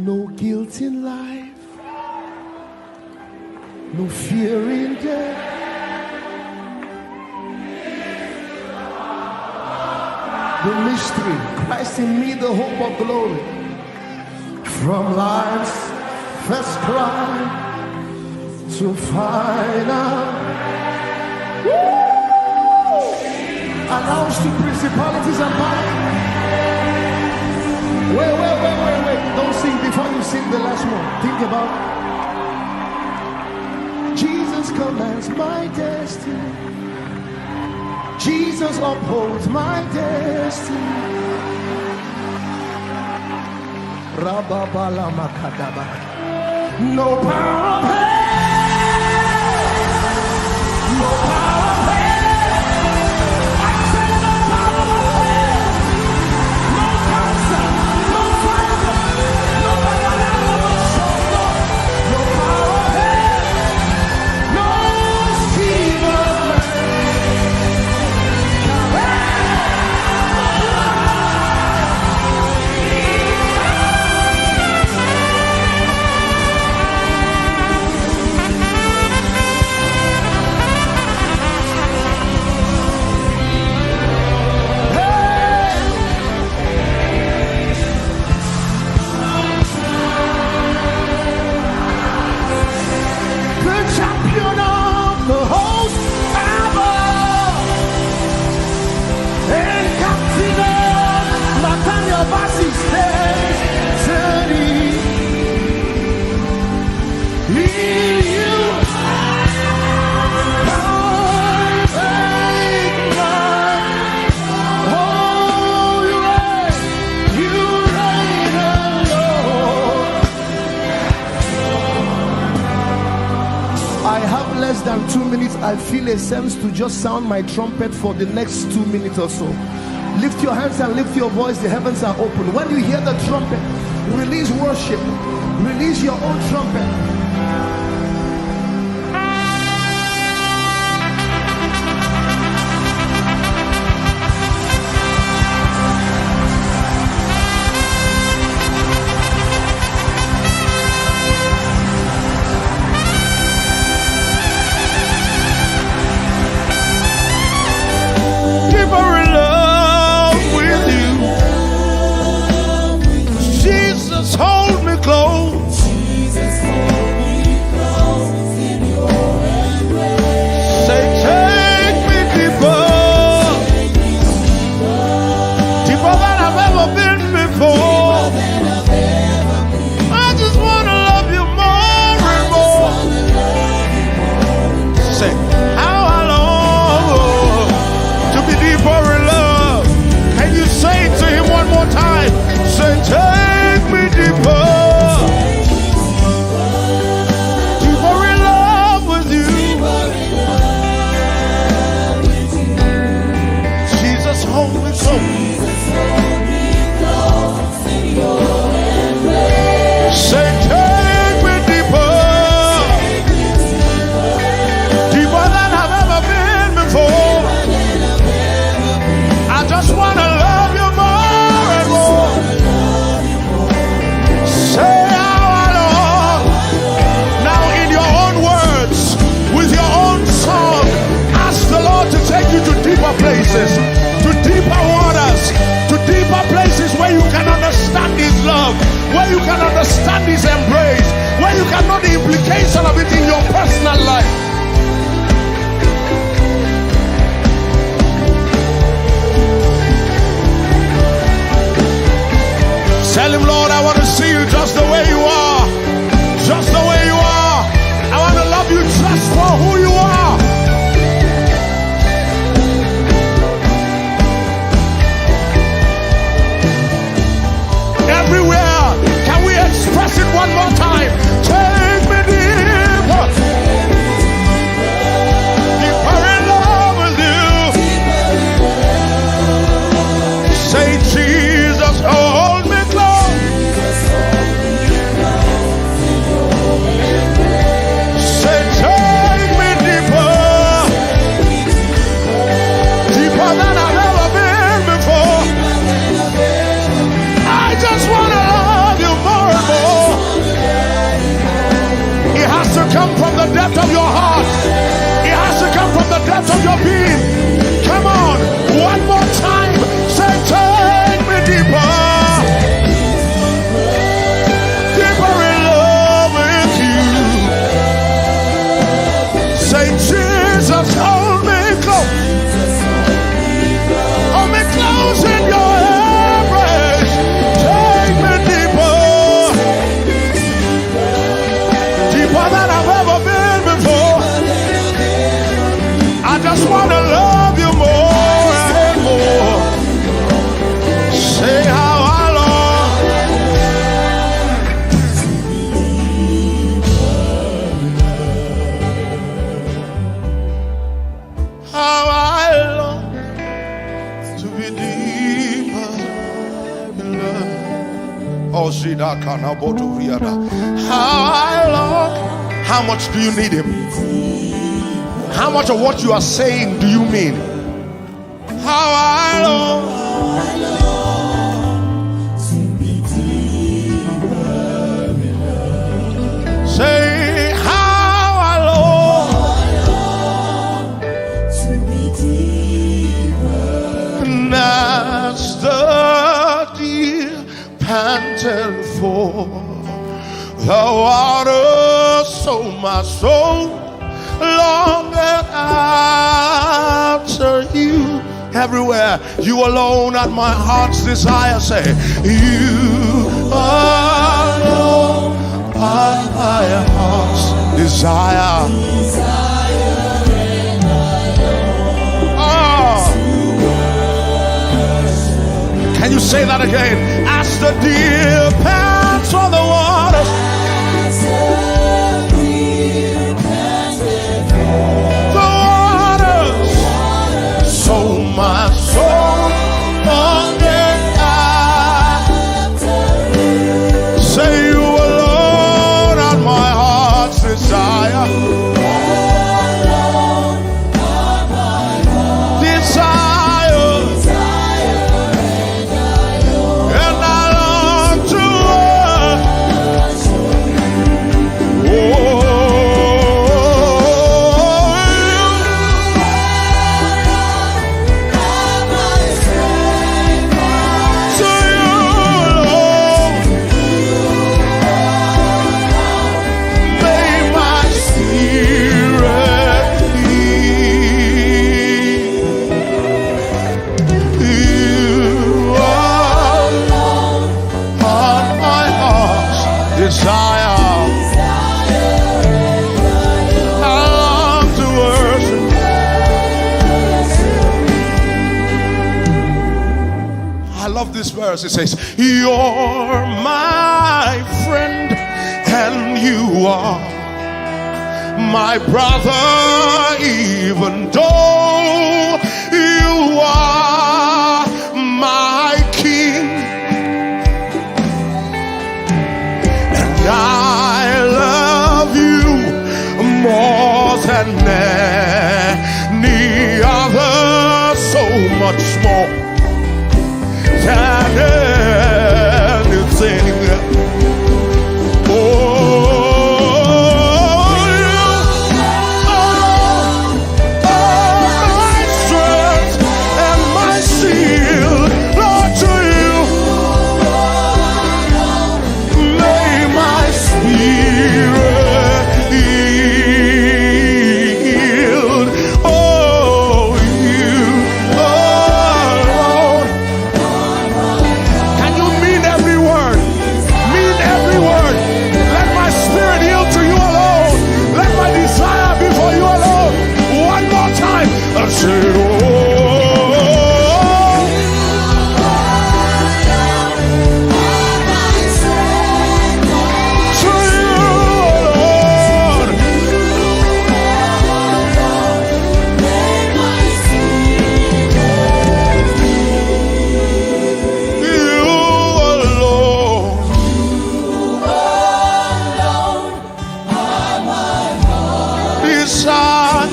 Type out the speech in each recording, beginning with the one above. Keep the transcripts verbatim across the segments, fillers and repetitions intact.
No guilt in life, no fear in death. The mystery, Christ in me, the hope of glory. From life's first cry to final. Woo! Announce to principalities and powers. Wait, wait, wait, wait, wait. Don't sing before you sing the last one. Think about it. Jesus commands my destiny. Jesus upholds my destiny. Rababala makadaba. No power of hell. No power of hell. I say no power of hell. No cancer. No fire. No banana. No power of hell. No scheme of man. The champion of the host, Abba, and captain of Nathaniel Bassey's destiny. In you, I make my Oh, you reign, you reign, Lord. I have less than two minutes. I feel a sense to just sound my trumpet for the next two minutes or so. Lift your hands and lift your voice. The heavens are open. When you hear the trumpet, release worship. Release your own trumpet. Deeper in love with you. Jesus, hold me close. Say, take me deeper. Deeper than I've ever been before. I just wanna love you more and more. Say, how I long to be deeper in love. Can you say it to him one more time? Say, take me deeper. Deeper in love with you. Jesus, hold me close. Say, take me deeper. Deeper than I've ever been before. I just wanna love you more and more. Say, our Lord. Now, in your own words, with your own song, ask the Lord to take you to deeper places, to deeper waters, to deeper places where you can understand His love, where you can understand His embrace, where you can know the implication of it in your personal life. Tell him, Lord, I want to see you just the way you are. Just the way you are. I want to love you just for who you are. Everywhere, can we express it one more time? Take me deeper. Deeper in love with you. Say, Jesus, hold me close. How I long. How much do you need him? How much of what you are saying do you mean? How I long. Say, how I long. As the deer panted for the water, so my soul longeth after you. Everywhere, you alone are my heart's desire. Say, you alone are my heart's desire. Oh. Can you say that again? As the deer pants for the waters, the waters, so my soul longeth after you. Say, you alone are my heart's desire. Desire. And I long to worship. Oh, to you, Lord. May my spirit yield. You alone are my heart's desire. I long to worship. I love this verse. It says, you're my friend and you are my brother, even though you are my king. And I love you more than any other, so much more than anything. Oh, my strength and my shield, Lord, to you may my spirit yield. Oh, you alone. Can you mean every word? Mean every word. Let my spirit yield to you alone. Let my desire be for you alone. One more time. I say, oh, to you, Lord. You alone. Desire,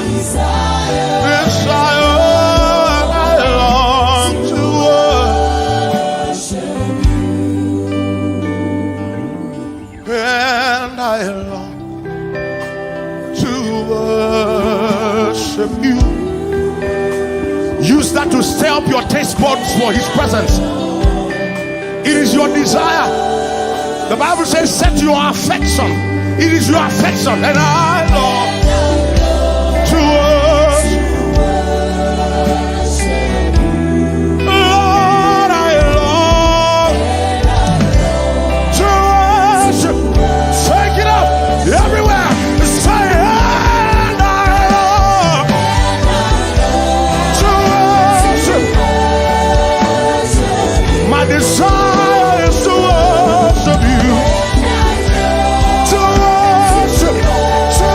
desire, I long to worship. And I long to worship you. Use that to stir up your taste buds for his presence. It is your desire. The Bible says, set your affection. It is your affection. And I long to worship. Lord, I long to worship. Take it up everywhere. Say, and I long to worship. My desire is to worship you. To worship, to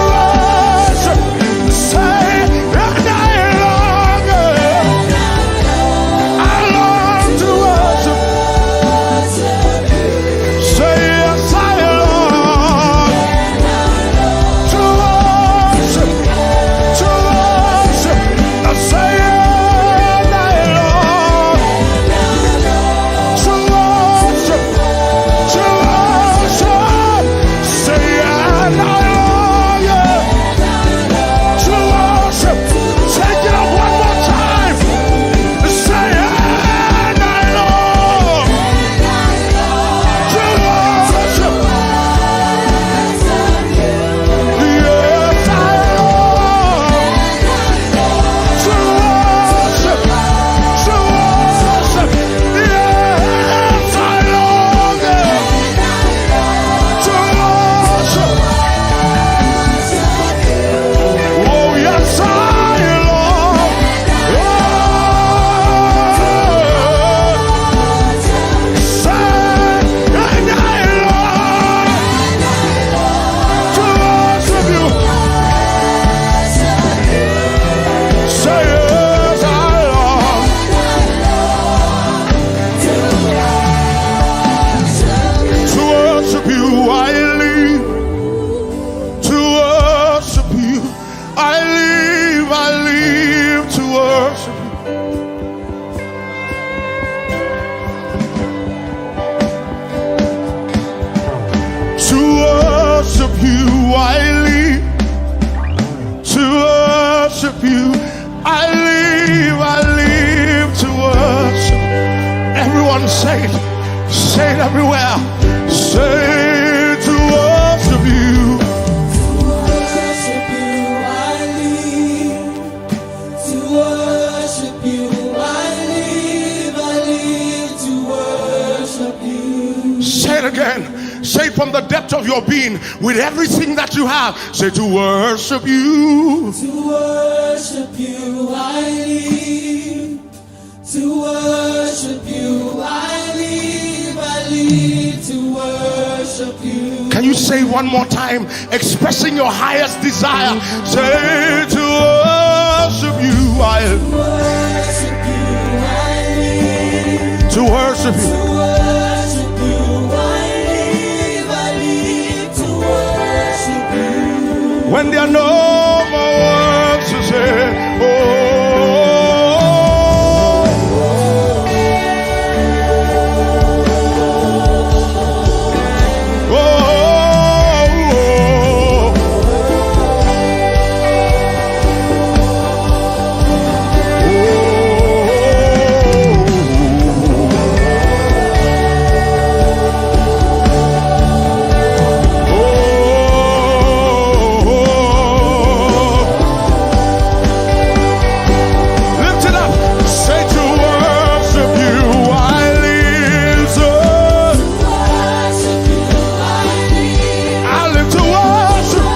Everywhere. Say to worship you. To worship you, I live. To worship you, I live. I live to worship you. Say it again. Say it from the depth of your being, with everything that you have. Say to worship you. To worship you, I live. To worship you, I live. I live to worship you. Can you say one more time, expressing your highest desire? Say to worship you, I Worship you, I live. To worship you. To worship you, I live. I live to worship you. When there are no more words to say, oh, oh, oh, oh. Lift it up. Say to worship you, I live. I live to worship.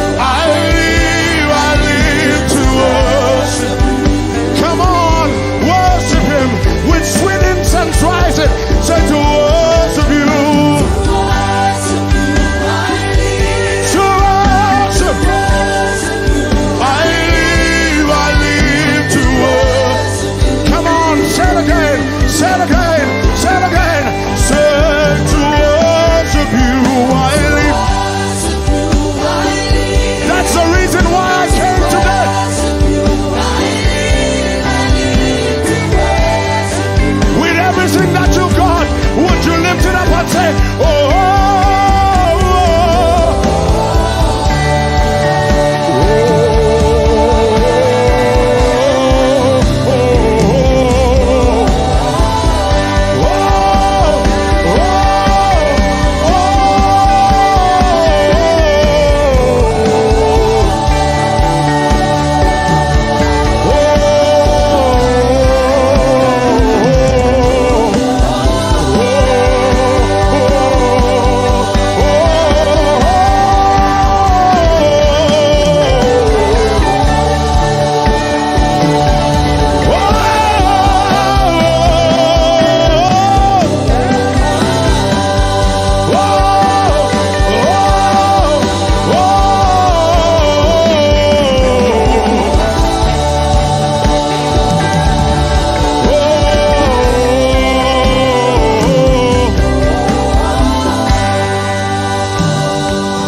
I live, I live to worship. Come on, worship him with sweet incense rising. Say to worship you. To worship. I live, I live to worship. Come on, say it again, say it again, say it again. Say to worship you, I live. That's the reason why I came today. With everything that you've got, would you lift it up and say, oh, oh, oh, oh.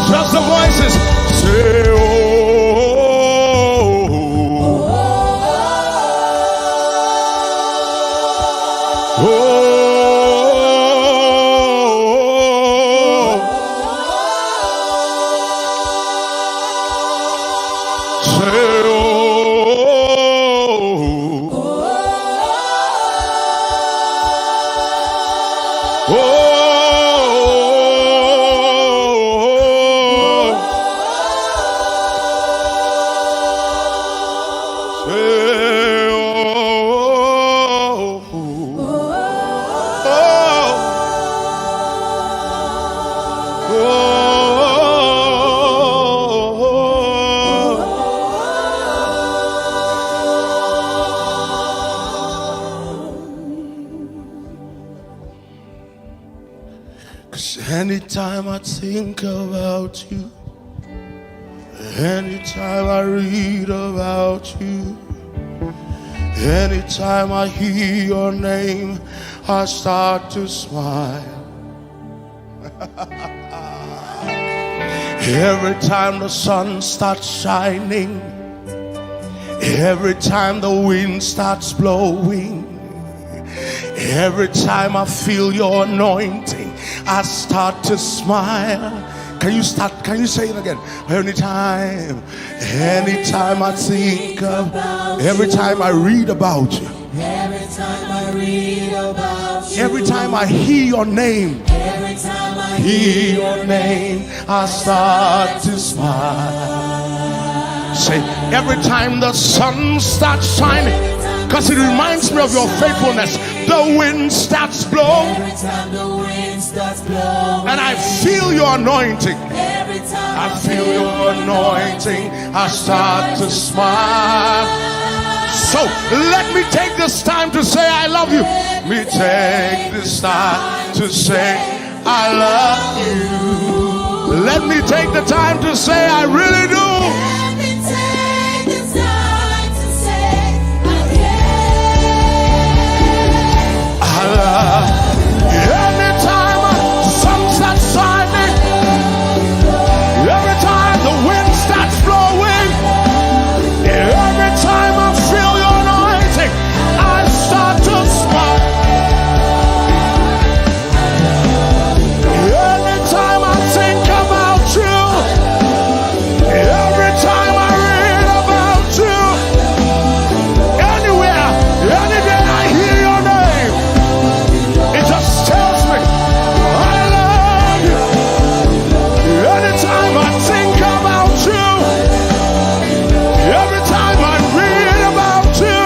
Just the voices. Say, oh, oh, oh, oh. Say, oh, oh, oh, oh. Say, oh, oh, oh. Cause anytime I think about you, anytime I read about you, anytime I hear your name, I start to smile. Every time the sun starts shining, every time the wind starts blowing, every time I feel your anointing, I start to smile. Can you start? Can you say it again? Anytime, anytime I think of, every time I read about you, Every time I read about you, Every time I hear your name, every time I hear your name, I start to smile. Say, every time the sun starts shining, because it reminds me of your faithfulness, the wind starts blowing, Every time the wind starts blowing, and I feel your anointing. every time I feel your anointing. I start to smile. So let me take this time to say I love you. Let me take this time to say I love you. Let me take the time to say I really do. Let me take the time to say I care. I love you. Anytime a sun starts shining, every time the wind starts blowing, every time I feel your anointing, I start to smile. Anytime I think about you, every time I read about you, anywhere, any day I hear your name, it just tells me I love you. Anytime I think about you, every time I read about you,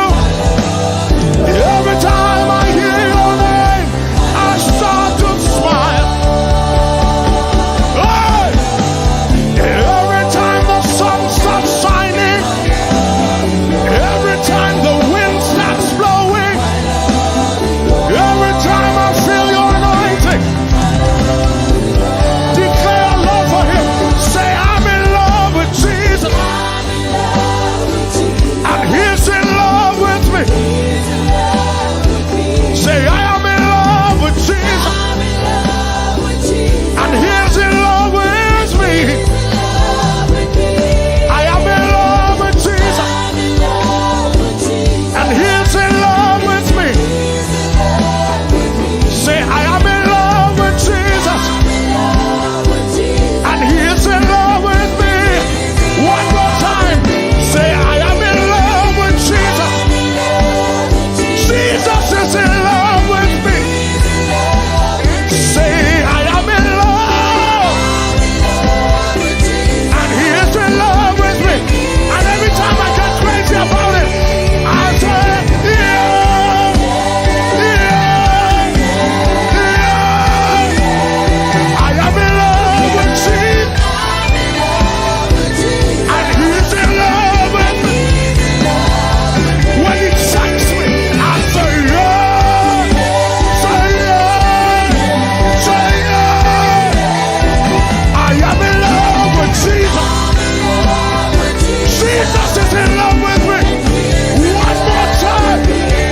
every time I hear your name, I start to smile. Hey! Every time the sun starts shining, every time the wind starts blowing, every time I feel your anointing, declare love for him. Say, I'm in love with Jesus. And he's in love with me. Say, I am in love with Jesus. And he's in love with me. I am in love with Jesus. And he's in love with me. Say, I am in love with Jesus. And he is in love with me. One more time. Say, I am in love with Jesus. Jesus is in love with me. Say, I am in love. And he is in love with me. And every time I get crazy about it, I say, yeah, yeah, yeah. I am in love with Jesus. And he's in love with me. When he checks me, I say, yeah, say, yeah, say, yeah. I am in love with Jesus. Jesus is in love with me. One more time.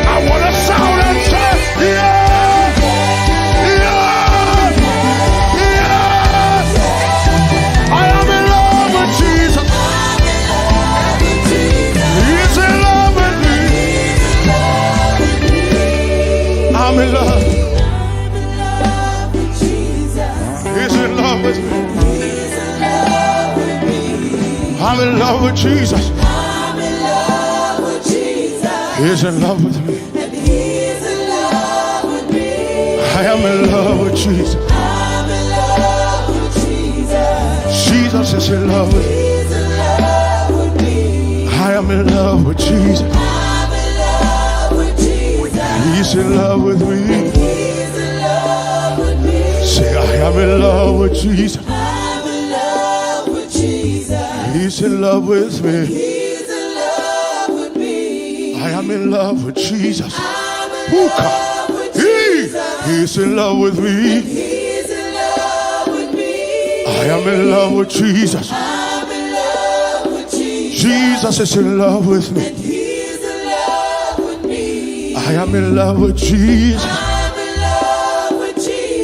I want to shout and say, yeah, yeah, yeah. I am in love with Jesus. He's in love with me. I'm in love. He's in love with me. I'm in love with Jesus. He's in love with me. I am in love with Jesus. Jesus is in love with me. I am in love with Jesus. He's in love with me. Say, I am in love with Jesus. He's in love with me. I am in love with Jesus. Who can? He, he's in love with me. I am in love with Jesus. Jesus is in love with me. I am in love with Jesus.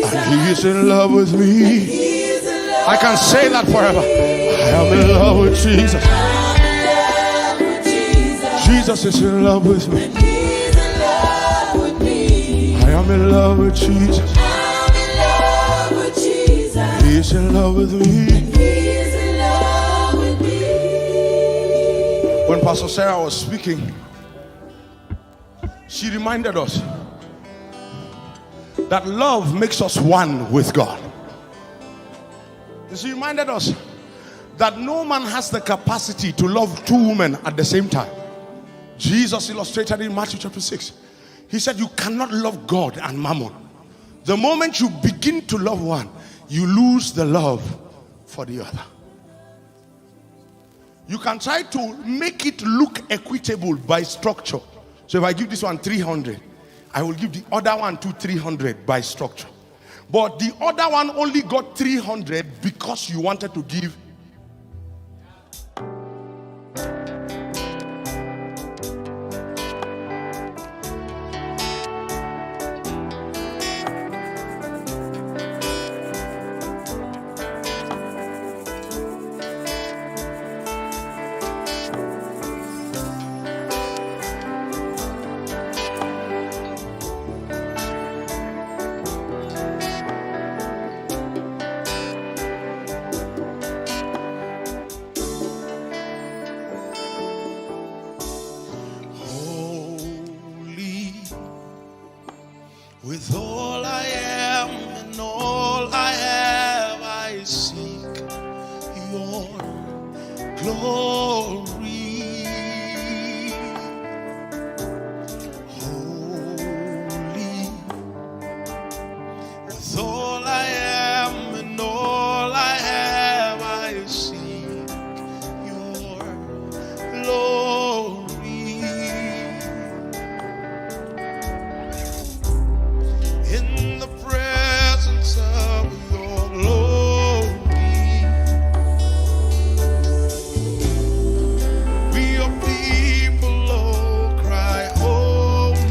And he is in love with me. I can say that forever. I am in love with Jesus. Jesus is in love with me. I am in love with Jesus. He is in love with me. When Pastor Sarah was speaking, she He reminded us that love makes us one with God. He reminded us that no man has the capacity to love two women at the same time. Jesus illustrated in Matthew chapter six. He said, "You cannot love God and mammon." The moment you begin to love one, you lose the love for the other. You can try to make it look equitable by structure. So if I give this one three hundred, I will give the other one two three hundred by structure. But the other one only got three hundred because you wanted to give. Holy, with all I am and all I have, I seek your glory. Holy, with all I am and all I have, I seek your glory. In the presence of your glory, we, your people, oh, cry, "Holy."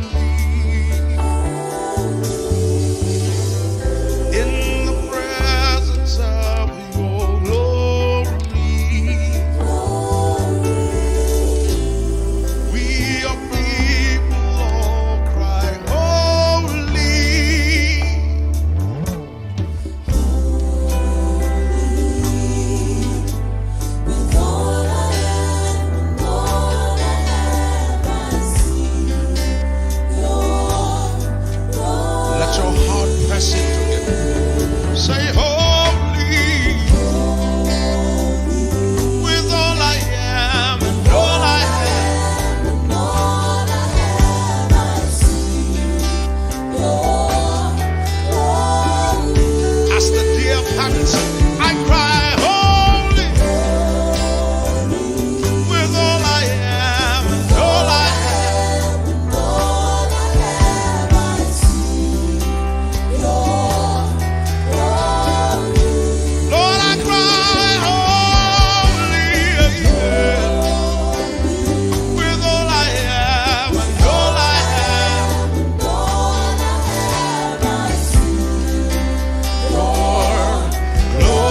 In the presence of your glory, we, your people, all cry, "Holy." With all I am and all I have, I seek your glory. Let your heart press into him. Say, "Holy." With all I am and all I have, as the deer pants, I cry, "Holy." With all I am and all I have, Lord, I cry, "Holy." With all I am and all I have, Lord,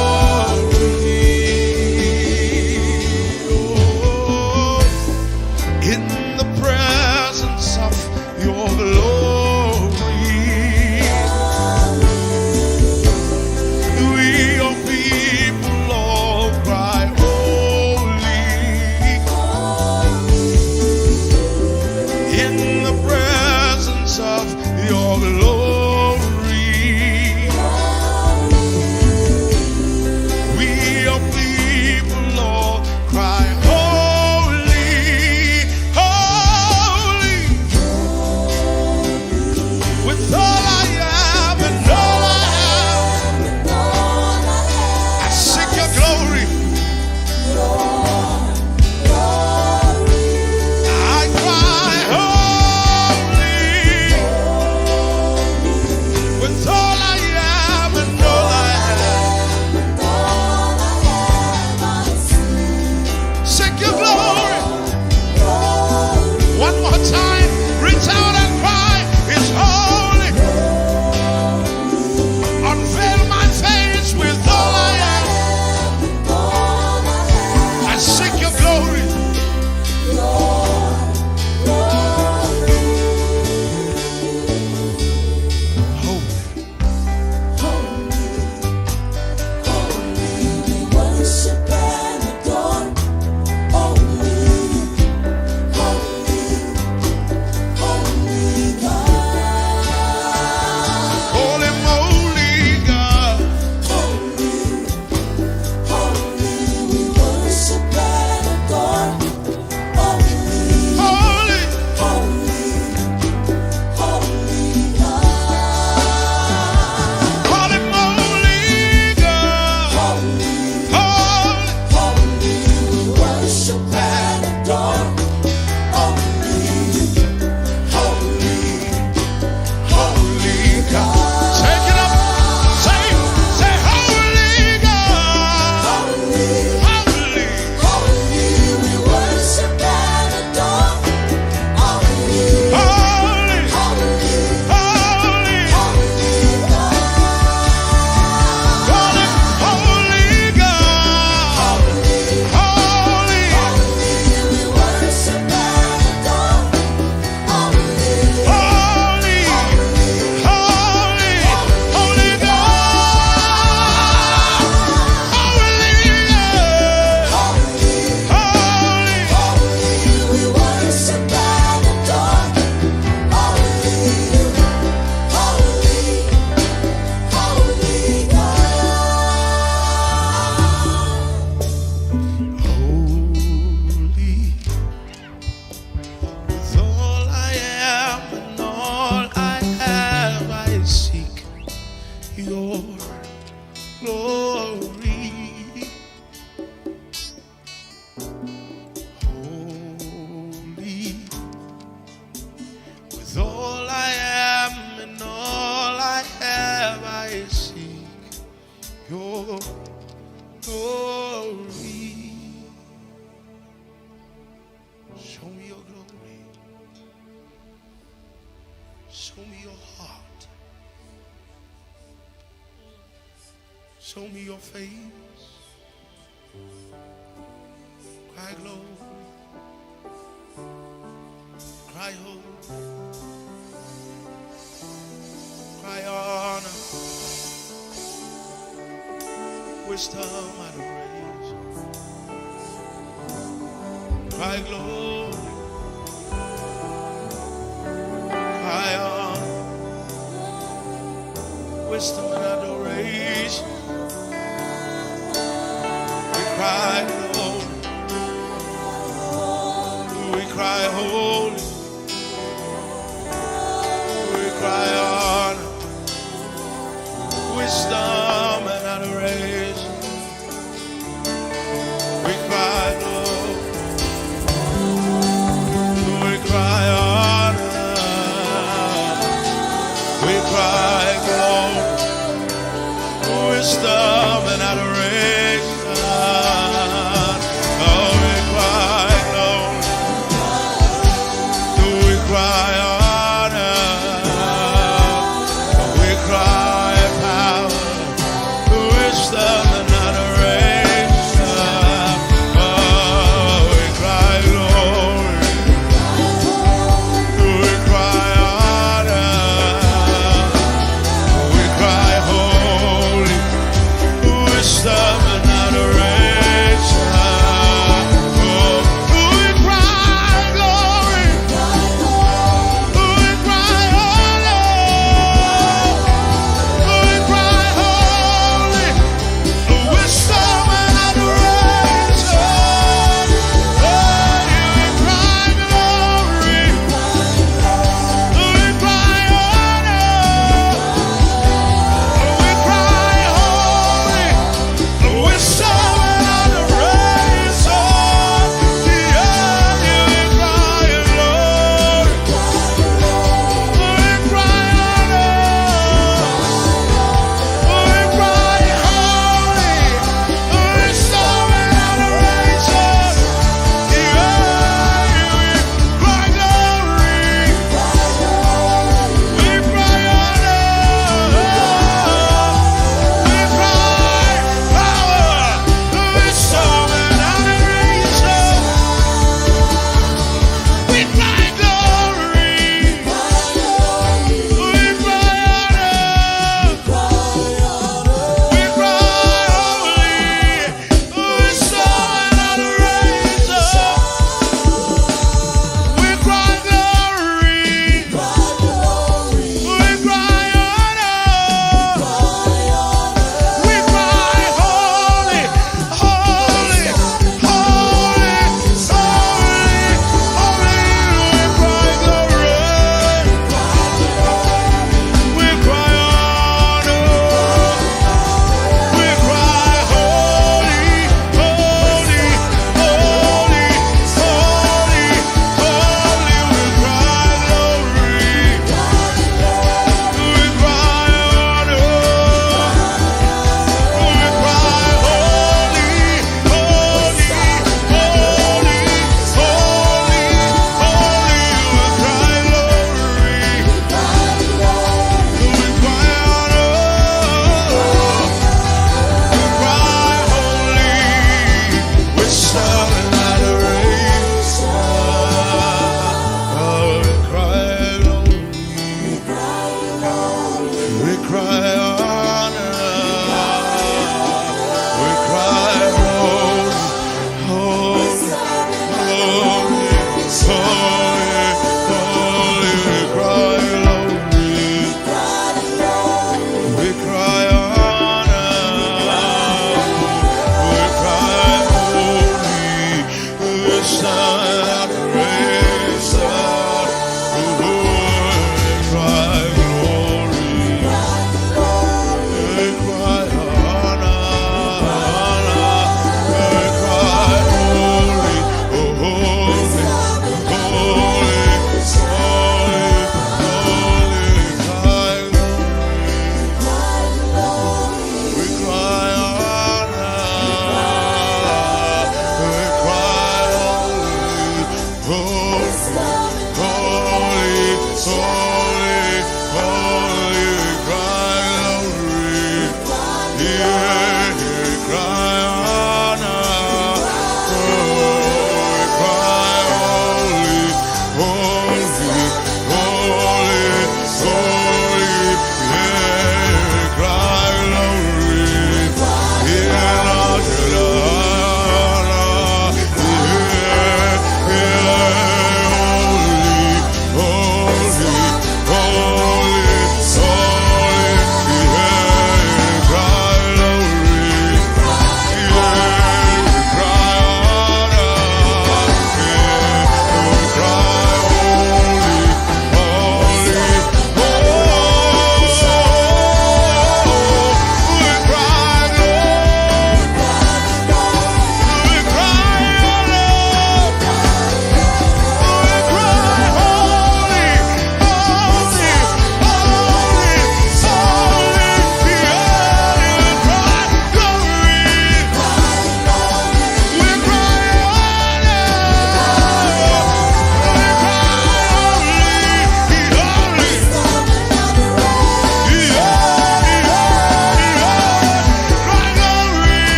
glory. Holy, with all I am and all I have, I seek your glory. Show me your glory. Show me your heart. Show me your face. Cry glory. Cry holy. Cry honor. Wisdom, adoration. Cry glory. Cry honor. Wisdom and adoration. We cry glory. We cry holy. We cry honor. Wisdom and adoration. We cry glory. We cry honor. We cry glory. Wisdom and adoration. Oh, we cry glory.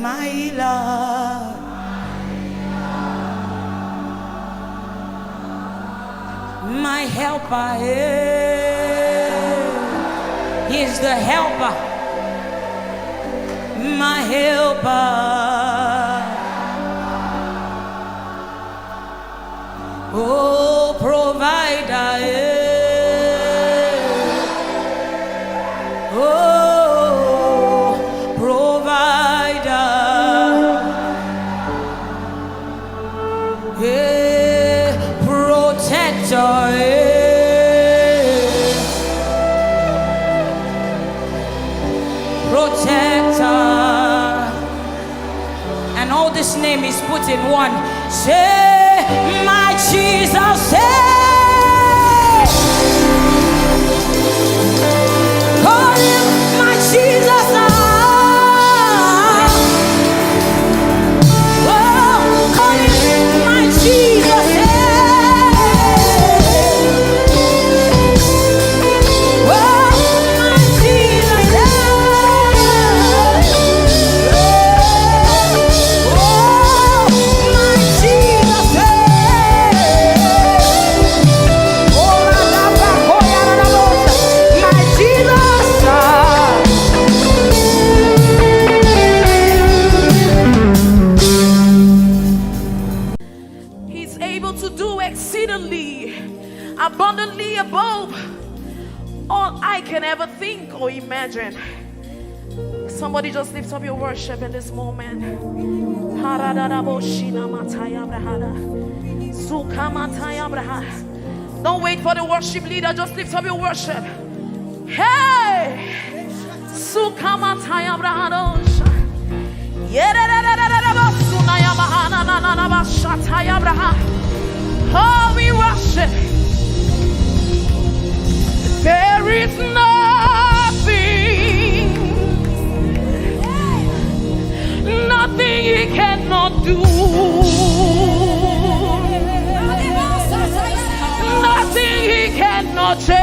My Lord, my helper, eh, He is the helper, my helper. Oh, provider, eh. Oh, provider, eh, protector, eh. Protector. And all this name is put in one. Say, my Jesus, say. Call him my Jesus, ah. Oh, call him my Jesus, eh. Oh, my Jesus, eh. Oh, my Jesus, eh. Oh, la, la, ba, ko, ya, la, la, bo, sa. My Jesus, ah. He's able to do exceedingly, abundantly above all I can ever think or imagine. Somebody just lift up your worship in this moment. Haradaraboshina mataya brahada. Sukamataya braha. Don't wait for the worship leader. Just lift up your worship. Hey! Sukamataya brahadosha. Yerererererebosunaya mahanananabashataya braha. Oh, we worship. There is nothing, nothing He cannot do. Nothing He cannot change.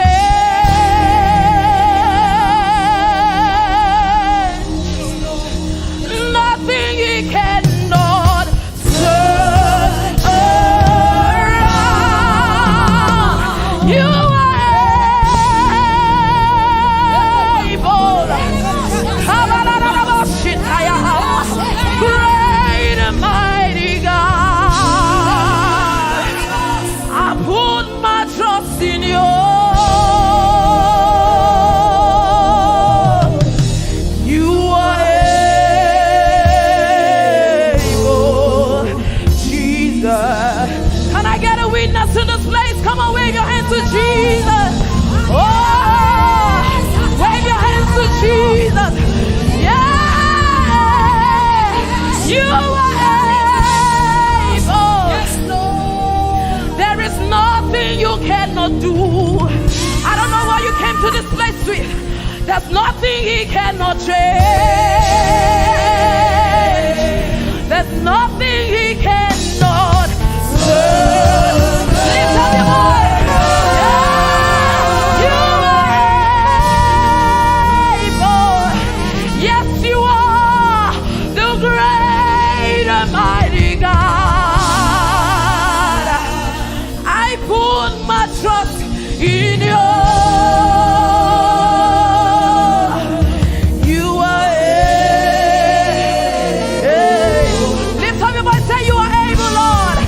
Nothing He cannot turn around. You are able. Great and mighty God. I put my trust in you. You are able, Jesus. Can I get a witness in this place? Come on, wave your hands to Jesus. Oh, wave your hands to Jesus. Yeah, you are able. There is nothing you cannot do. I don't know what you came to this place with. There's nothing He cannot change. There's nothing He cannot turn. Lift up your voice. Yeah, you are able. Yes, you are the great and mighty God. I put my trust in you. You are able. Lift up your voice, say, you are able, Lord.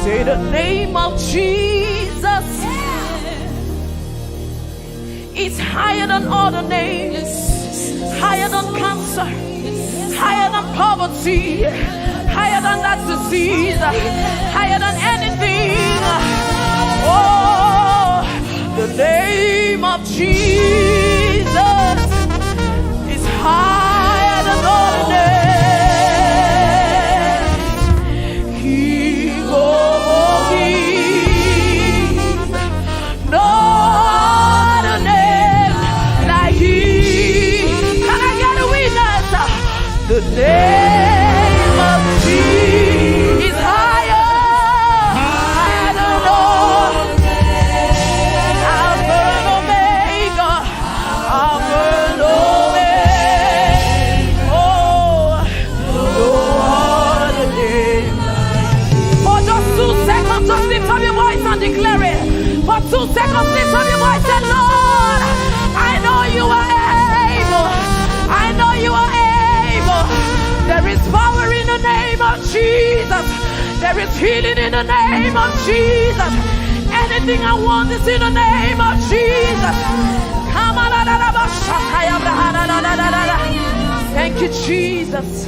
Say, the name of Jesus is higher than all the names, higher than cancer, higher than poverty, higher than that disease, higher than anything. Oh, the name of Jesus is higher than all the names. King of kings, no other name like Him. Can I get a witness? The name of Jesus is higher. I don't know. Lift up your voice and, "Lord, I know you are able. I know you are able." There is power in the name of Jesus. There is healing in the name of Jesus. Anything I want is in the name of Jesus. Come on. Thank you, Jesus.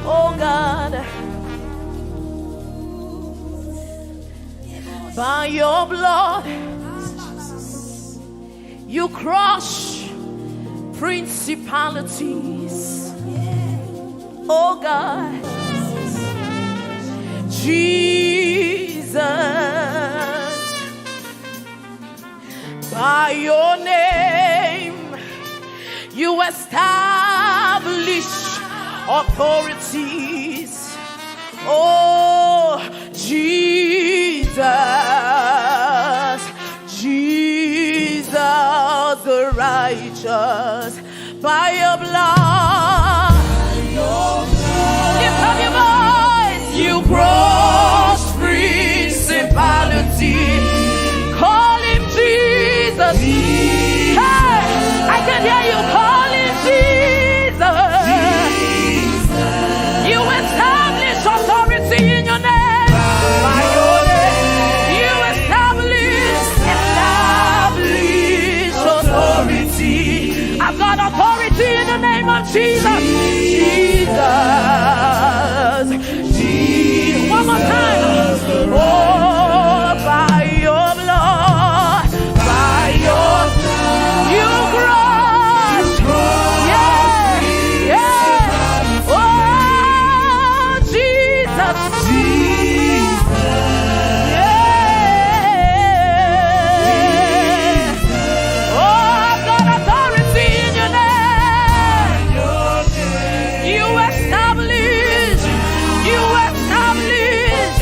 Oh God. By your blood, you crush principalities. Oh God. Jesus. By your name, you establish authorities. Oh, Jesus, Jesus the righteous, by your blood. Lift up your voice. You crush principality. Call him Jesus. Hey, I can hear you. Call him Jesus. You establish authority in your name. By your name. You establish, establish authority. I've got authority in the name of Jesus. Jesus. Jesus. One more time. Oh, by your blood, by your blood, you crush. Yeah, yeah. Oh, Jesus. Jesus. Yeah. Oh, I've got authority in your name. You establish. You establish.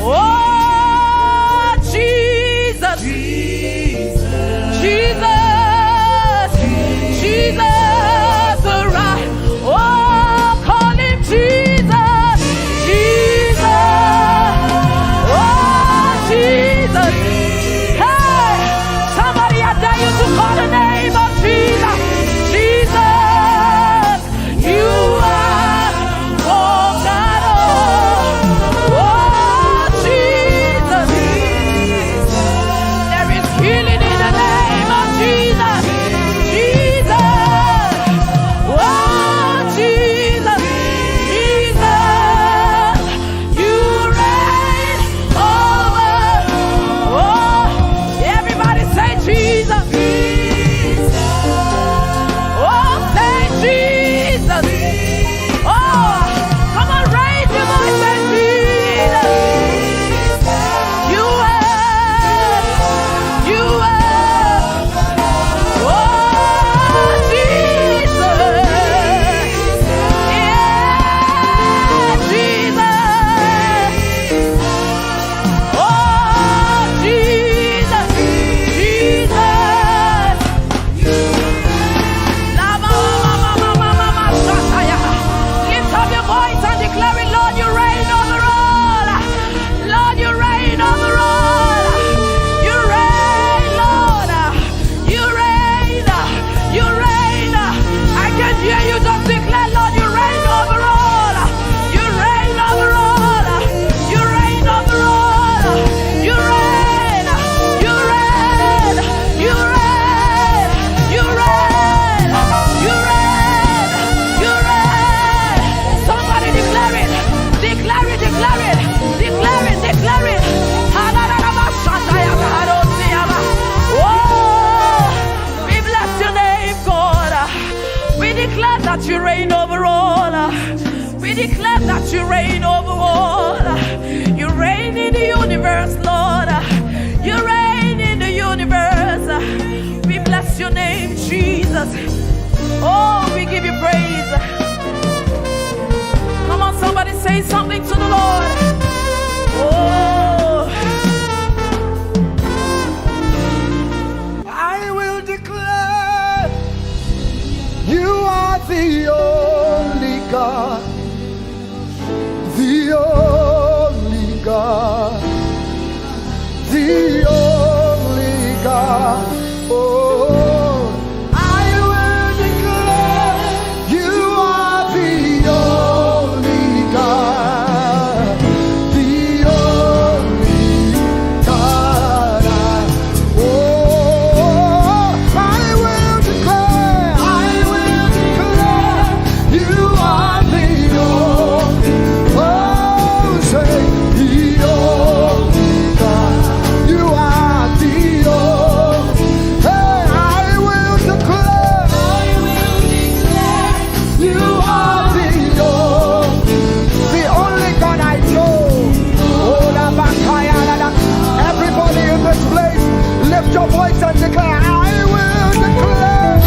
Oh, Jesus. Jesus. Jesus. Right. Oh, call him Jesus. Jesus. Oh, Jesus. Hey, somebody, I dare you to call the name of Jesus. Jesus. You are, oh God, oh, oh, Jesus. There is healing in the name of Jesus. Jesus. Oh, Jesus. Jesus. You reign over. Oh, everybody say, "Jesus." Oh, say, "Jesus." Oh, come on, raise your voice and, "Jesus, you are, you are, oh, Jesus, yeah, Jesus, oh, Jesus, Jesus." Lift up your voice and declare it, "Lord, you reign over all. Lord, you reign over all. You reign, Lord. You reign. You reign. I can hear you. Just declare, 'Lord, you reign over all. You reign over all. You reign over all. You reign. You reign. You reign. You reign. You reign. You reign." Somebody declare it. Declare it. Declare it. Declare it. Declare it. Oh, we bless your name, God. We declare that you reign over all. We declare that you reign over all. You reign in the universe, Lord. You reign in the universe. We bless your name, Jesus. Oh, we give you praise. Come on, somebody say something to the Lord. Oh. I will declare you are the only God, the only God, the only Your voice and declare, I will declare.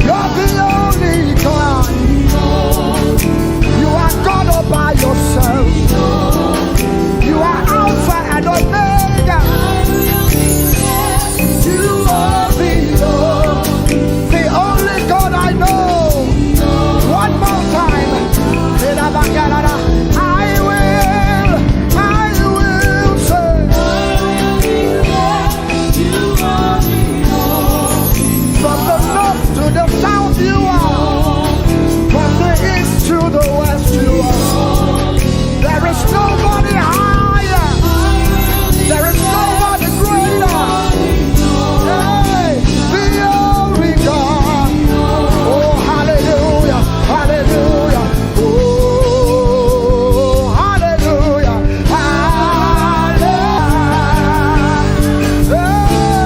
You're the only God. You are God all by yourself. You are Alpha and Omega. You are the Lord, the only God I know. One more time. I will, I will say, from the north to the south you are, from the east to the west you are. There is nobody higher. There is nobody greater. Hey, the only God. Oh, hallelujah, hallelujah. Oh, hallelujah, hallelujah. Hey.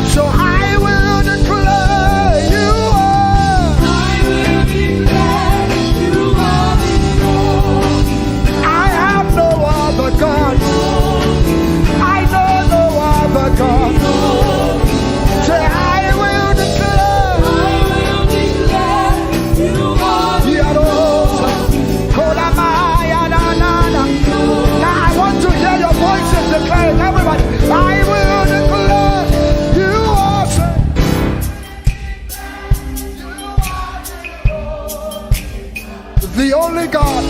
So I will declare you are. I have no other God. I know no other God. Say, I will declare. Now I want to hear your voices declaring. Everybody, I will declare you are the only God.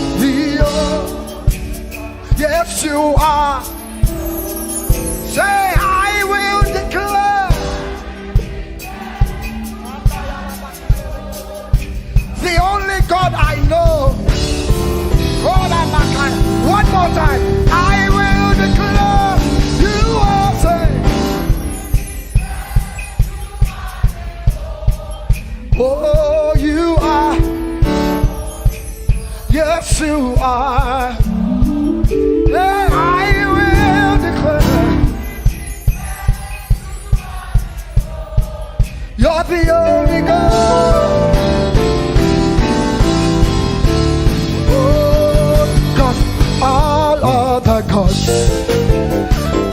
Yes, you are. Say, I will declare. The only God I know. One more time. I will declare you are saved. Oh, you are. Yes, you are. Yeah, I will declare. You're the only God. Oh, 'cause all other gods,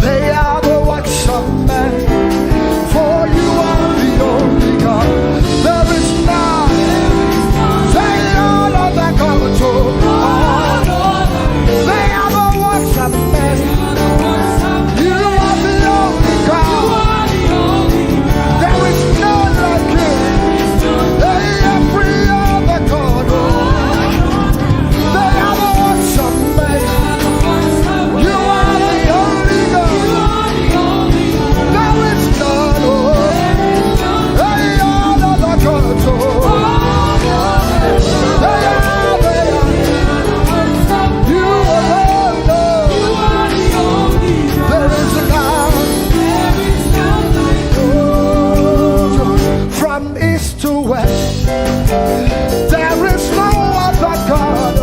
they are the works of men. For you are the only God. There is none. Say all other gods, oh, they are the works of men. You are the only God. There is none like you. Hey, every other God, oh, they are the works of men. You are the only God. There is none, oh. Hey, all other gods, oh, they are, they are. You alone, oh. There is none. From east to west, there is no other God.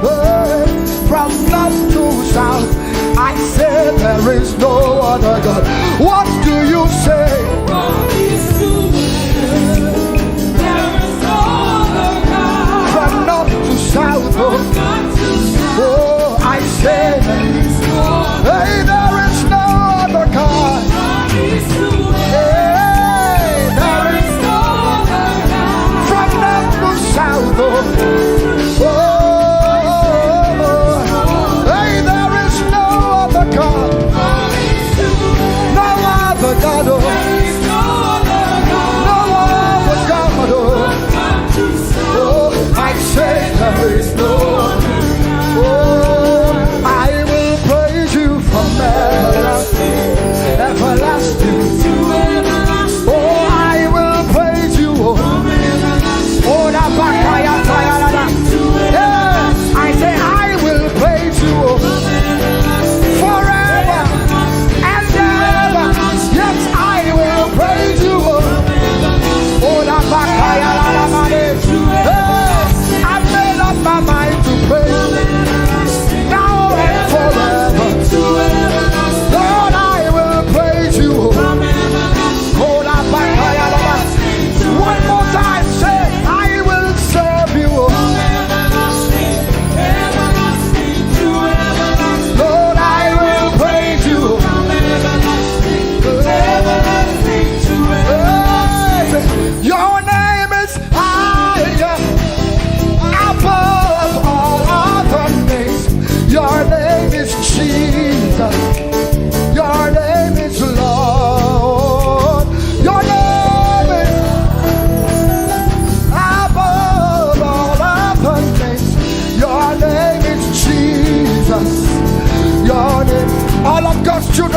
Oh, from north to south, I say there is no other God. What do you say? From north to south, oh, oh, I say, hey, there is no other God. Hey, there is no other God. From north to south, oh, oh, oh, oh. Hey, there is no other God. No other God, oh. No other God, oh. Oh, I say there is no other. Oh, I will praise you,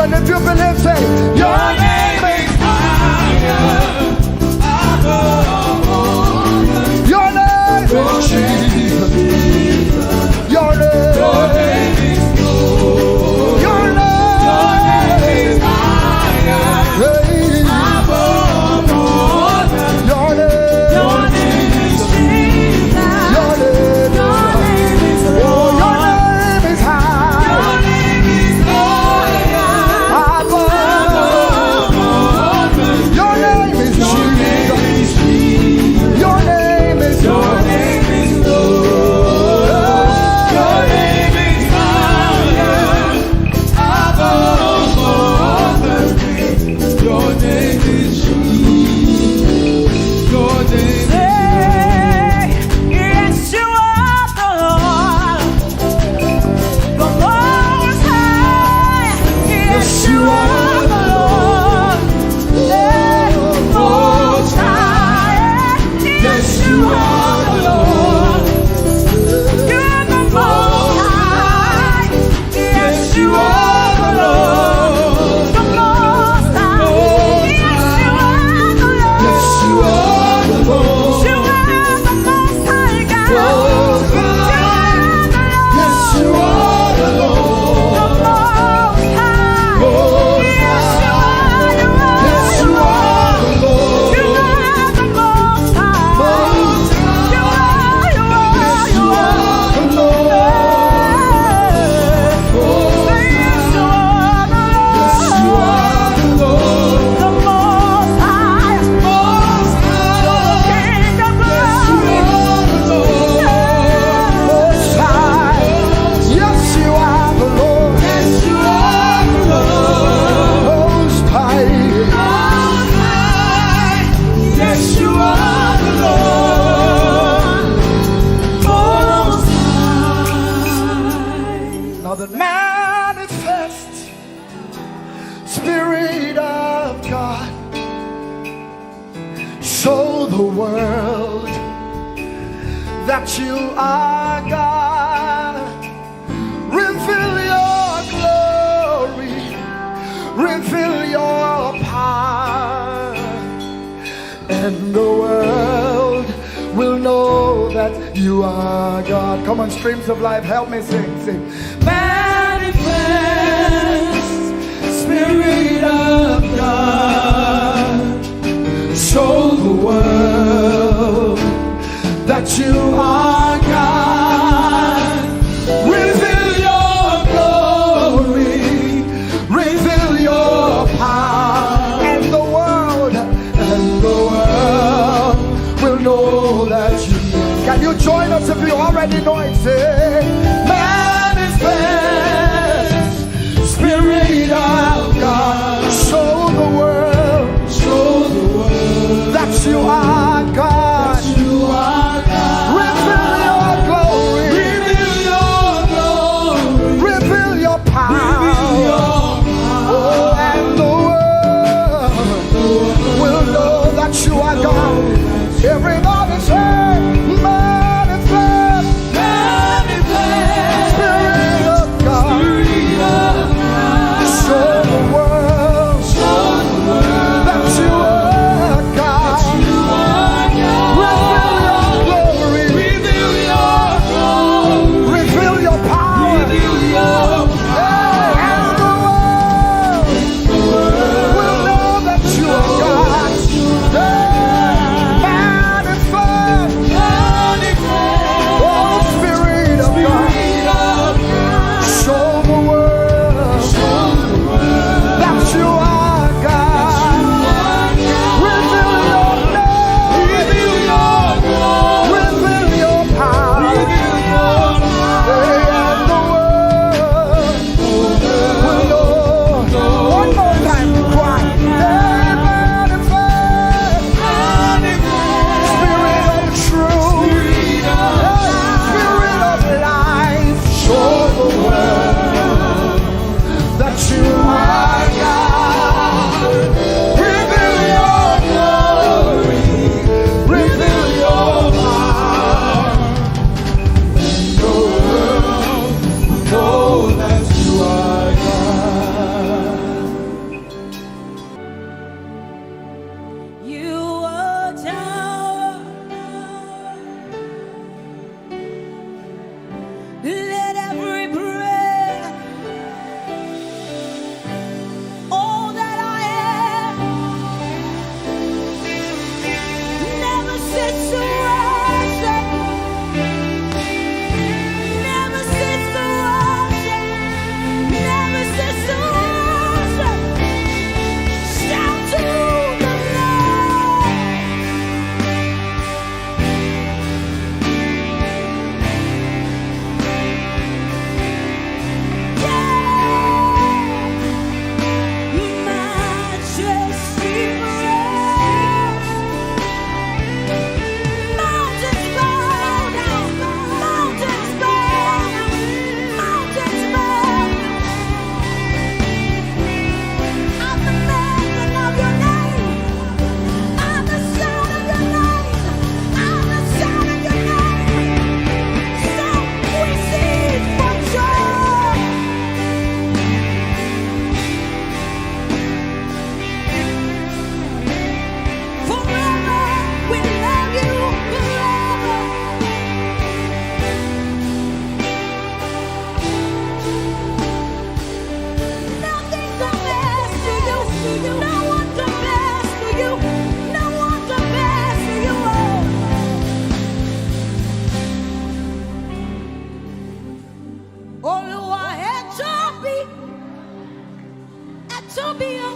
And if you believe, say, your name is higher above all. Your name is Jesus. Your name. Your name is Lord. Your name is higher. Hey. Above all. Your name. Your name is Jesus. Your name is Lord. Your name is high. Your name is higher. Above. Your name is Jesus. Your name is Lord. Your name is higher above all other names. Your name is Jesus. Your name is. Say, yes, you are the Lord. The Most High, yes, you are the Lord. The Most High, yes, you are the Lord. You're the Most High, yes, you are the Lord. The Most High, yes, you are the Lord. Yes, you are the Lord. You are the Most High God. Most High. Yes, you are the Lord. The Most High. Most High. Yes, you are, you are. Yes, you are the Lord. You are the Most High. Most High. You are, you are, you are. Yes, you are the Lord. Say, yes, you are the Lord. Yes, you are the Lord. The Most High. Most High. King of glory. Yes, you are the Lord. Most High. Yes, you are the Lord. Yes, you are the Lord. Most High. Most High. Yes, you are the Lord. Most High. Now the manifest Spirit of God, show the world that you are God. Reveal your glory, reveal your power, and the world will know that you are God. Come on, streams of life, help me sing, sing. Manifest, Spirit of God, show the world that you are God. Reveal your glory, reveal your power, and the world, and the world will know that you. Can you join us if you already know it? Say, manifest, Spirit of God, show the world, show the world that you are God. That you are God. Reveal your glory. Reveal your glory. Reveal your power. Reveal your power. Oh, and the world will know that you are God. Everybody say, manifest. Manifest. No one compares to you. No one compares to you. Oh. Olúwa, ẹ tóbi. Ẹ tóbi o.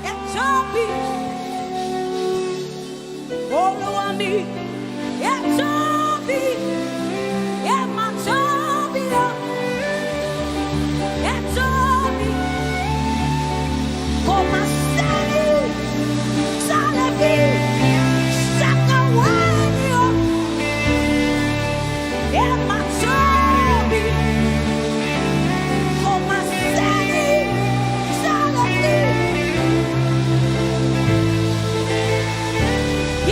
Ẹ tóbi. Olúwa mi. Ẹ tóbi. Ẹ mà tóbi o. Ẹ tóbi. Kò mà sẹ́ni tá a lè fi ṣàkàwé yín o. Ẹ mà tóbi. Kò mà sẹ́ni tá a lè fi.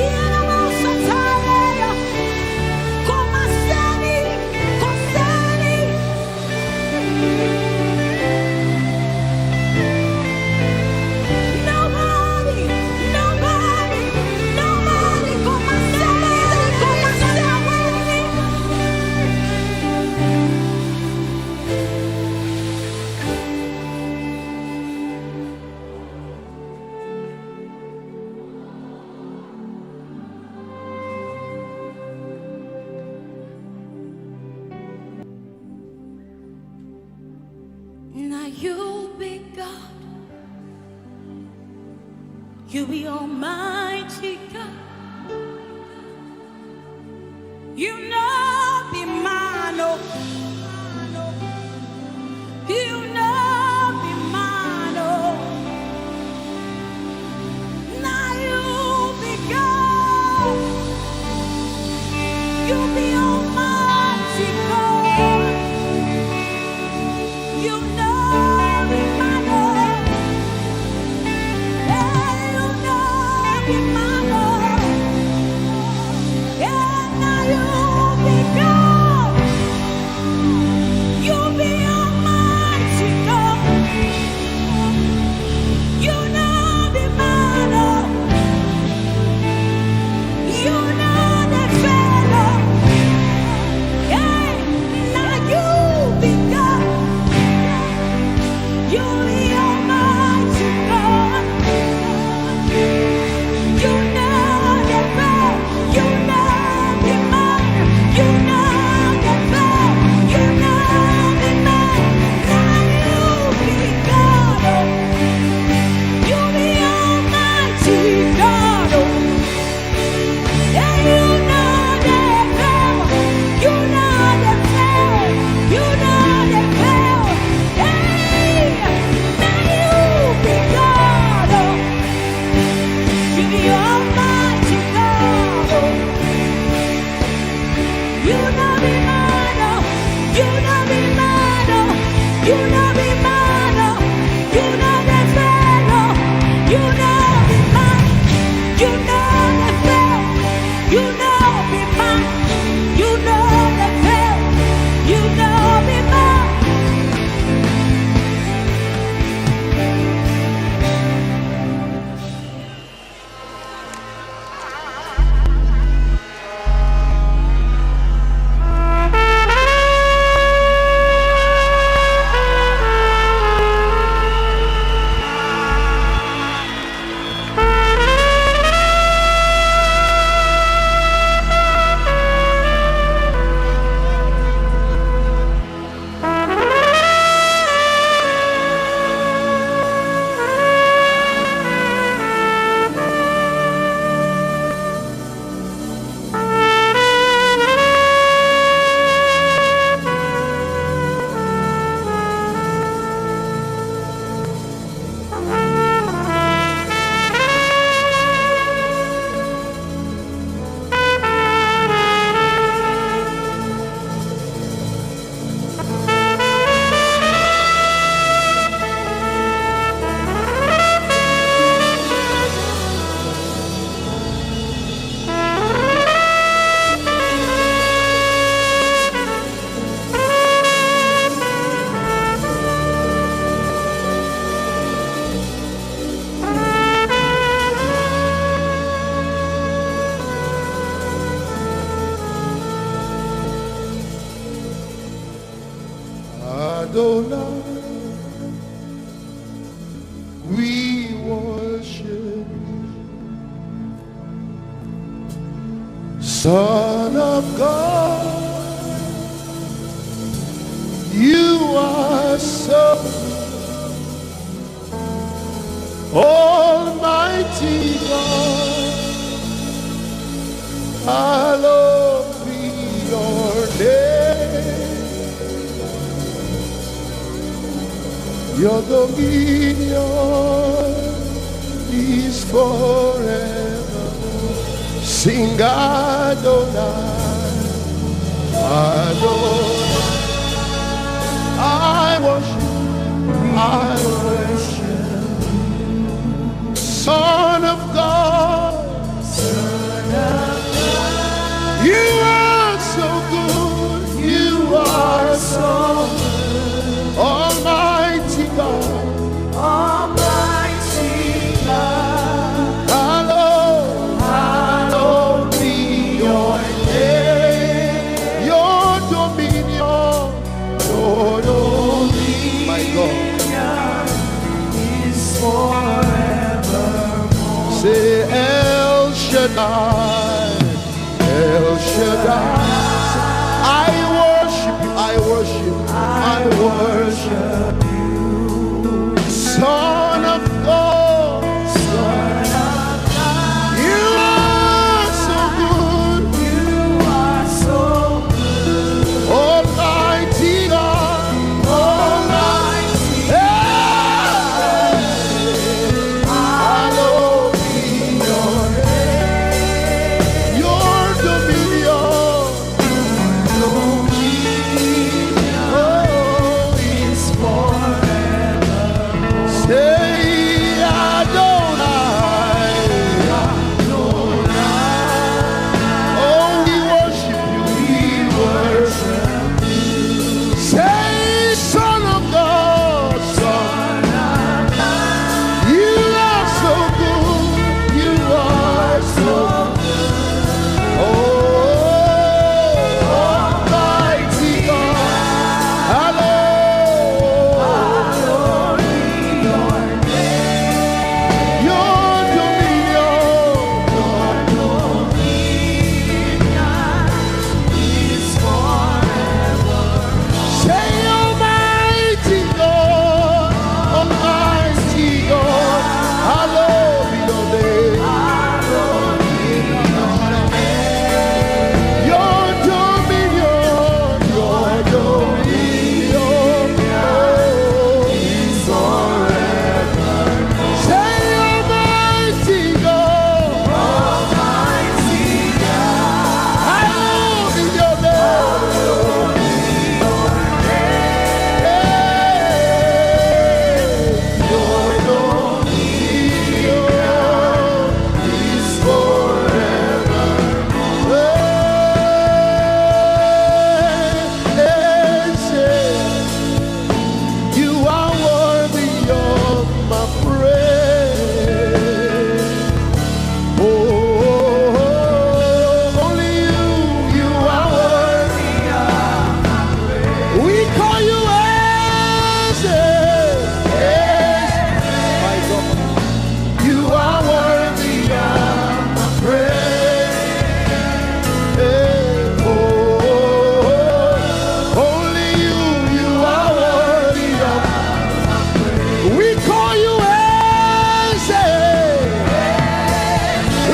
Ìyẹn ló máa ń sọ táyà. Kò mà sẹ́ni, kò sẹ́ni. Nobody, nobody, nobody. Kò mà sẹ́ni, kò mà sẹ́ni. Now you be God. You be Almighty God. You know be man, oh. You know be man, oh. Now you be God. You be Almighty God. You know be man, oh. Hey, you know be man, oh. Yeah, now you be God. You be Almighty God. You know be man, oh. You know the fellow. Yeah, now you be God. You be Almighty God. You know the fellow. You know the man, you know the man, you know the man. Now you be God, oh. You be Almighty God, oh. Yeah, you know the man, you know the man, you know the man. Hey, now you be God, oh. You be Almighty God, oh. You know be man, oh. You know be man, oh. You know be man, oh. You know the fellow. You know be man. You know the fellow. You know be man. You know the fellow. You know be man. We worship you, Son of God. You are so Almighty God. Hallowed be your name. Your dominion is forever. Sing Adonai, Adonai. I worship, I worship. Son of God. You are so good. You are so good. Almighty God. Almighty God. Hallowed, hallowed be your name. Your dominion. Your dominion, my God, is forevermore. Say El Shaddai. El Shaddai. I worship you. I worship. I worship you. Son of God. Son of God. You are so good. You are so good. Almighty God. Almighty God. Hey! Hallowed be your name. Your dominion. Your dominion is forever. Say Adonai. Adonai. Oh, we worship you. We worship you. Say, Son of God. Son of God. You are so good. You are so good. Oh, Almighty God. Hallowed. Hallowed be your name. Your dominion. Your dominion is forever. Say, Almighty God, Almighty God, hallowed be your name. Your dominion, your dominion is forever. Say, Almighty God. Almighty God. Hallowed be your name. Hey, your dominion is forever. Hey, hey, say, you are worthy of my praise. Oh, only you, you are worthy of my praise. We call you Eze, Eze. My God. You are worthy of my praise. Oh, only you, you are worthy of my praise. We call you Eze,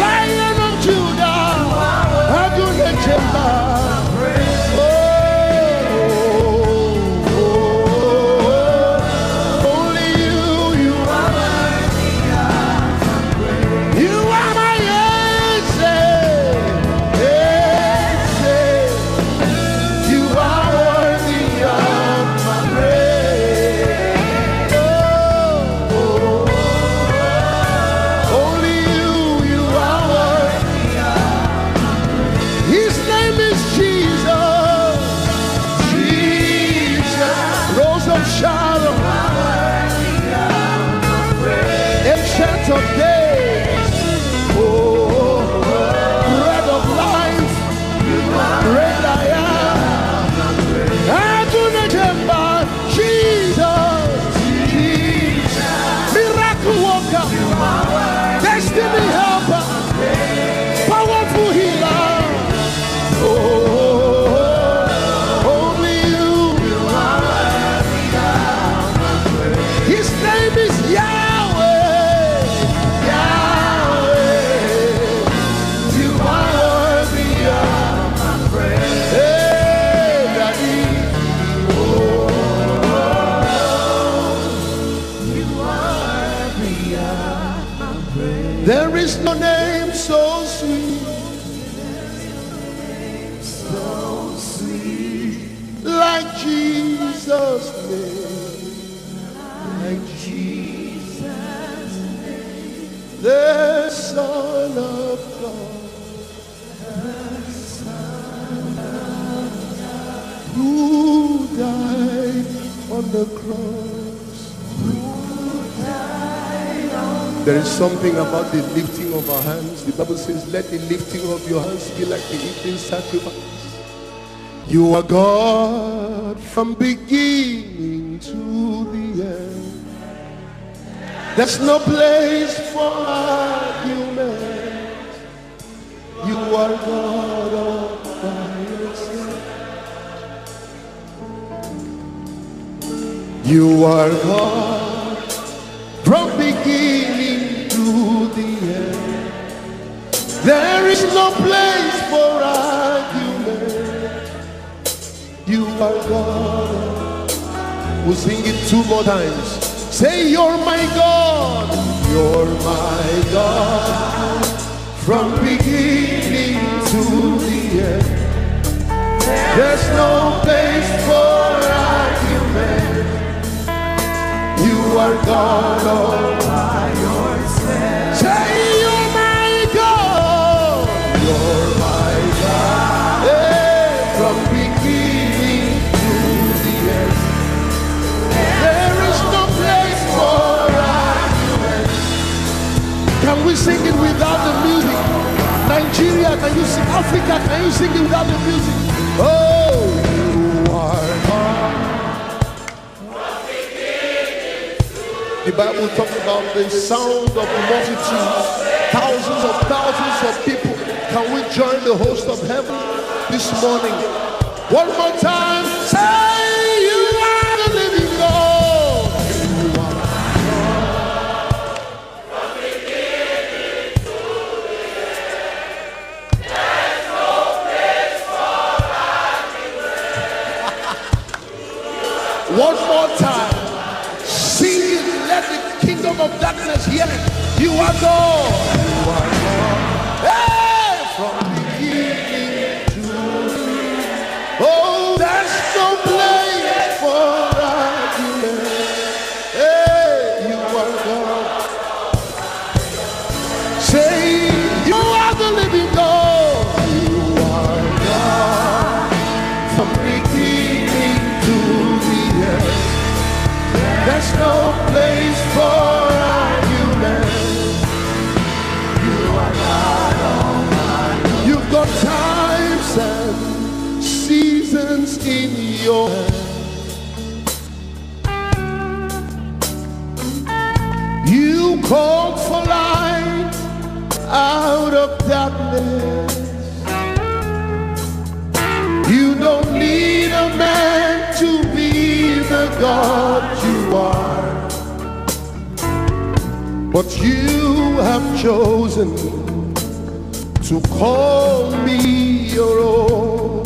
Lion of Judah, Adonai Jehovah. Oh, only you, you are worthy of my praise. You are my Eze, Eze. You are worthy of my praise. Oh, oh, oh. Only you, you are worthy of my praise. His name is Jesus. Jesus, Rose of Sharon, Ancient of Days, oh, Bread of Life, Great I Am, Adonai Jehovah, Jesus, Jesus, Miracle Is no name so sweet, so sweet, like Jesus' name, like Jesus' name, the Son of God, who died on the cross. There is something about the lifting of our hands. The Bible says, "Let the lifting of your hands be like the evening sacrifice." You are God from beginning to the end. There's no place for argument. You are God all by yourself. You are God from beginning to the end. There is no place for argument. You are God. We'll sing it two more times. Say, "You're my God. You're my God from beginning to the end. There's no place for argument. You are God all by yourself." Say, "You're my God. You're my God." Hey, from beginning to the end. There is no place for argument. Can we sing it without the music? Nigeria, can you sing? Africa, can you sing it without the music? Oh, you are God. The Bible talks about the sound of multitudes, thousands of thousands of people. Can we join the host of heaven this morning? One more time, say, "You are the living God." One more time. Sing it. Let the kingdom of darkness hear it. You are God. You are God. Hey! From beginning to end. Oh, there's no place for argument. Hey, you are God. Say, "You are the living God." You are God from beginning to the end. There's no place for argument. You are God all by yourself. You've got times and seasons in your hand. You called for light out of darkness. You don't need a man to be the God you are, but you have chosen to call me your own.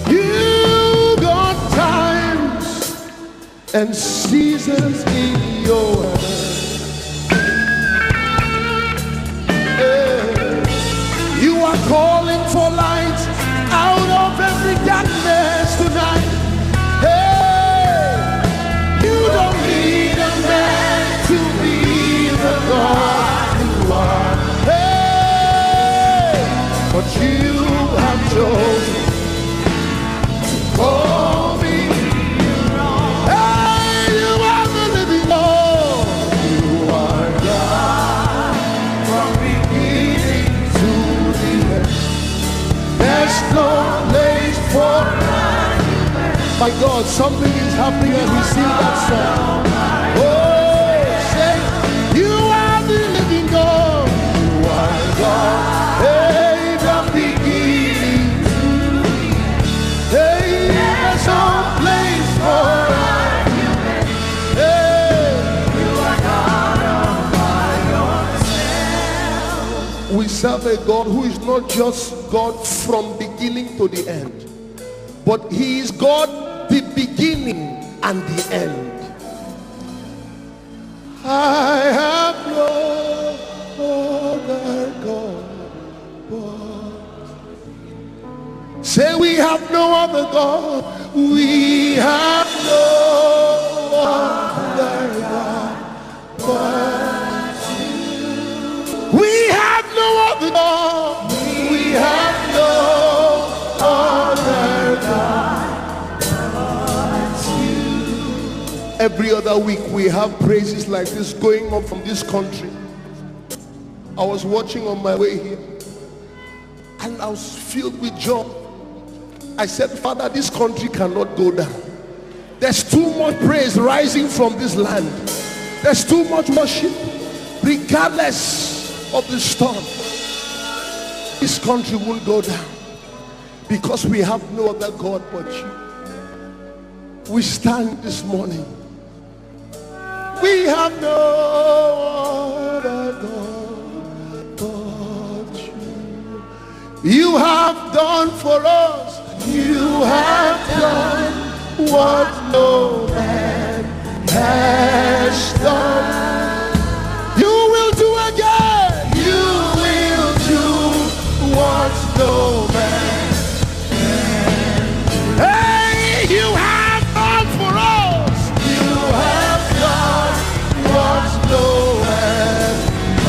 You got times and seasons in your hand. Yeah. You are calling for light out of every darkness tonight. Hey, you don't need a man to be the God you are. Hey, but you have chosen for me. Hey, you are the living God. You are God from beginning to the end. There's no place for argument. My God, something is happening as we sing that song. Oh, say, "You are the living God. You are God." Hey, from beginning to the end. Hey, there's no place for argument. Hey. You are God all by yourself. We serve a God who is not just God from beginning to the end, but He is God the beginning and the end. I have no No other God. We have no other God but you. We have no other God. We have no other God but you. Every other week we have praises like this going up from this country. I was watching on my way here, and I was filled with joy. I said, "Father, this country cannot go down. There's too much praise rising from this land. There's too much worship, regardless of the storm. This country won't go down because we have no other God but you." We stand this morning. We have no other God but you. You have done for us. You have done what no man has done. You will do again. You will do what no man. Hey, you have done for us. You have done what no man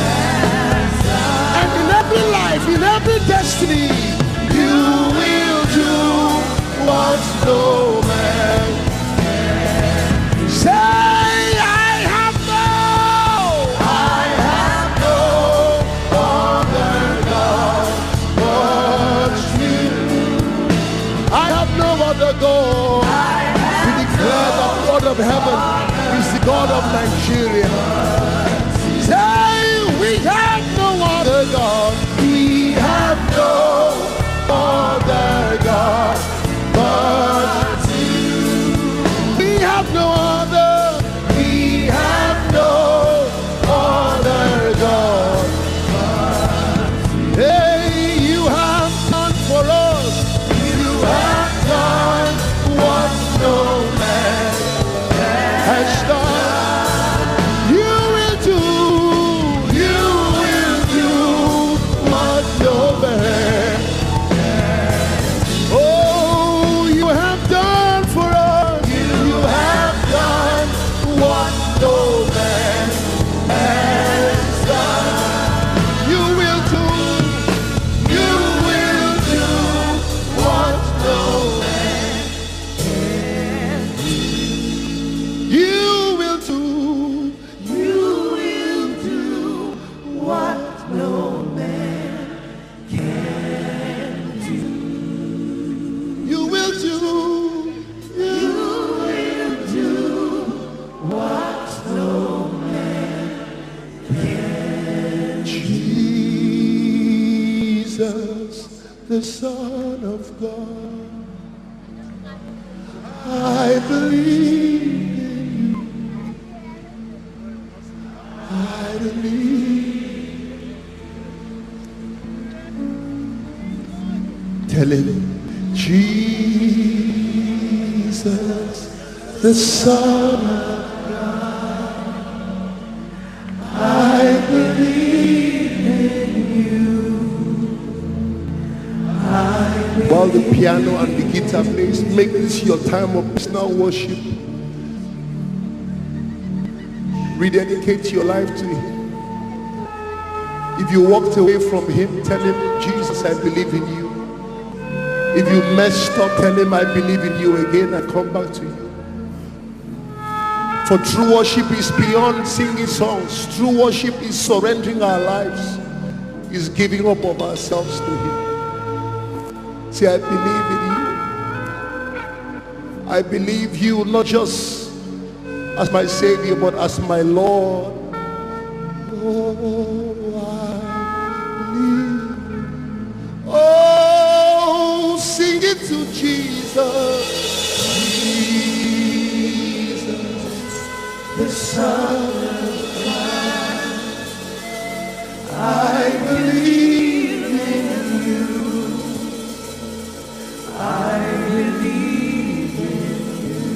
has done. And in every life, in every destiny, you will do what no man can. Say, "I have no, I have no other God but you." I have no other God. We declare that God of heaven is the God of Nigeria. Say, "We have no other God. We have no other God but you. We have no other. We have no other God." Hey, you have done for us. You have done what no man has done. You will do, you will do what no man. Oh, you have done for us. You have done what no man has done. You will do, you will do what no man can do. You will do, you will do what no man can do. You will do, you will do what no man can. Jesus, the Son of God, I believe in you. I believe. Tell him, "Jesus, the Son of God, I believe in you." I believe. While the piano and the guitar plays, make this your time of personal worship. Rededicate your life to Him. If you walked away from Him, tell Him, "Jesus, I believe in you." If you messed up, tell Him, "I believe in you again. I come back to you." For true worship is beyond singing songs. True worship is surrendering our lives, is giving up of ourselves to Him. Say, "I believe in you. I believe you, not just as my Savior, but as my Lord." Oh, I believe. Oh, sing it to Jesus. Jesus, the Son of God. I believe in you. I believe in you.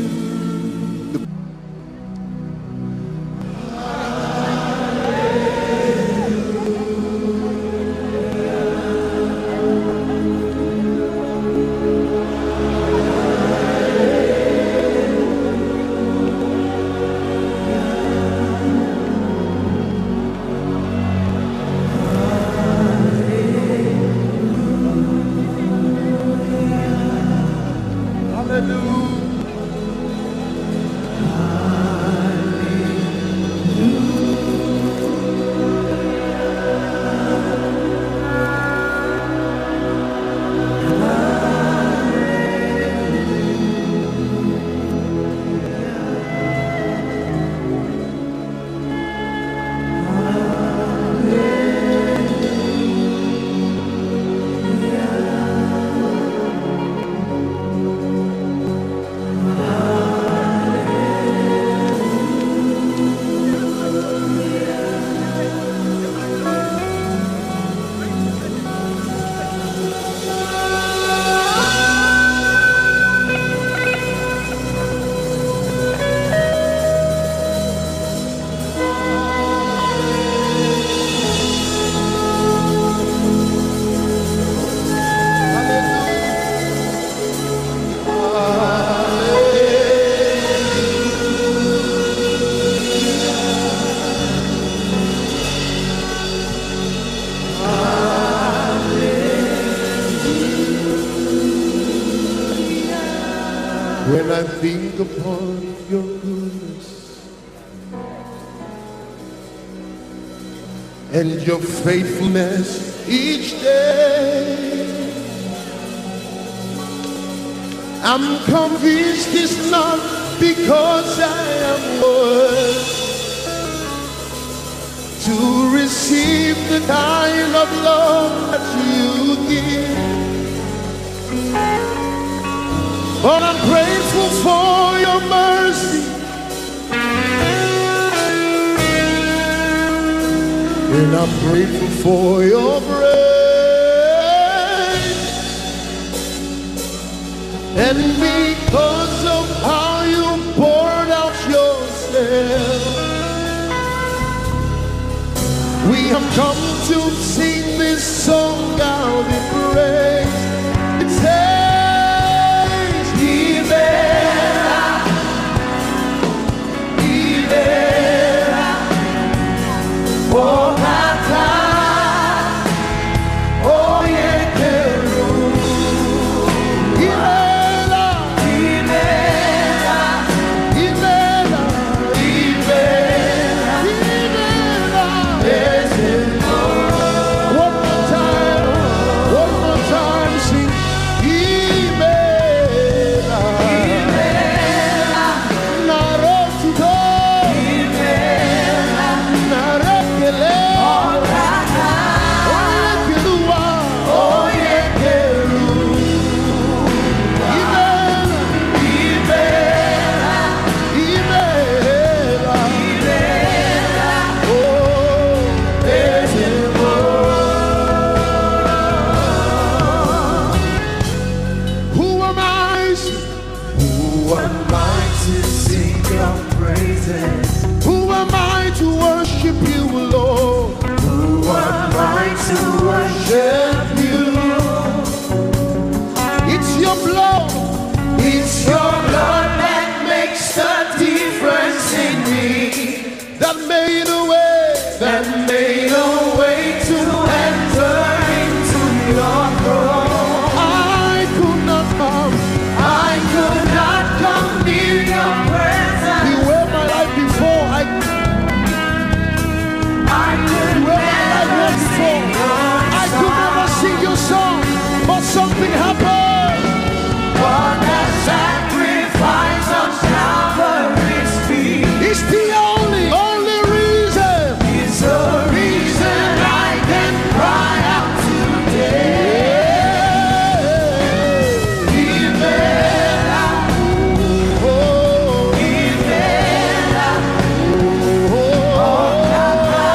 Think upon your goodness and your faithfulness each day. I'm convinced it's not because I am worthy to receive the kind of love that you give. But I'm grateful for your mercy. And I'm grateful for your grace. And because of how you poured out yourself, we have come to sing this song out in praise. It says, Ibera, Ibera, oh, Tata, oh, Yekeru. Ibera, Ibera, Ibera, Ibera, Ibera. One more time, one more time, sing. Ibera. Naro tuto. Naro kele. Oye Keruwa. Ibera. Ibera. Ibera. Oh, Ezemo. Who am I? Who am I to sing your praises? Who am I to worship you, Lord? Who am I to worship you? It's your blood. It's your blood that makes the difference in me. That made a way. That made a way to enter into your throne. I could not come. I could not come near your presence. You were my life before. I, I could you were my life never before. I could never sing your song, but something happened. But the sacrifice of Calvary's feet is the only, only reason. Is the reason I can cry out today. Ibera, oh, Ibera, oh, Tata,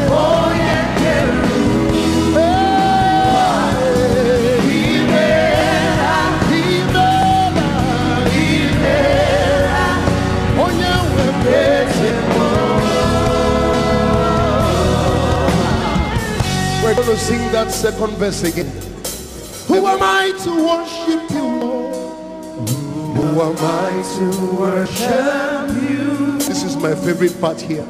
oh, Yekeru. We're going to sing that second verse again. Who am I to worship you, Lord? Who am I to worship you? This is my favorite part here.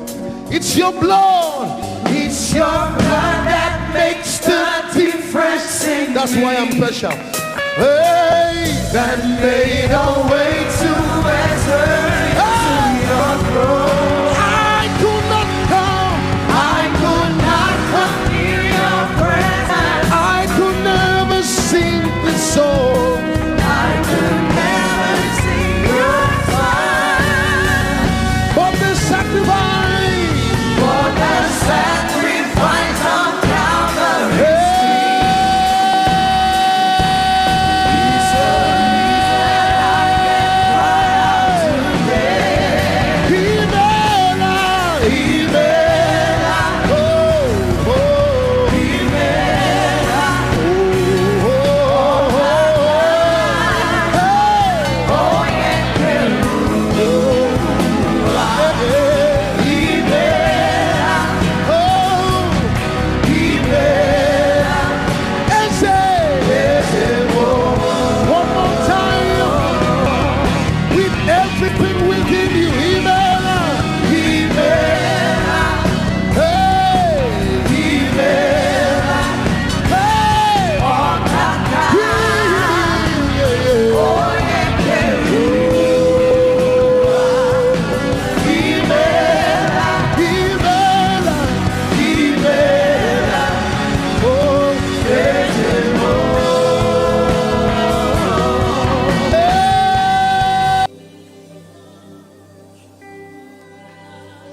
It's your blood. It's your blood that makes the difference in me. That's why I'm special. Hey, that made a way to enter into your throne. I could not come. I could not come near your presence. I could never sing this song. I could never sing your song. But the sacrifice. But the sacrifice of Calvary. Hey. Is the reason I can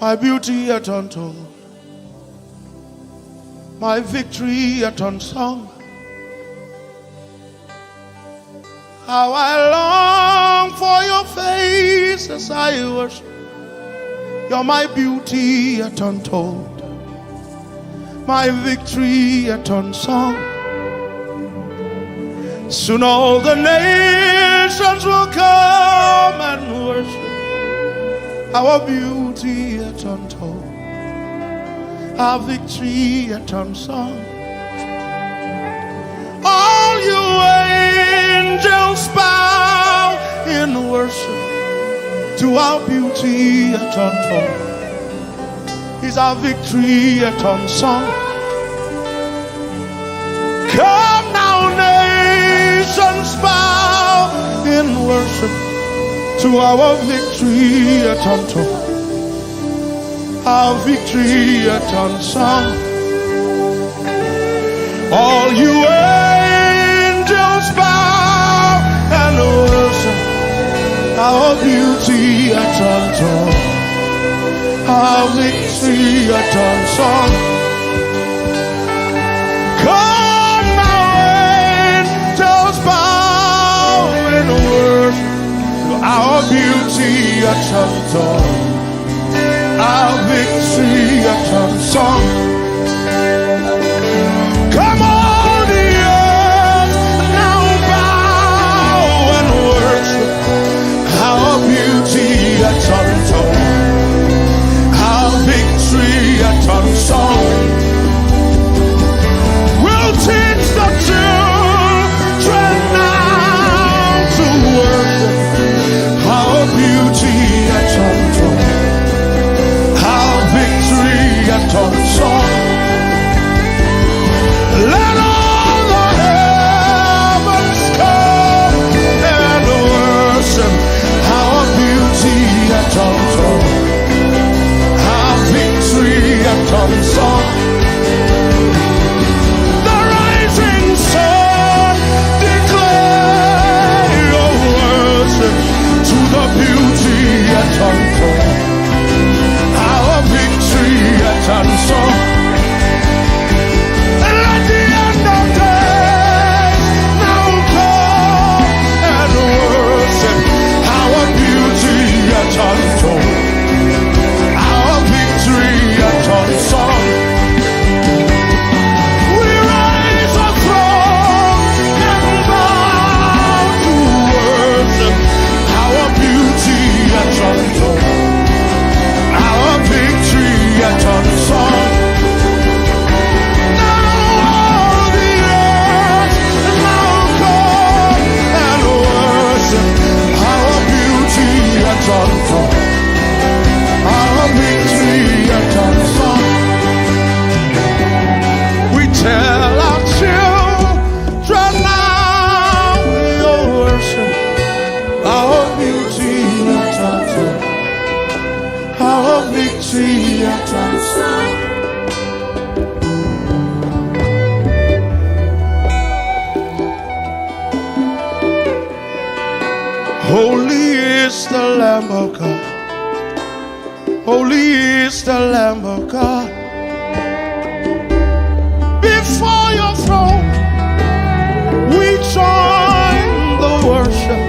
My beauty yet untold, my victory yet unsung. How I long for your face as I worship. You're my beauty yet untold, my victory yet unsung. Soon all the nations will come and worship. Our beauty yet untold, our victory yet unsung. All you angels bow in worship to our beauty yet untold, is our victory yet unsung. Come now, nations bow in worship to our victory yet untold, our victory yet unsung. All you angels bow and worship our beauty yet untold, our victory yet unsung. Come now, angels bow and worship our beauty yet untold, our victory yet unsung. Come on, the earth now bow and worship our beauty yet untold, our victory yet unsung. We'll teach the children now to worship our beauty yet untold, our victory yet unsung. Let all the heavens come and worship our beauty yet untold, our victory yet unsung. The rising sun declare your worship to the beauty yet untold, our victory yet unsung. Let the end of days now come and worship our beauty yet untold, our victory yet unsung. We rise up from and bow to worship our beauty yet untold, our victory yet unsung. Now all the earth now come and worship our beauty yet untold, our victory yet unsung. We tell our children now your worship, our beauty yet untold, our victory yet unsung. Holy is the Lamb of God. Holy is the Lamb of God. Before your throne, we join the worship.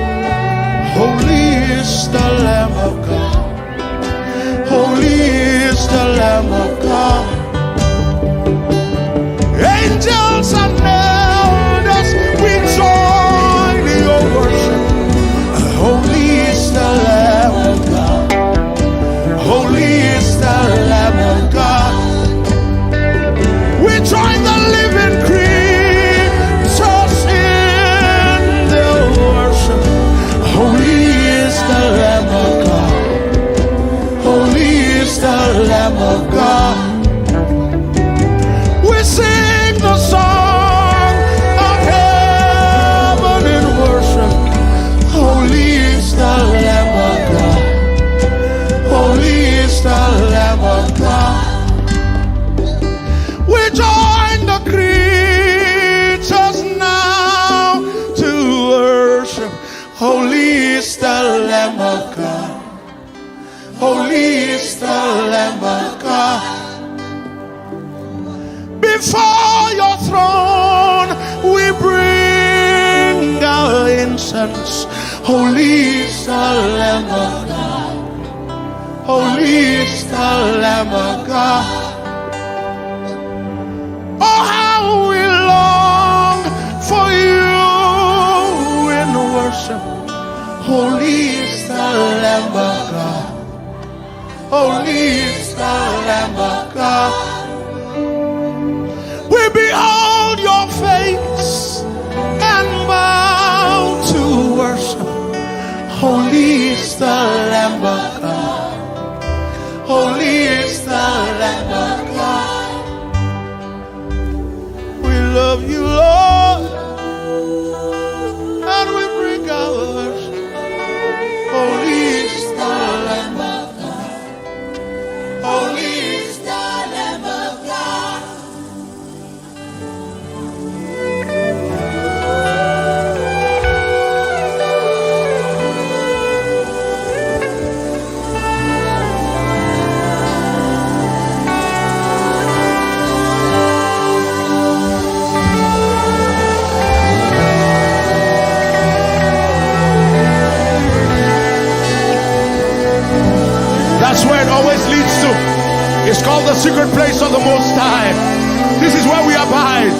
Holy is the Lamb of God. Holy is the Lamb of God. Angels and elders, we join your worship. Holy is the Lamb of God. Holy is the Lamb of God. is the Lamb of God. Before your throne, we bring our incense. Holy is the Lamb of God. Holy is the Lamb of God. Oh, how we long for you in worship. Holy is the Lamb of God. Holy is the Lamb of God. We behold your face and bow to worship. Holy is the Lamb of God. Holy is the Lamb of God. We love you, Lord, and we bring our worship. Holy is the Lamb of God. Holy is the Lamb of God. That's where it always leads to. It's called the secret place of the Most High. This is where we abide.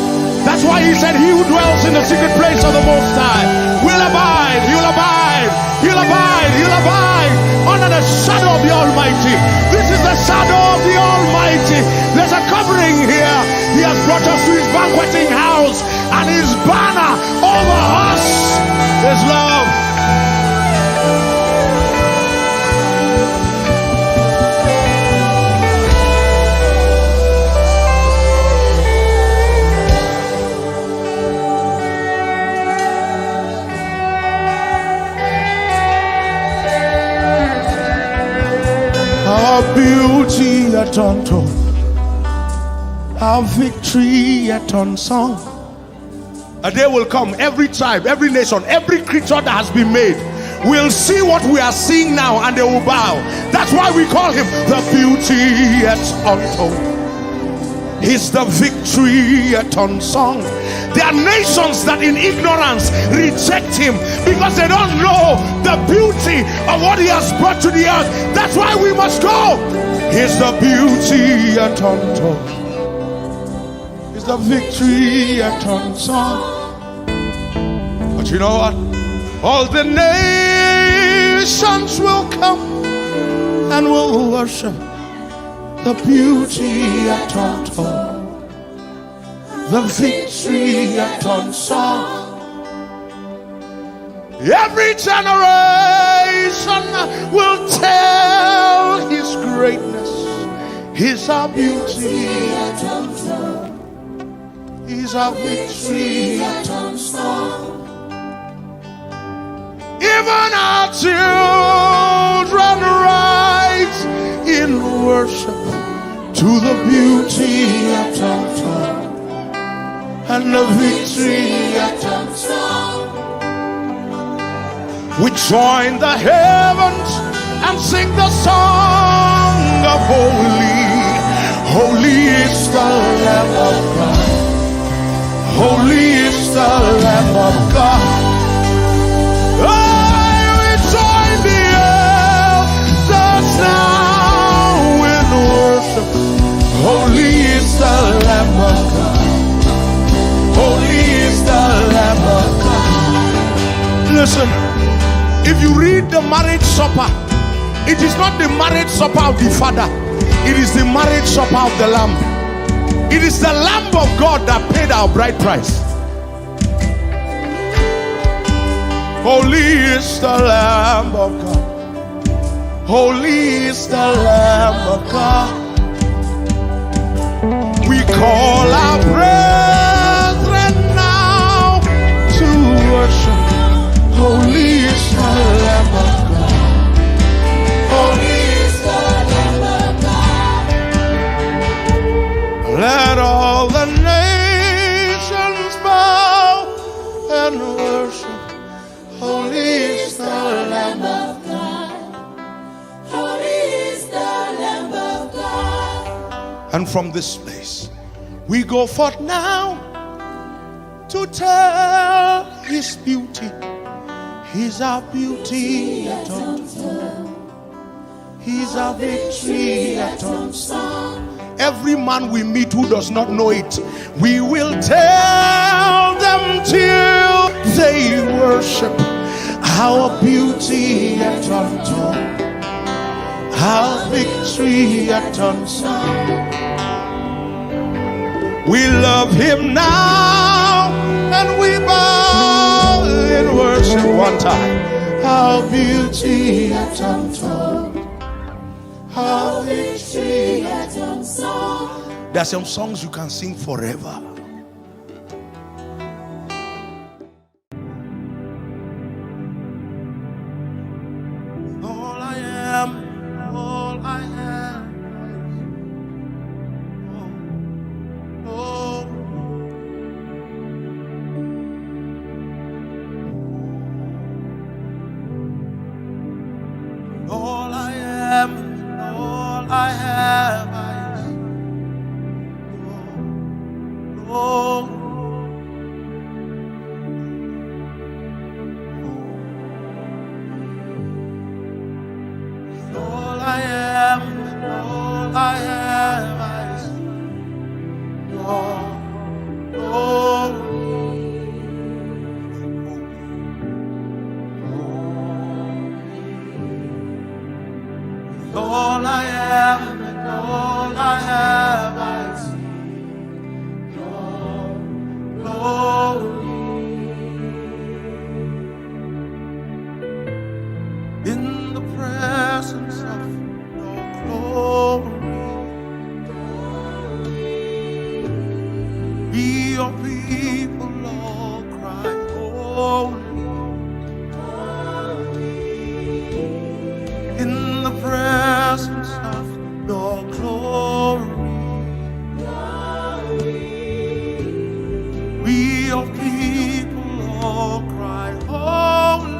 That's why he said, "He who dwells in the secret place of the Most High will abide, he'll abide, he'll abide, he'll abide under the shadow of the Almighty." This is the shadow of the Almighty. There's a covering here. He has brought us to his banqueting house, and his banner over us is love. Our beauty yet untold, our victory yet unsung. A day will come, every tribe, every nation, every creature that has been made will see what we are seeing now and they will bow. That's why we call him the beauty yet untold. He's the victory yet unsung. There are nations that in ignorance reject him because they don't know the beauty of what he has brought to the earth. That's why we must go. He's the beauty yet untold. He's the victory yet unsung. But you know what? All the nations will come and will worship the beauty yet untold, the victory yet unsung. Every generation will tell his greatness. He's our beauty yet untold. He's our victory yet unsung. Even our children rise in worship to the beauty yet untold and the victory yet unsung. We join the heavens and sing the song of holy. Holy is the Lamb of God. Holy is the Lamb of God. Oh, we join the elders now in worship. Holy is the Lamb of God. Holy is the Lamb of God. Listen, if you read the marriage supper, it is not the marriage supper of the Father, it is the marriage supper of the Lamb. It is the Lamb of God that paid our bride price. Holy is the Lamb of God. Holy is the Lamb of God. We call our brethren now to worship. Holy is the Lamb of God. Holy is the Lamb of God. Let all the nations bow and worship. Holy is the Lamb of God. Holy is the And from this place, we go forth now to tell his beauty. He's our beauty at untold. He's our victory at untold. Every man we meet who does not know it, we will tell them till they worship. Our beauty at untold. Our victory at untold. We love him now and we bow in worship one time. Our beauty at untold. Our victory at untold. There are some songs you can sing forever. All I am, all I have. Oh, oh. All I am, all I have, I give you glory. All I am, all I have, I give you glory. All I am and all I have, I sing your glory. In the presence of your glory, we, your people, all cry, holy. In the presence of your glory, we, your people, all cry, holy.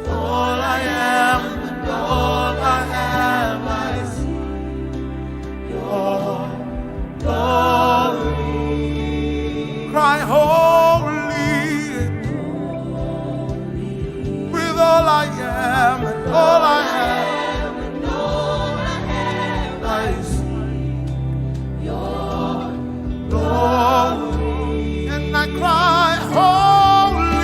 All I am and all I have, I sing your glory. Cry, holy. With all I am and all I have, I sing your glory. And I cry, holy.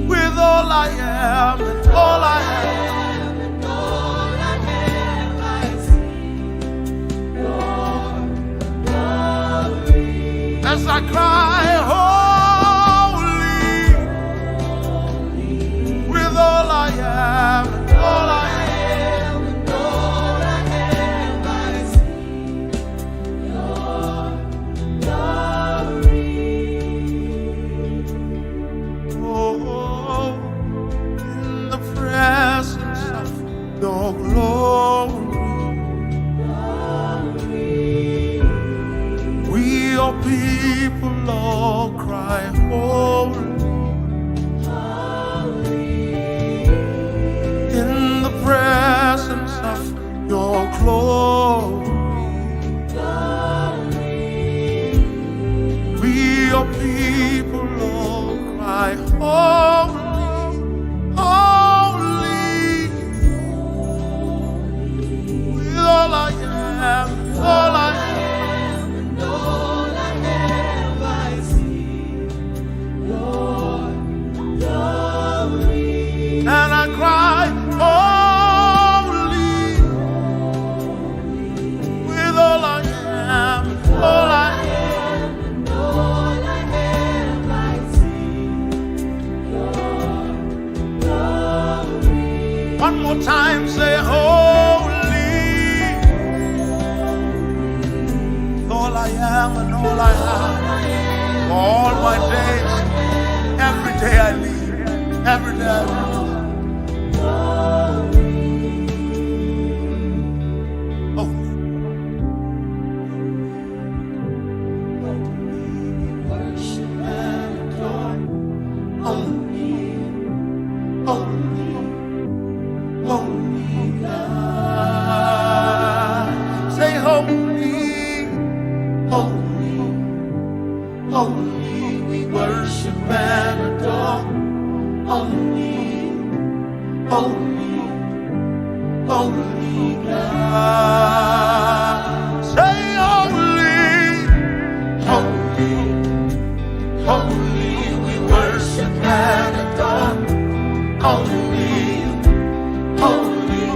With all I am and all I have, as I cry, holy. With all I am and all I have, I sing your glory. Oh, in the presence of your glory, we, your people, all cry, holy. In the presence of your glory, we, your people, all cry, holy, holy. With all I am, all I am, and all I have, I sing your glory. And I cry, holy, with all I am, all I have, and all I have, I sing your glory. One more time, say, holy. All I am and all I have, all my days, every day I live, every day I live. Oh. Worship and adore. Oh. Holy, we worship and adore. Holy, holy, holy God. Say holy, holy, holy, we worship and adore. Holy, holy,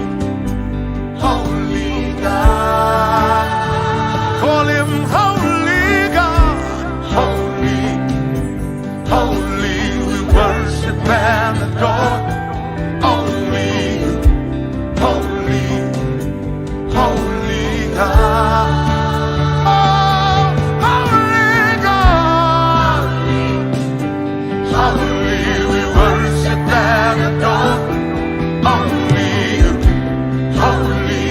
holy God. Call him holy God. Holy, holy, we worship and adore. Holy, holy, holy God. Oh, holy God. Holy, we worship and adore. Holy, holy,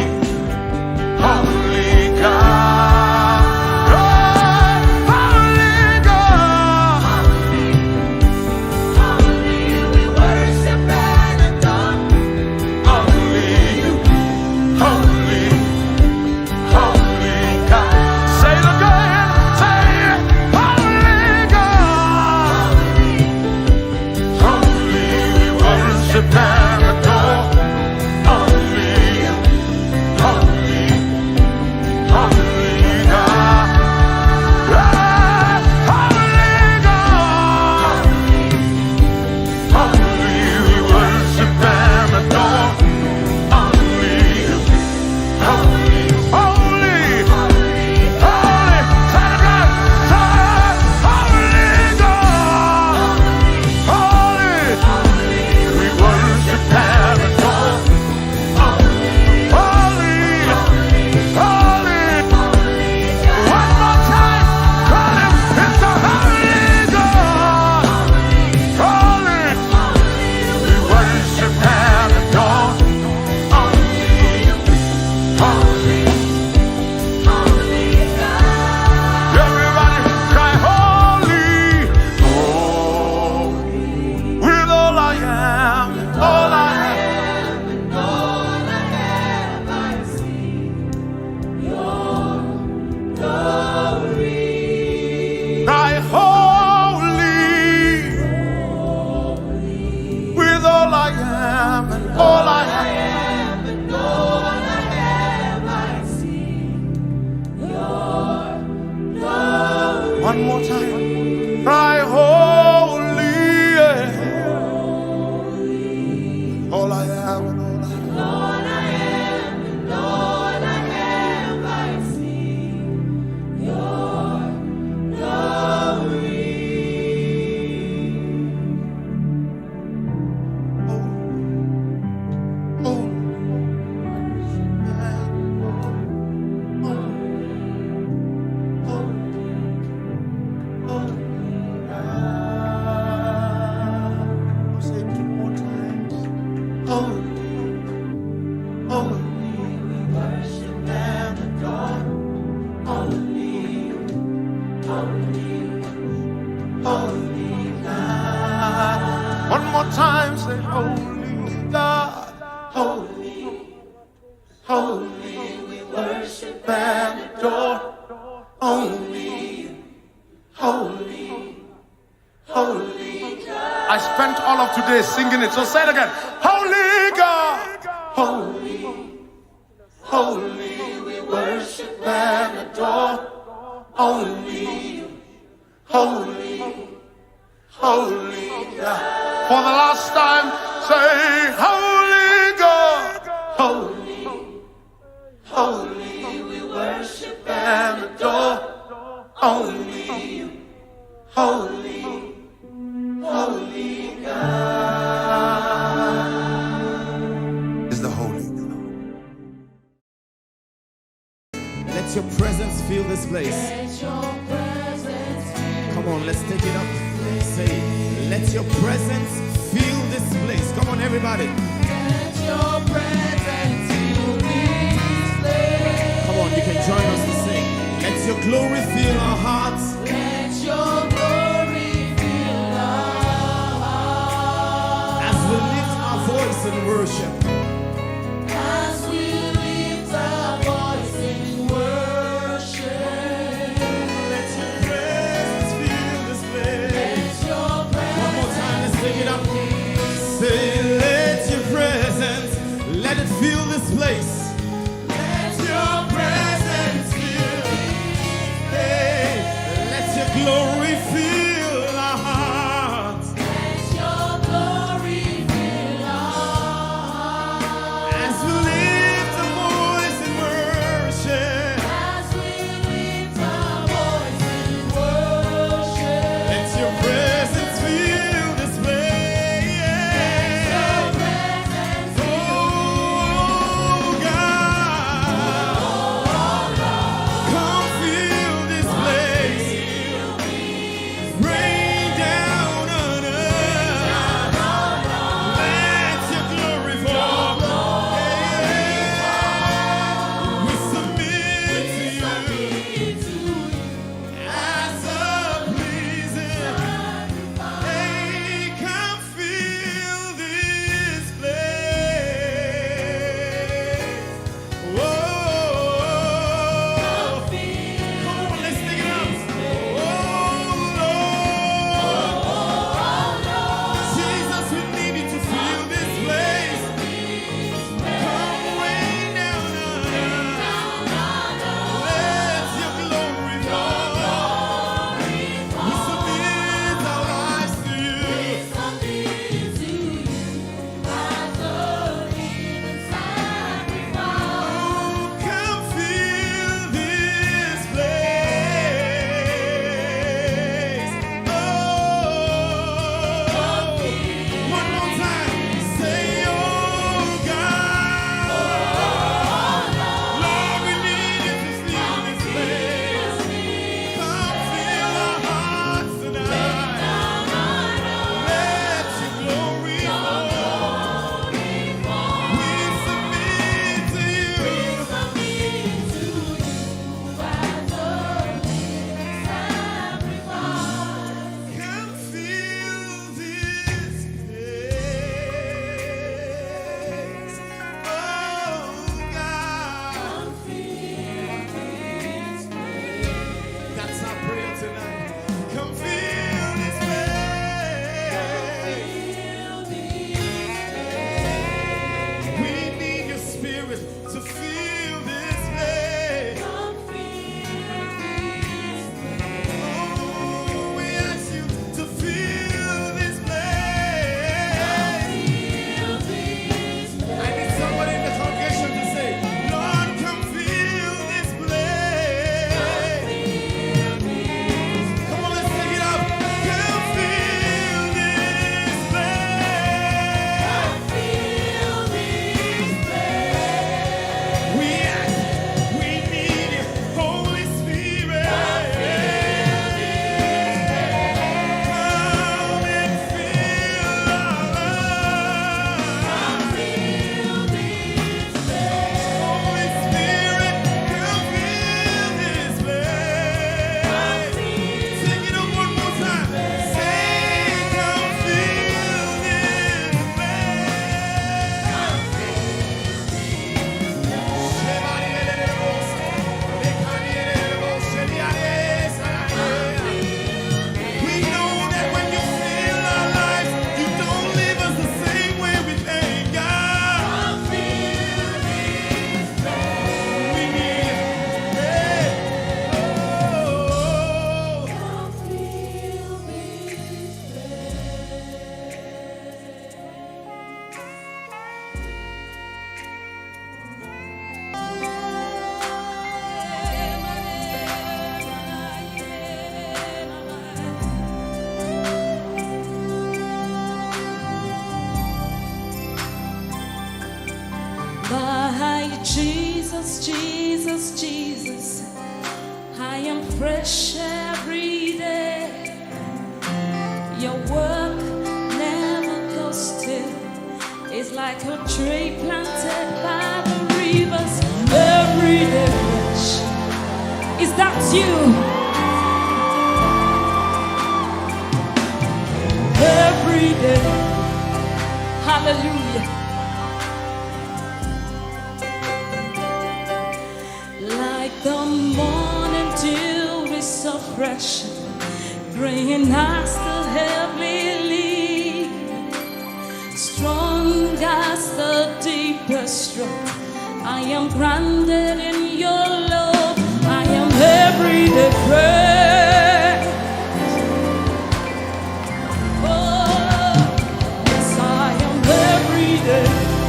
holy God. Oh, holy God. Holy, we worship and adore. Holy, holy, holy God. Say it again. Say it. Holy God. Holy, we worship and adore. Holy, holy, holy God. Holy God. Holy, we worship and adore. Holy, holy, holy, holy. Say it again. Say, holy God. Holy, we worship and adore. Holy, holy. One more time. Call him. It's the holy God. Holy, we worship and adore. Holy, holy, holy God. Everybody cry, holy, holy. With all I am, all I have, and all I have, I sing your glory. Cry, holy. With all I am and all I have, and all I have, I sing your glory. One more time. Cry, holy, yeah. All I am and all I have. All I am and all I have, I sing your glory. Oh, oh, oh, oh, oh. I'll say it two more times. Holy, holy, we worship and adore. Holy, holy, holy God. One more time, say, holy God. Holy, holy, we worship and adore. Only you, holy, holy God. I spent all of today singing it, so say it again. Holy God. Holy, holy, we worship and adore. Only you, holy, holy God. For the last time, say, holy God. Holy, holy, we worship and adore. Only you, holy, holy God. Is the holy God. Let your presence fill this place. Let your presence fill. Come on, let's take it up. Say, let your presence fill this place. Come on, everybody. Let your presence fill this place. Come on, you can join us to sing. Let your glory fill our hearts. Let your glory fill our hearts. As we lift our voice in worship. As we lift our voice in worship. Let your presence Place. Let your presence fill this place. Let your glory fill our hearts. Let your glory fill our hearts. As we lift a voice in worship. As we lift a voice in worship. Let your presence fill this place. Let your presence Oh God, come fill this place. Rain down on us. Let your glory fall. Yeah. We submit to you as a pleasing. Hey, come fill this place. Whoa. Come on, let's sing it out. Oh, Lord. Jesus, we need you to fill this place. Come rain down on us. Let your glory fall. We submit our lives to you. Oh, come fill this place. Oh, one more time. Say, oh God. Lord, we need you to fill this place. Come fill our hearts tonight. Let your glory fall. We submit to you. Come fill this place. Oh God. That's our prayer tonight. Come fill this place. We need your spirit to fill this place. Oh, we ask you to fill this place. I need somebody in the congregation to say, Lord, come fill this place. Come on, let's take it up. Come fill this place. We ask, we need you, Holy Spirit. Come and fill our lives. Holy Spirit, come fill this place. Take it up one more time. Say, come fill this place. We know that when you fill our lives, you don't leave us the same way we came, God. We need you. Hey. Oh. By Jesus, Jesus, Jesus, I am fresh every day. Your work never goes still. It's like a tree planted by the rivers. Every day fresh. Is that you? Every day. Hallelujah. Like the morning dew is so fresh, green as the heavenly leaf, strong as the deepest rock. I am grounded in your love. I am everyday prayer. Oh, yes, I am everyday.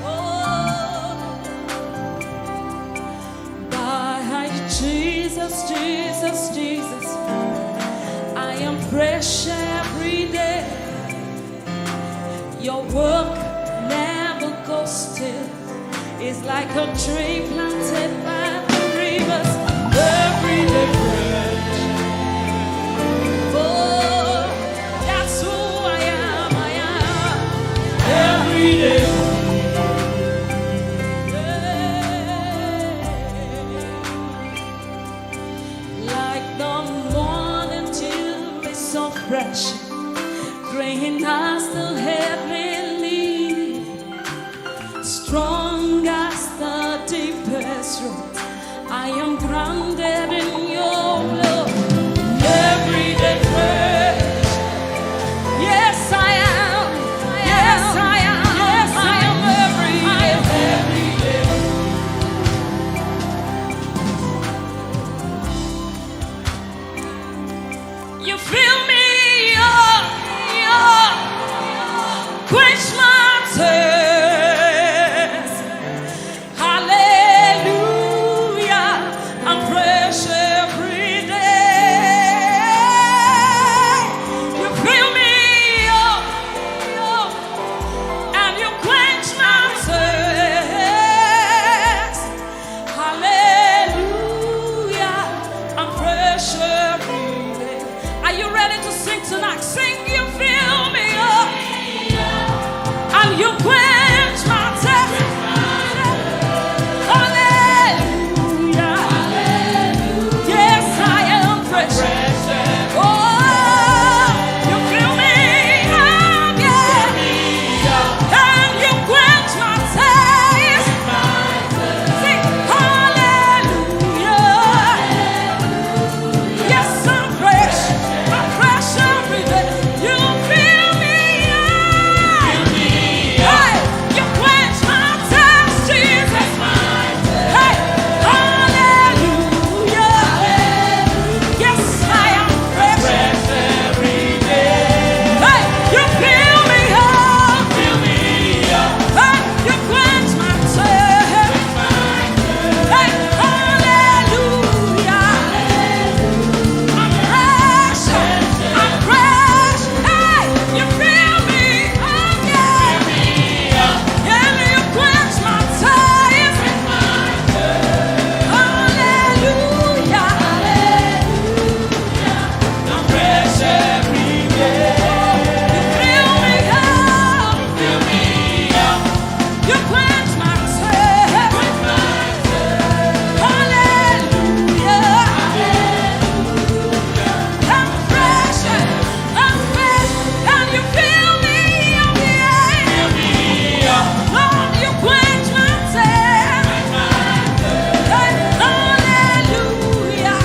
Oh, by Jesus, Jesus, Jesus, I am fresh every day. Your work never goes still. It's like a tree planted by the rivers. Every day fresh. Oh, that's who I am, I am. Every day. Like the morning dew is so fresh, green as the heavenly leaf, strong as the deepest root. I am grounded in your love. Every day fresh. Yes, I am. Yes, I am. Yes, I am every day. You fill me up, up, quench my thirst. Hallelujah, I'm fresh every day. You fill me up, up, and you quench my thirst. Hallelujah, I'm fresh every day. Are you ready to sing tonight? Sing, you fill me up and you quench my thirst. Hallelujah. Yes, I am fresh. Oh, you fill me up, yeah. And you quench my thirst. Sing hallelujah. Yes, I'm fresh. I'm fresh every day. You fill me up. Hey, you quench my thirst, Jesus. Hey, hallelujah. Yes, I am fresh. Hey, you fill me up. Hey, you quench my thirst. Hey, hallelujah. I'm fresh. I'm fresh. Hey, you fill me up, yeah. Yeah, you quench my thirst. Hallelujah. I'm fresh every day. You fill me up. You quench my thirst. Hallelujah. I'm fresh, I'm fresh, and you fill me up, yeah. Lord, you quench my thirst. Hey, hallelujah.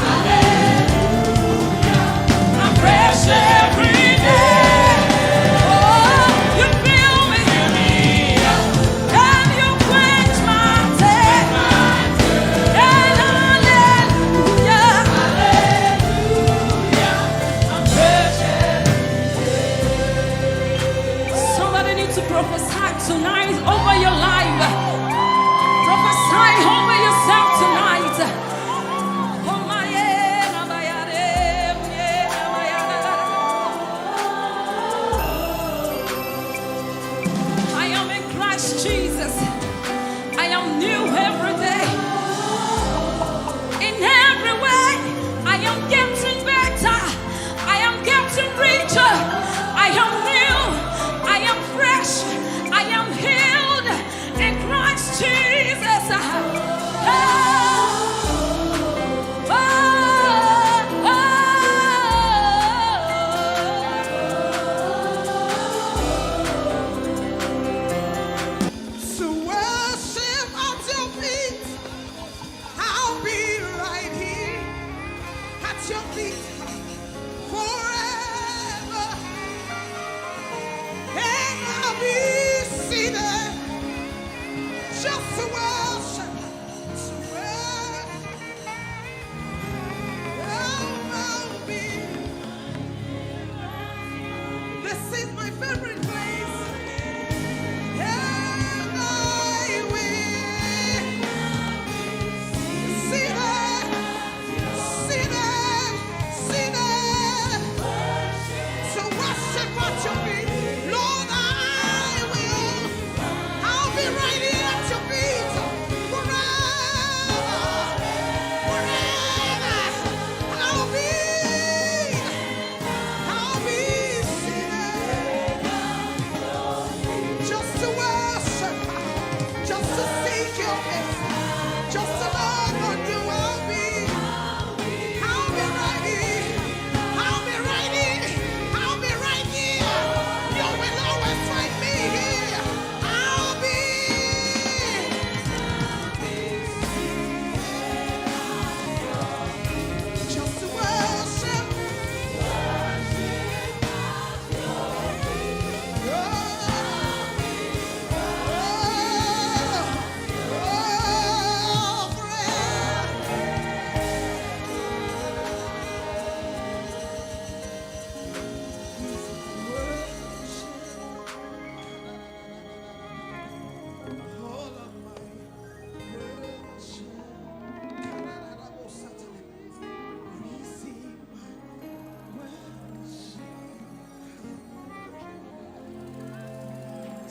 I'm fresh every day. Oh, you fill me. And you quench my thirst. And hallelujah. I'm fresh every day. Somebody needs to prophesy tonight over your life. Prophesy over yourself tonight. I am in Christ Jesus. I am new every day. In every way, I am getting better. I am getting richer. I am new. I am fresh. I am healed in Christ Jesus. Oh, oh, oh. To worship at your feet, I'll be right here at your feet forever. And I'll be seated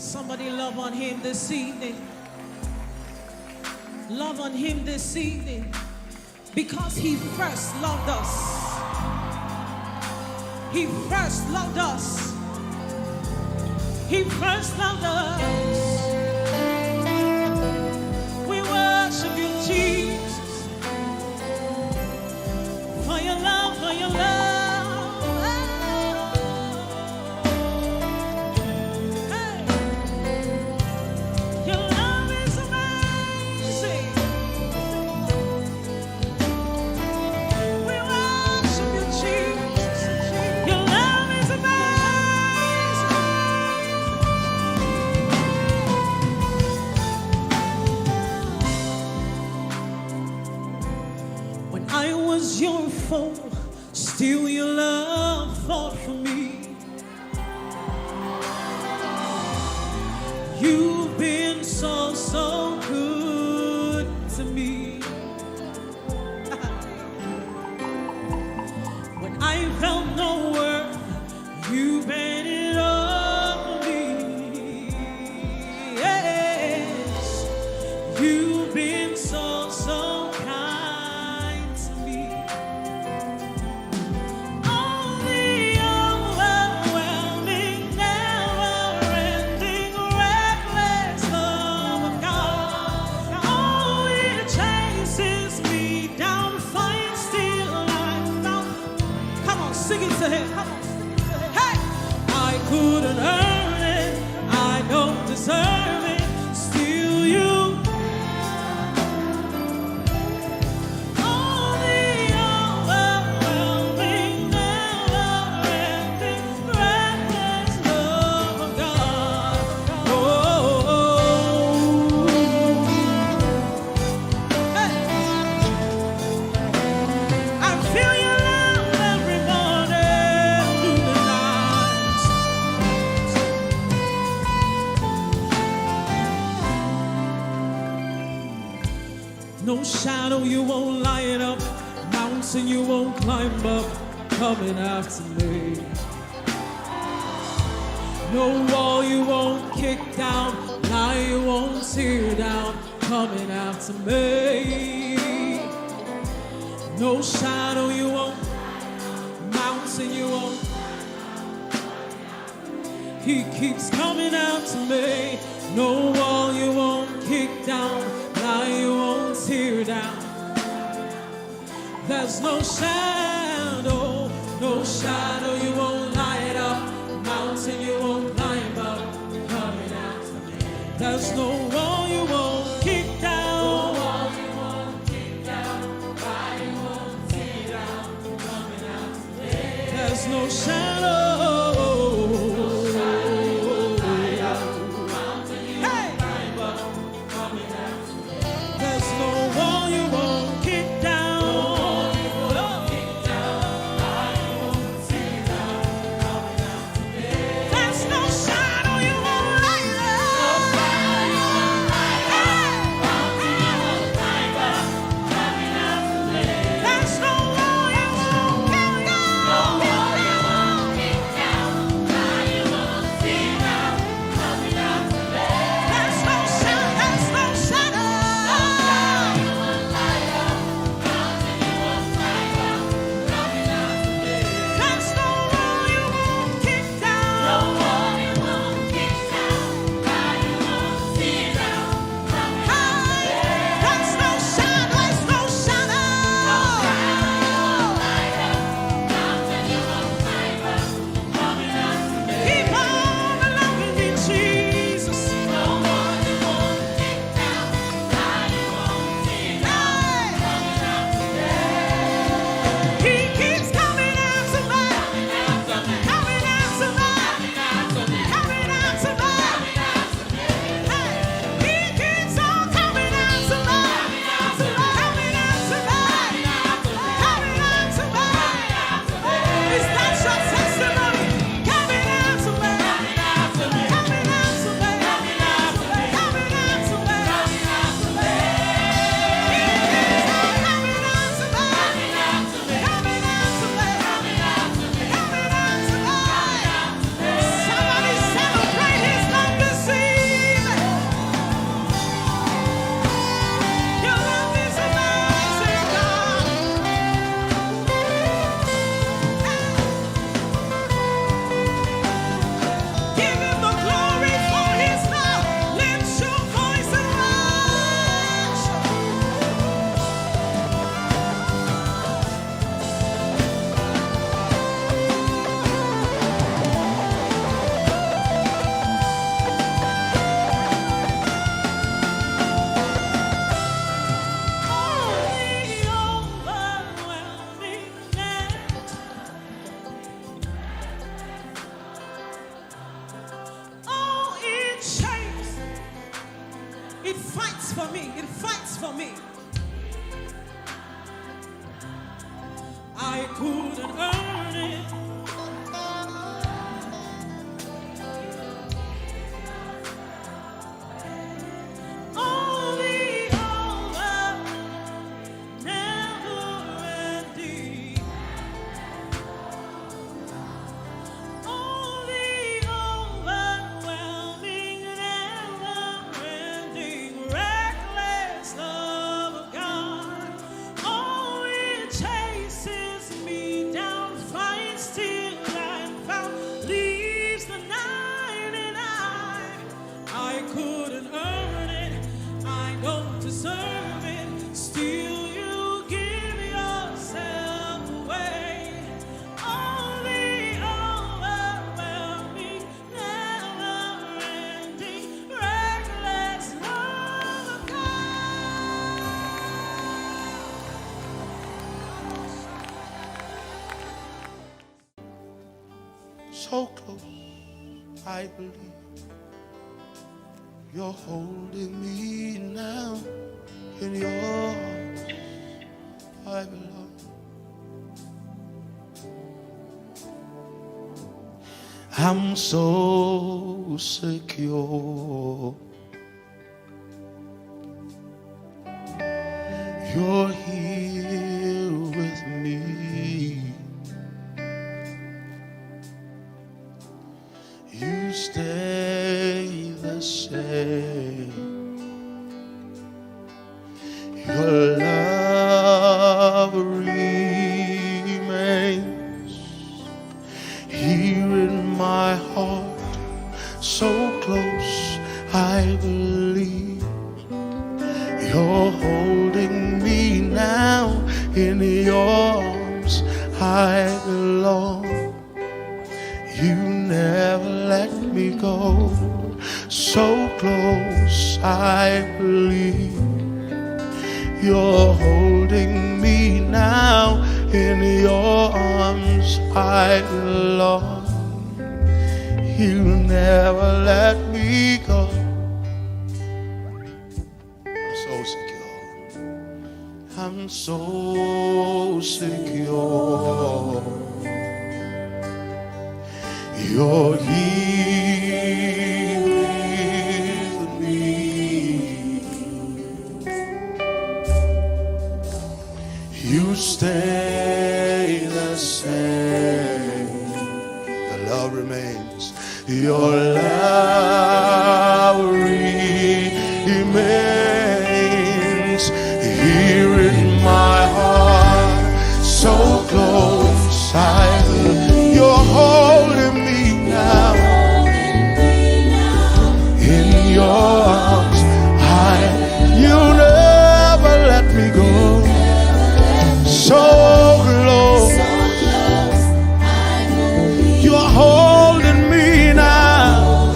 Somebody love on him this evening. Love on him this evening. Because he first loved us. He first loved us. He first loved us. We worship you, Jesus, for your love, for your love. Hey. Your love is amazing. We worship you, Jesus. Your love is amazing. When I was your foe, still your love fought for me. You've been so, so good to me. When I felt no worth, you paid it all for me. Yes, you've been so, so kind to me. Oh, the overwhelming, never-ending, reckless love of God. Oh, it chases me down, finds till I found. Come on, sing it to him. Come on. Hey! I couldn't earn it, I don't deserve it. Still you. Oh, the overwhelming, never-ending, reckless love of God. Oh. Hey. I feel your love every morning through the night. No shadow you won't light up, mountain you won't climb up, coming after me. No wall you won't kick down, lie you won't tear down, coming after me. No shadow you won't, mountain you won't. He keeps coming after me. No wall you won't kick down, lie you won't tear down. There's no shadow, no shadow you won't light up, mountain you won't climb up, coming after me. There's no wall you won't kick down. No wall you won't kick down, lie you won't tear down, coming after me. There's no shadow. Hey! There's no wall you won't kick down. There's no shadow you won't light up. Hey! There's no wall you won't kick down. for me. It fights for me. I couldn't earn it. Only over, never ending. Only overwhelming, never ending, reckless love of God. Oh, it chases me down, finds till I'm found, leaves the ninety-nine. I couldn't earn it, I don't deserve it. Still, you give yourself away. Only overwhelming, never ending, reckless love of God. So close, I believe you're holding me now in your arms. I belong. I'm so secure. You're here with me. You stay the same. Your love remains here in my heart, so close, I believe you're holding me now in your arms. I belong. You never let me go. So close, I believe you're holding me now in your arms. I belong. You never let me go. I'm so secure. I'm so secure. You're here with me. You stay the same. The love remains. Your love remains here in my heart, so close. I, you're holding me now in your arms. I, you never let me go. So close. You're holding me now.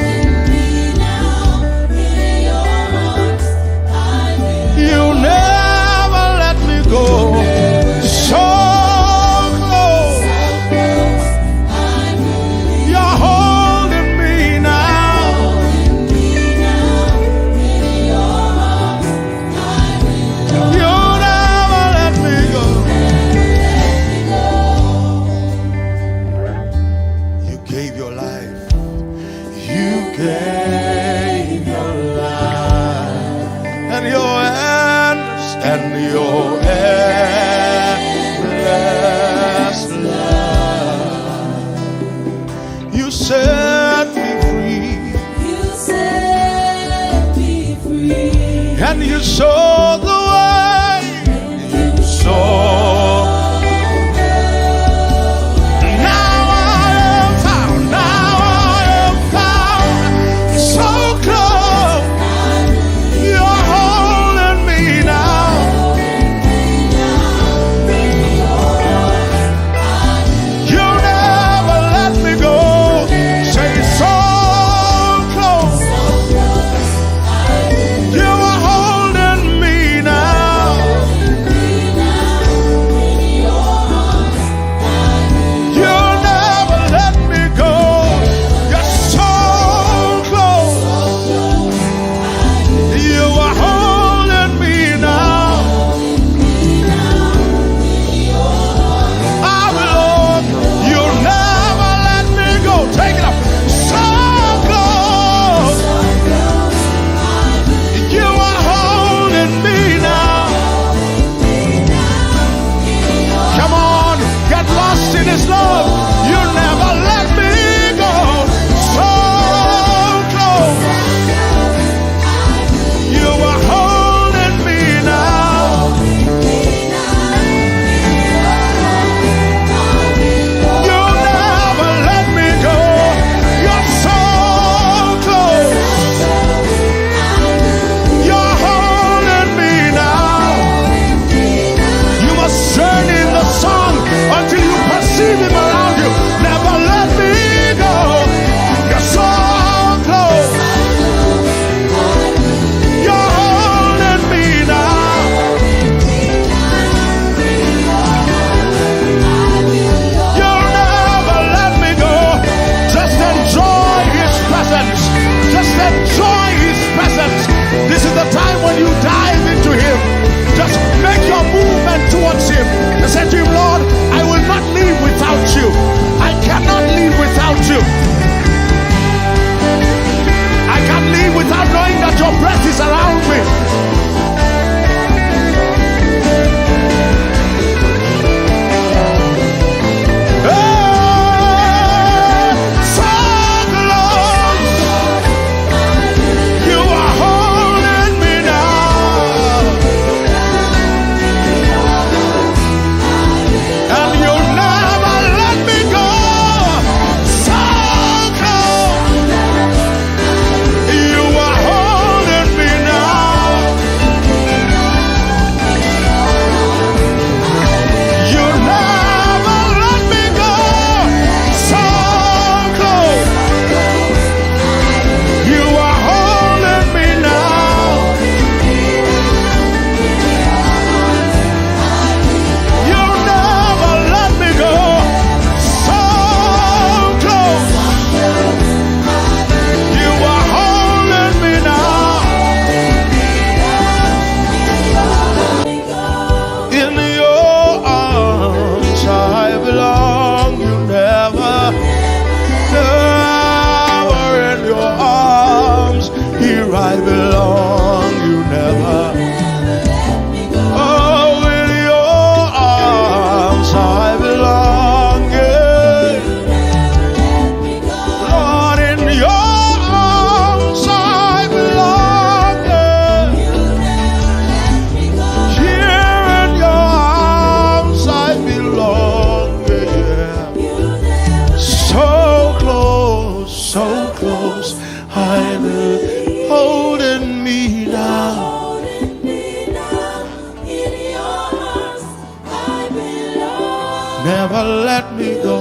Let me go.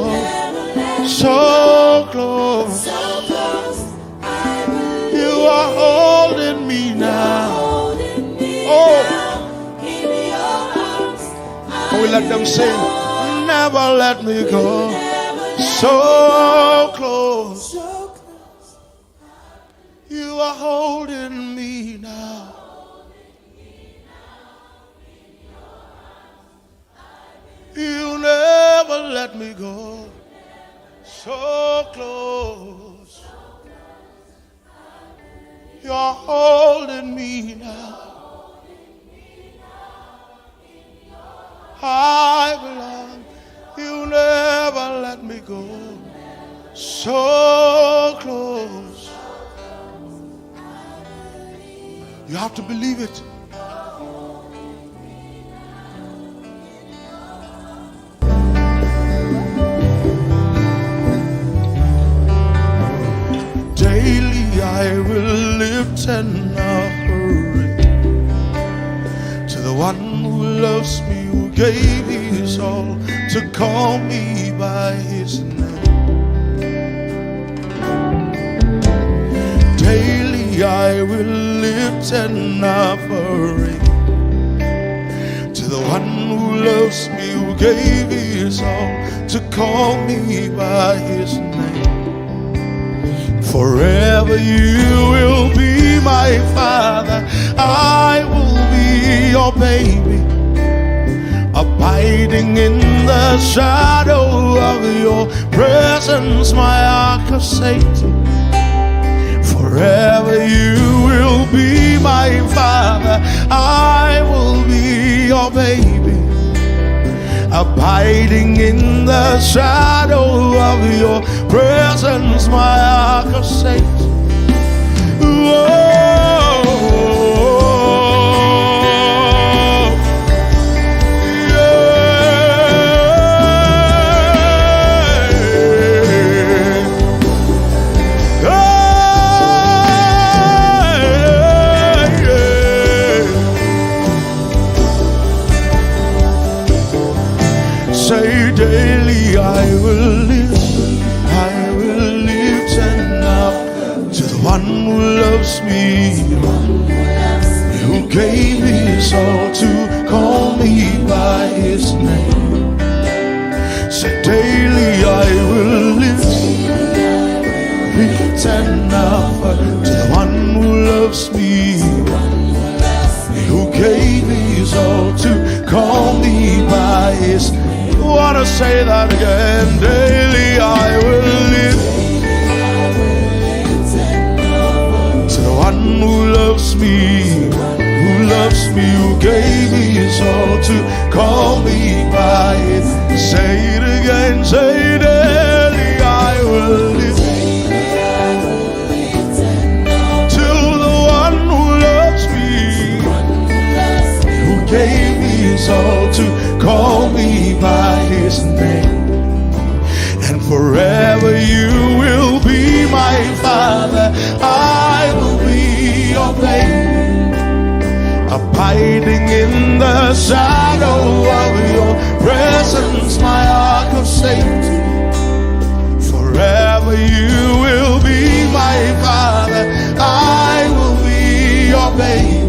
So close. You are holding me now. Oh, can we let them sing? Never let me go. So close. You are holding me now. You never let me go. So close. You're holding me now. I belong. You never let me go. So close. You have to believe it. Daily I will lift an offering to the one who loves me, who gave his all to call me by his name. Daily I will lift an offering to the one who loves me, who gave his all to call me by his name. Forever you will be my father, I will be your baby, abiding in the shadow of your presence, my ark of safety. Forever you will be my father, I will be your baby, abiding in the shadow of your presence, my ark of safety. Whoa. Yeah. Say daily I will lift, I will lift and up to the one who loves me, who gave his all to call me by his name. Say daily I will lift, lift and up to the one who loves me, who gave his all to call me by his name. Wanna say that again. Daily I will lift to the one who loves me, who loves me, who gave his all to call me by his. Say it again, say daily I will lift to the one who loves me, who gave his all to call me by his name. And forever you will be my father, I will be your baby, abiding in the shadow of your presence, my ark of safety. Forever you will be my father, I will be your baby,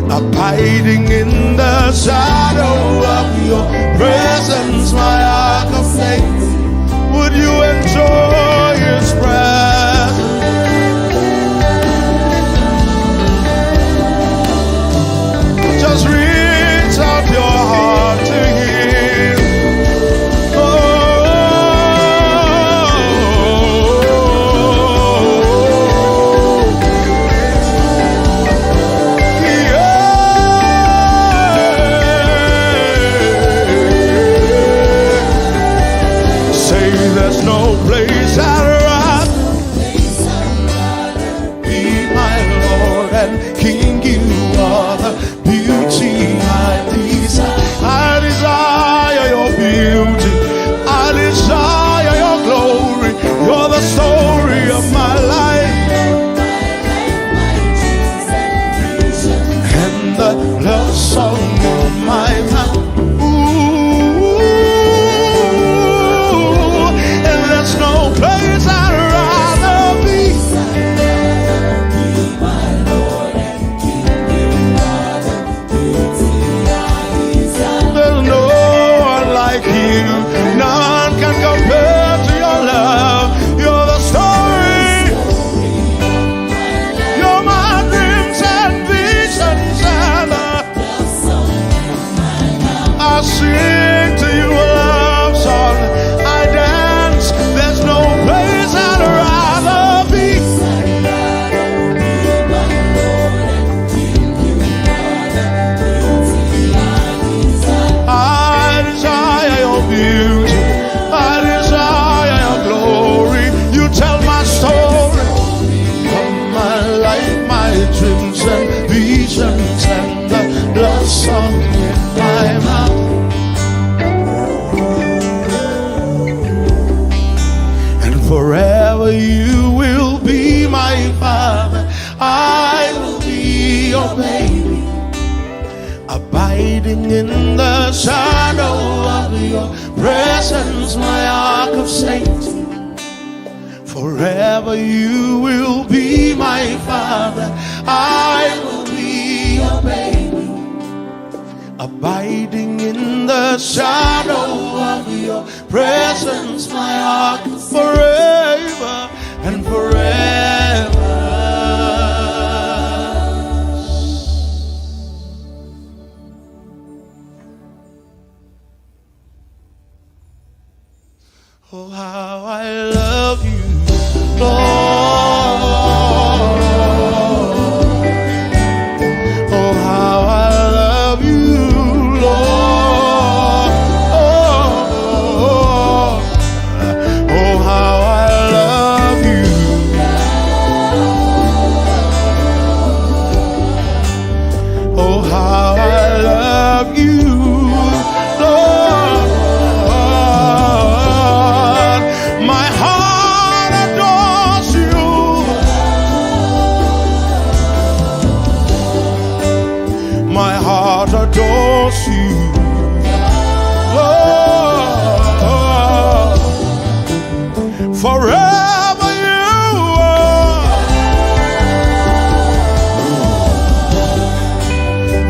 abiding in the shadow of your presence, my ark of safety. Would you enjoy his presence? Just reach out your heart to him. Oh, yeah. Say there's no You will be my father, I will be your baby. Abiding in the shadow of your presence, my ark of safety. Forever you will be my father, I will be your baby. Abiding in the shadow of your presence, my heart forever and forever. Oh, how I love you, Lord. Oh, how I love you, Lord. Oh, how I love you. Oh, how I love you, Lord. My heart adores you. My heart adores you, Lord. Forever you are,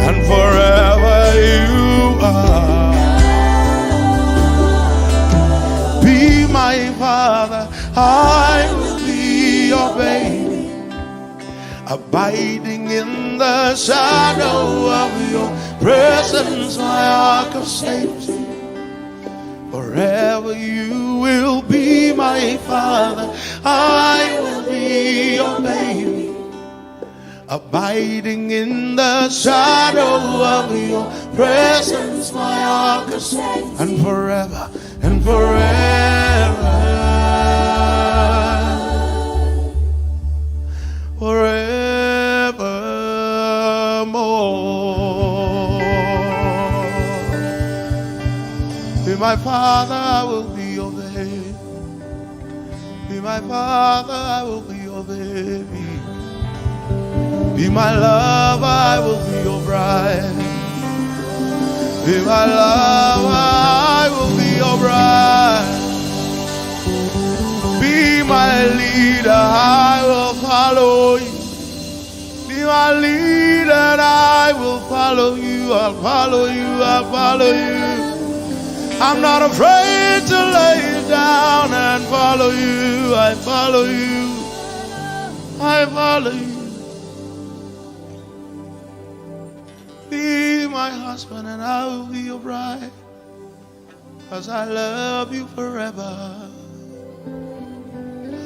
and forever you are. Be my father, I will be your baby. Abiding in the shadow of your presence, my ark of safety. Forever you will be my father, I will be your baby. Abiding in the shadow of your presence, my ark of safety. And forever, and forever, forevermore. Be my father, I will be your baby. Be my father, I will be your baby. Be my lover, I will be your bride. Be my lover, I will be your bride. Be my leader, I will follow you. Be my leader, and I will follow you. I'll follow you. I'll follow you. I'm not afraid to lay it down and follow you. I follow you. I follow you. Be my husband, and I will be your bride. 'Cause I love you forever.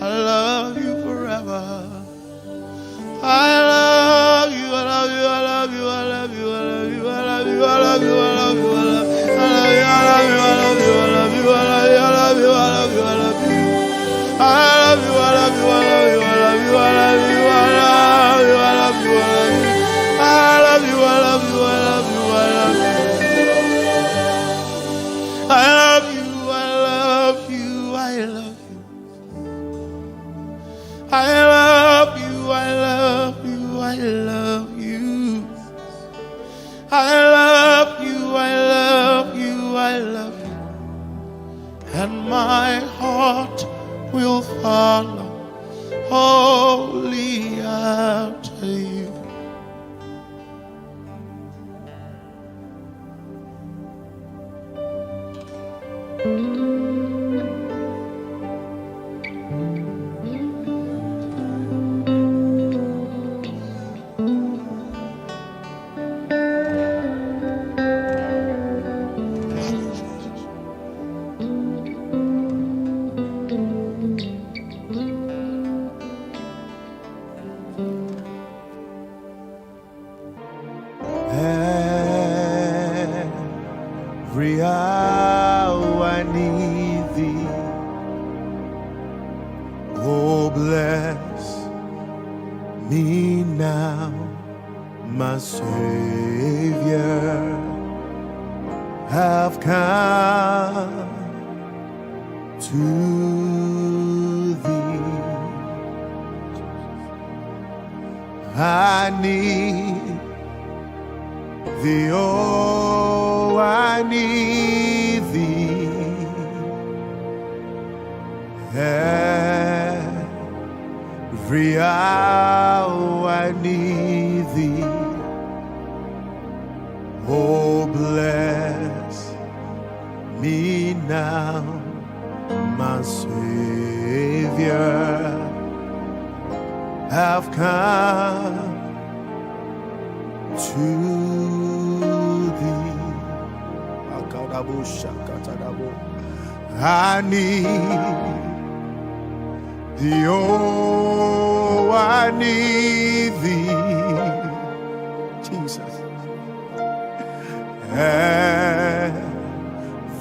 I love you forever. I love you, I love you, I love you, I love you, I love you, I love you, I love you, I love you, I love you, I love you, I love you, I love you, I love you, I love you, I love you, I love you, I love you, I love you, I love you. I love you, I love you, I love you, I love you, I love you, I love you, I love you, I love you, I love you, I love you, I love you. I love you, I love you, I love you. I love you, I love you, I love you. I love you, I love you, I love you. And my heart will follow only after you. Every hour I need thee. Oh, bless me now, my Savior. I've come to thee. I need thee, oh, I need thee. Every hour I need thee. Oh, bless me now, my Savior. I've come to thee. Akadabo shakatadabo. I need thee, oh, I need thee. Jesus.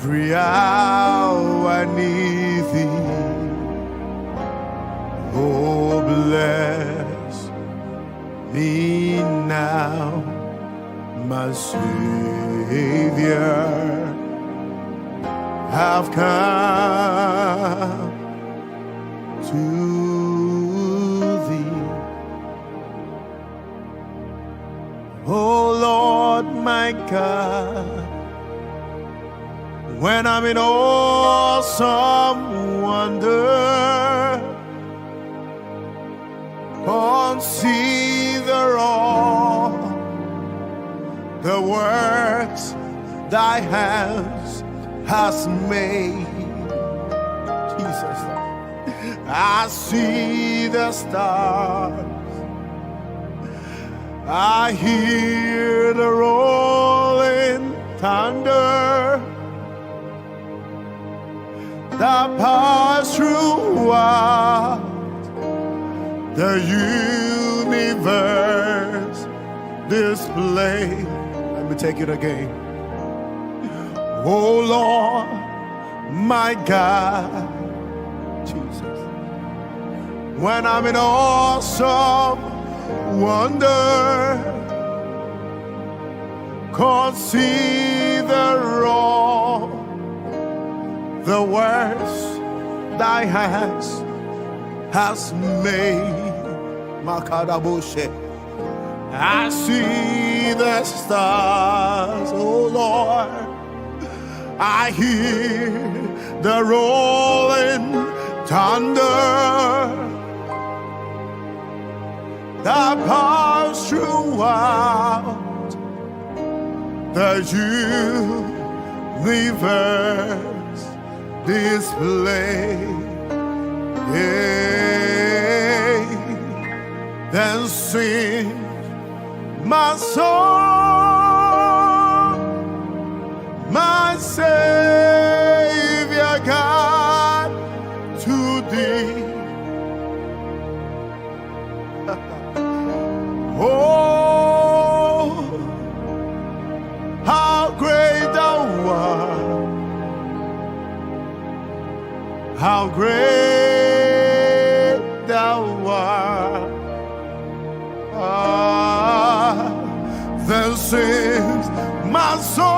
Every hour I need thee. Oh, bless me now, my Savior. I've come to thee. Oh Lord, my God, when I'm in awesome wonder, consider all the works thy hands has made. Jesus, I see the stars. I hear the rolling thunder that pass throughout the universe display. Let me take it again. Oh Lord, my God, Jesus. When I'm in awesome wonder, consider all the works thy hands has made. Makadaboshe. I see the stars, oh Lord. I hear the rolling thunder that pounds throughout the universe display. Then sing my song, my Savior God, to thee. Oh, how great thou art! How great thou art! Ah, then sings my song,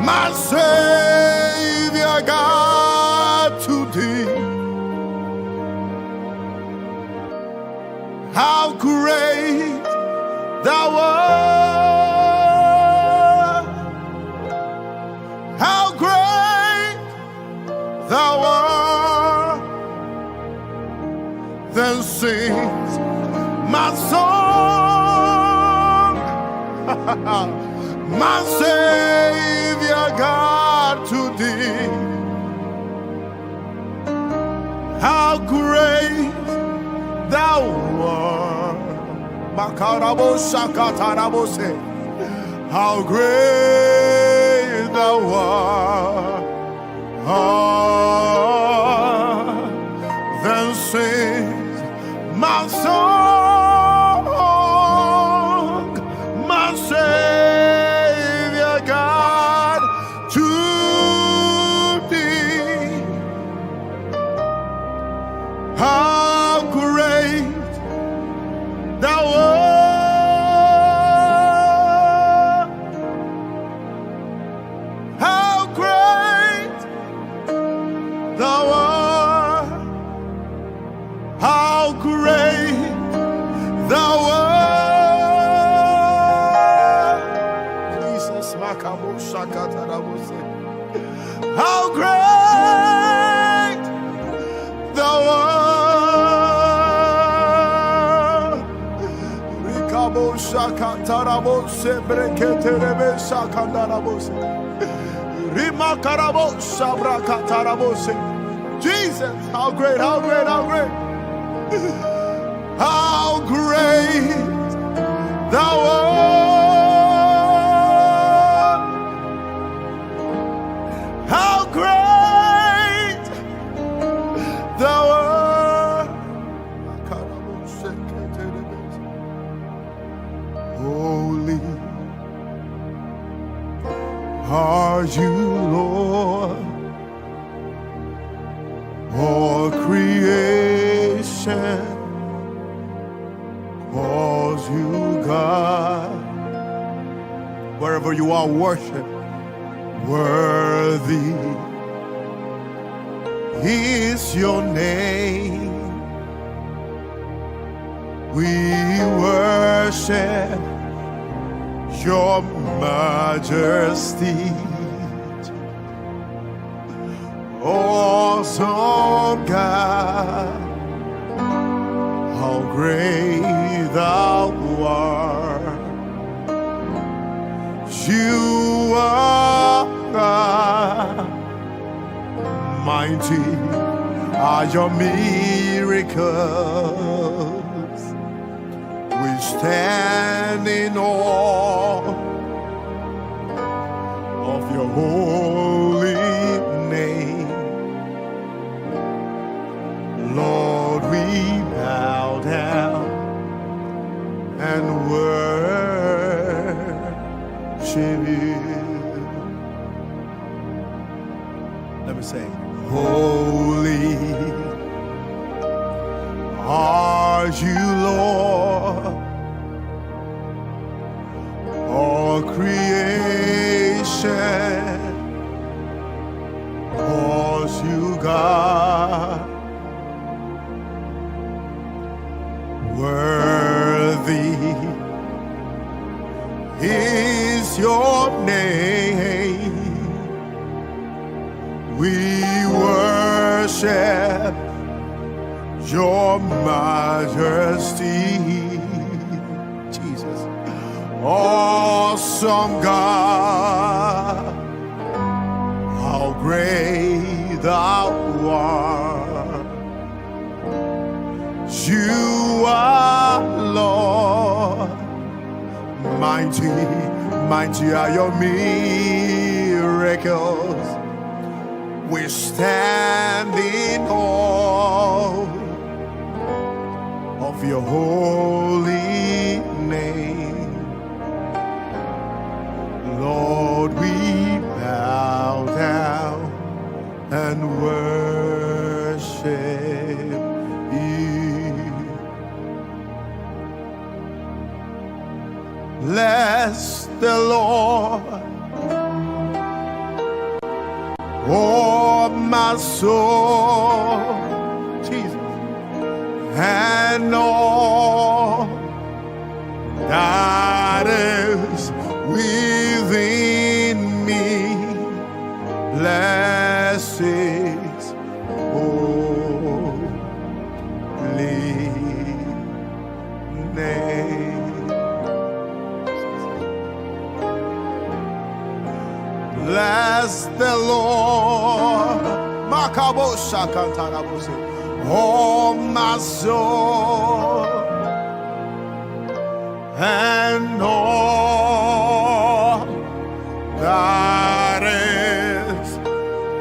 my Savior God, to thee. How great thou art! How great thou art! Then sings my song, my Savior God, to thee. How great thou art! Makarabo shakatarabose. How great thou art! Ah, then sings my song, my Savior God, to thee. How great thou art! Tarabose breketerebe sakandarabose. Rimakarabo sabrakatarabose. Jesus, how great, how great, how great. How great thou art. How great thou art. Holy are you, Lord. All creation calls you God. Wherever you are, worship. Worthy is your name. We worship your majesty. Awesome God, how great thou art. You are God. Mighty are your miracles. We stand in awe of your holy name. Lord, we bow down and worship you. Let me say, holy are you, Lord. All creation calls you God. Worthy is your name. We worship your majesty. Jesus. Awesome God, how great thou art. You are Lord. Mighty, mighty are your miracles. We stand in awe of your holy name. Lord, we bow down and worship you. Bless the Lord, oh my soul, Jesus, and all that is within me. Bless his holy name. Bless the Lord. Makabo shakantarabose. Oh, my soul, and all that is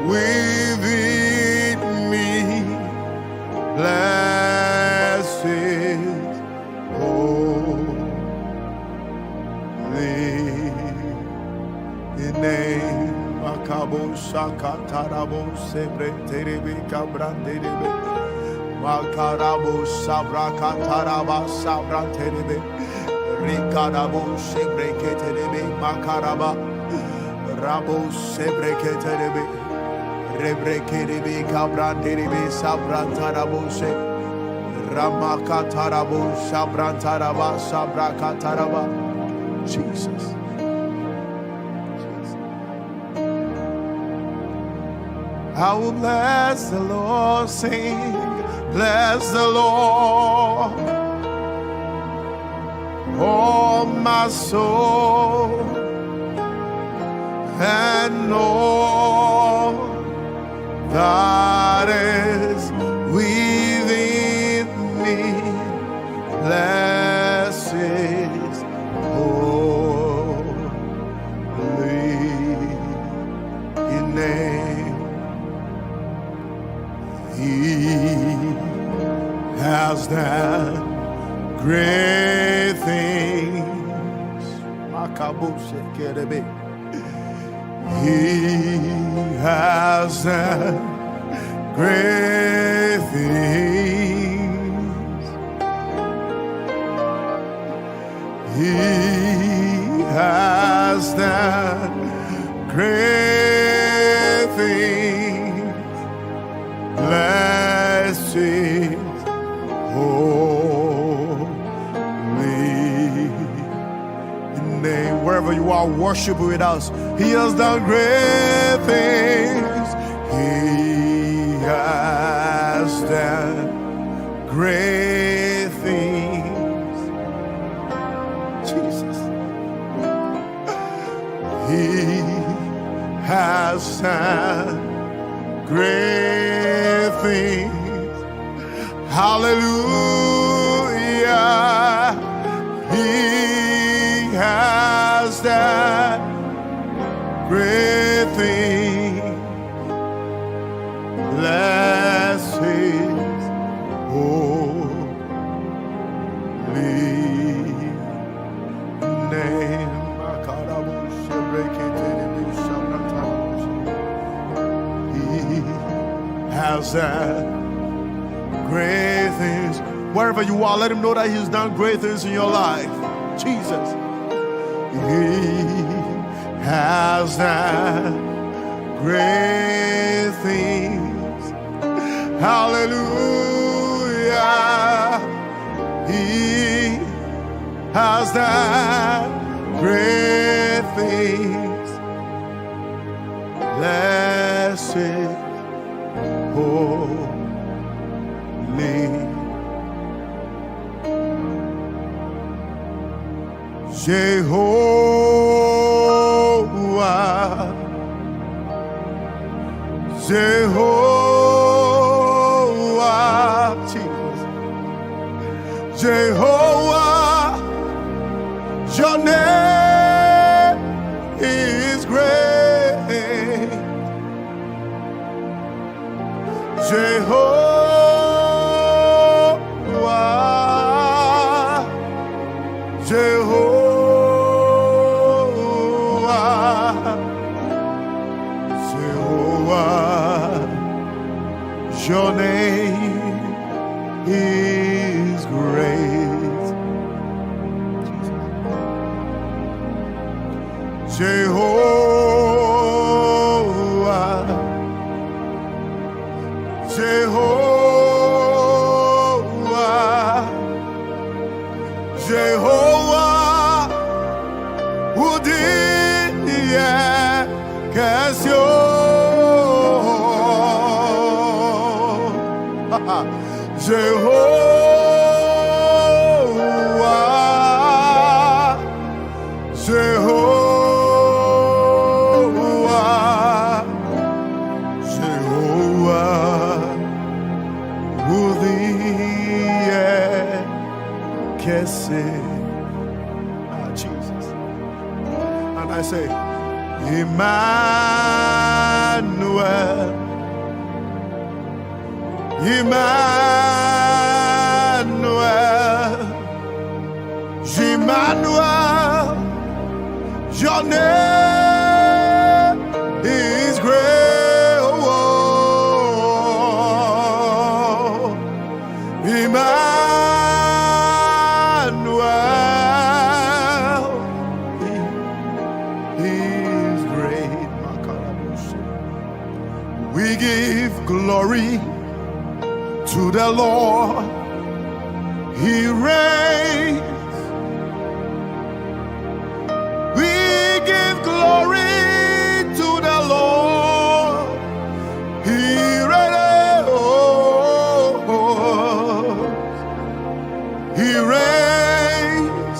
within me. Bless his holy name. Makabo shakatarabo sebre terebe kabranderebe. Makarabo sabra kataraba sabra terebe. Rikarabo sebre keterebe makaraba. Rabo sebre keterebe. Rebrekerebe kabranderebe sabrantarabose. Ramakatarabo sabrantaraba sabrakataraba. Jesus. I will bless the Lord, sing, bless the Lord. Oh, my soul, and all that is within me, bless his holy name. He has done great things. Makabushe kerebe. He has done great things. He has done great things. Bless his holy name. Wherever you are, worship with us. He has done great things. He has done great things. Jesus. He has done great things. Hallelujah. He has done great things. Bless his holy name. He has done great things. Wherever you are, let him know that he's done great things in your life. Jesus. He has done great things. Hallelujah. He has done great things. Bless his holy name. Jehovah, Jehovah, Jesus. Jehovah, your name is great. Jehovah, Jehovah, Jehovah, your name is great. Jehovah, Jehovah, Jehovah, who did, yeah, cast your Jehovah, Jehovah, who did, yeah, cast your Ah, Jesus. And I say, Emmanuel, Emmanuel, Emmanuel, your name is great. Oh, Emmanuel, he is great. We give glory to the Lord. He reigns. We give glory to the Lord. He reigns. Oh, he reigns.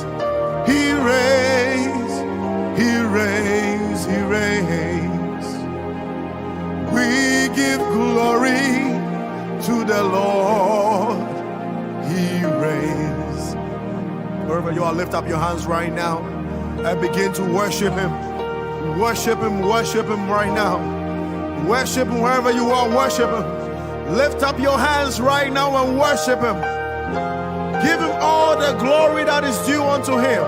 Lift up your hands right now and begin to worship Him. Worship Him, worship Him right now. Worship Him wherever you are, worship Him. Lift up your hands right now and worship Him. Give Him all the glory that is due unto Him.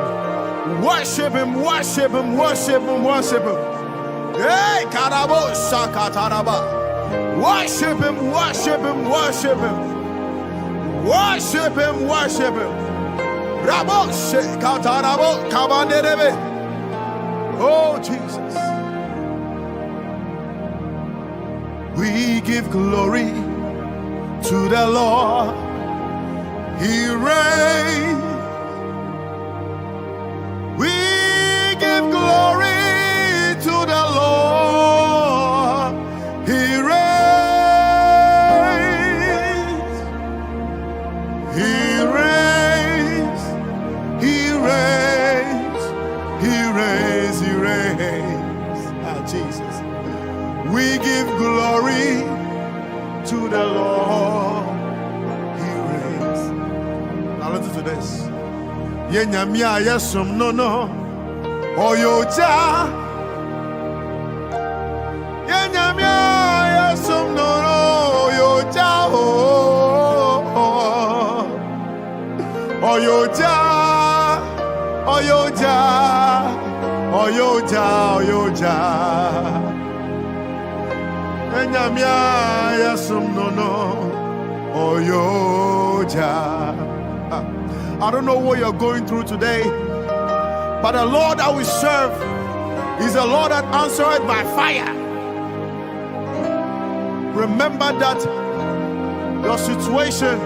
Worship Him, worship Him, worship Him, worship Him. Hey, karabo shakataraba. Worship Him, worship Him, worship Him. Worship Him, worship Him. Rabo shekatarabo kabanderebe. Oh, Jesus. We give glory to the Lord. He reigns. We give glory to the Lord. He reigns. He reigns. He reigns. He reigns. He reigns. Ah, Jesus. We give glory to the Lord. He reigns. Now listen to this. Yɛn Nyame a yɛsom no no, ɔyɛ ogya. Yɛn Nyame a yɛsom no no, ɔyɛ ogya o. Ɔyɛ ogya, ɔyɛ ogya, ɔyɛ ogya, ɔyɛ ogya. Yɛn Nyame a yɛsom no no, ɔyɛ ogya. Ah, I don't know what you're going through today, but the Lord that we serve is a Lord that answered by fire. Remember that your situation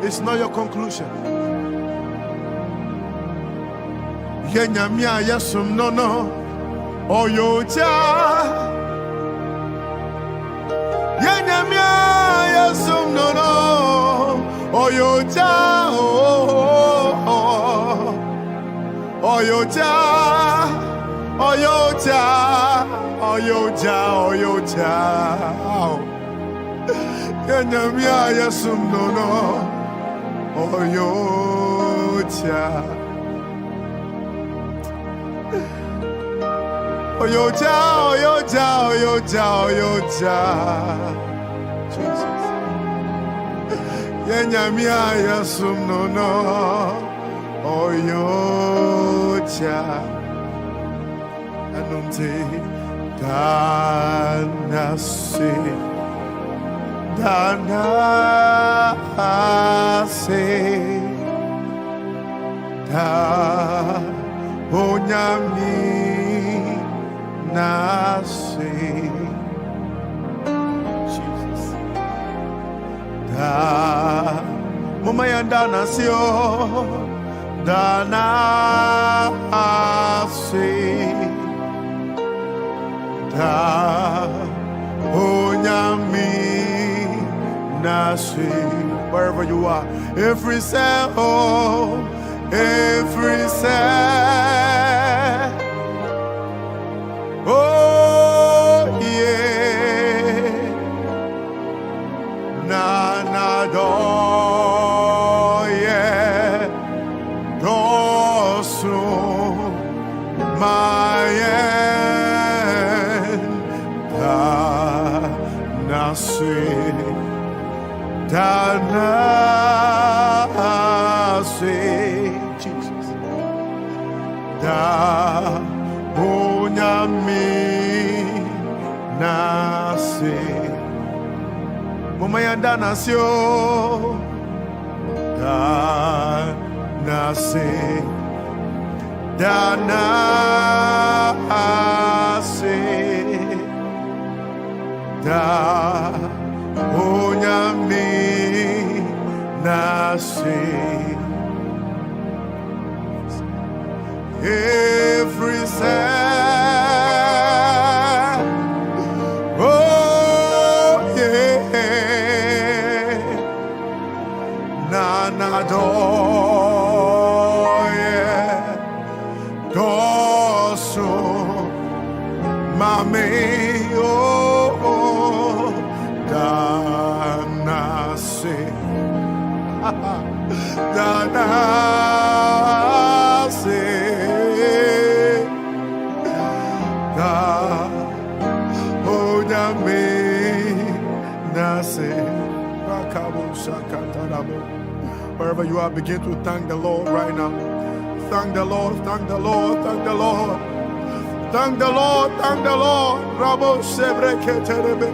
is not your conclusion. Yɛn Nyame a yɛsom no no, ɔyɛ ogya. Yɛn Nyame a yɛsom no no, ɔyɛ ogya o. Ɔyɛ ogya, ɔyɛ ogya, ɔyɛ ogya, ɔyɛ ogya. Ao. Yɛn Nyame a yɛsom no no, ɔyɛ ogya. Ɔyɛ ogya, ɔyɛ ogya, ɔyɛ ogya, ɔyɛ ogya. Jesus. Yɛn Nyame a yɛsom no no, ɔyɛ ogya. Ɛno nti, da no ase, da no ase, da Onyame no ase. Jesus. Da, momma yɛnda no ase o. Da no ase. Da Onyame no ase. Wherever you are, ɛfiri sɛ o, ɛfiri sɛ, oh yeah, na n'adɔeɛ dɔɔso ma yɛn. Da no ase, da no ase, Jesus. Da Onyame no ase. Momma yɛnda no ase o. Da no ase. Da no ase. Da Onyame no ase. Ɛfiri sɛ, oh yeah, na n'adɔeɛ dɔɔso ma me o. Da no ase. Da no Wherever you are, begin to thank the Lord right now. Thank the Lord, thank the Lord, thank the Lord. Thank the Lord, thank the Lord. Rabo sebre keterebe.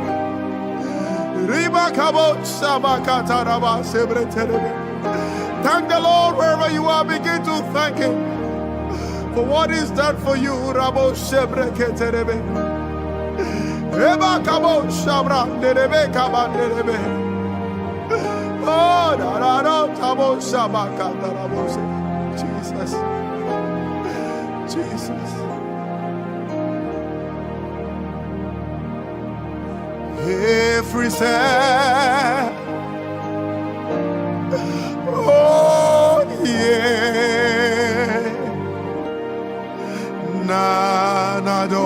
Riba kabo sabakata raba sebre terebe. Thank the Lord wherever you are. Begin to thank Him for what He's done for you. Rabo sebre keterebe. Eba kabo sabra derebe kaba derebe. Oh, da da da, tabo sabakata rabo se. Jesus. Jesus. Every say, oh yeah, na na do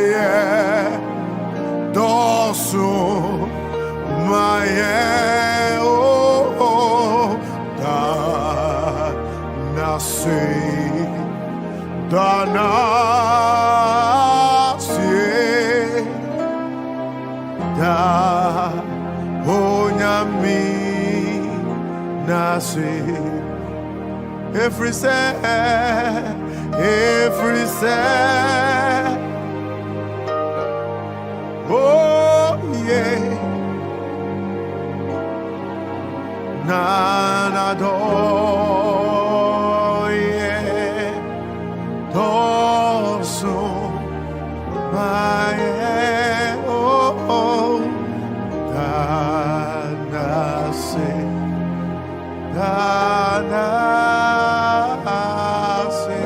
yeah, dosu my yeah, oh, oh, da na si. Da na si, da onyami na si. Every say, every say, oh yeah. Na na do yeah. Dosu my yeah. Oh, oh. Da na si. Da na si.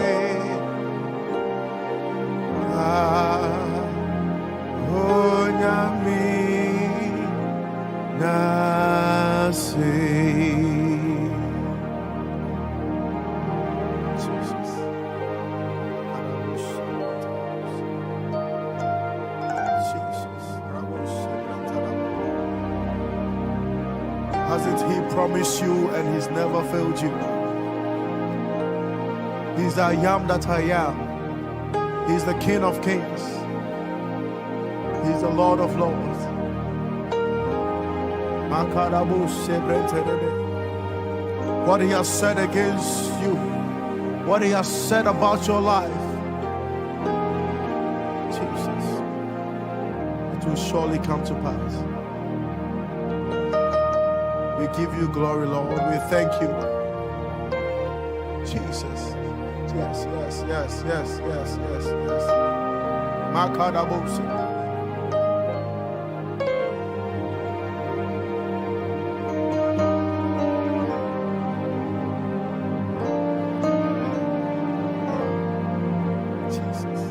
Da onyami na si. Jesus. Jesus. Hasn't He promised you and He's never failed you? He's I am that I am. He's the King of kings. He's the Lord of lords. Makarabu sebreterebe. What He has said against you, what He has said about your life, Jesus, it will surely come to pass. We give you glory, Lord. We thank you, Jesus. Yes, yes, yes, yes, yes, yes, yes. Makadabusi. Jesus.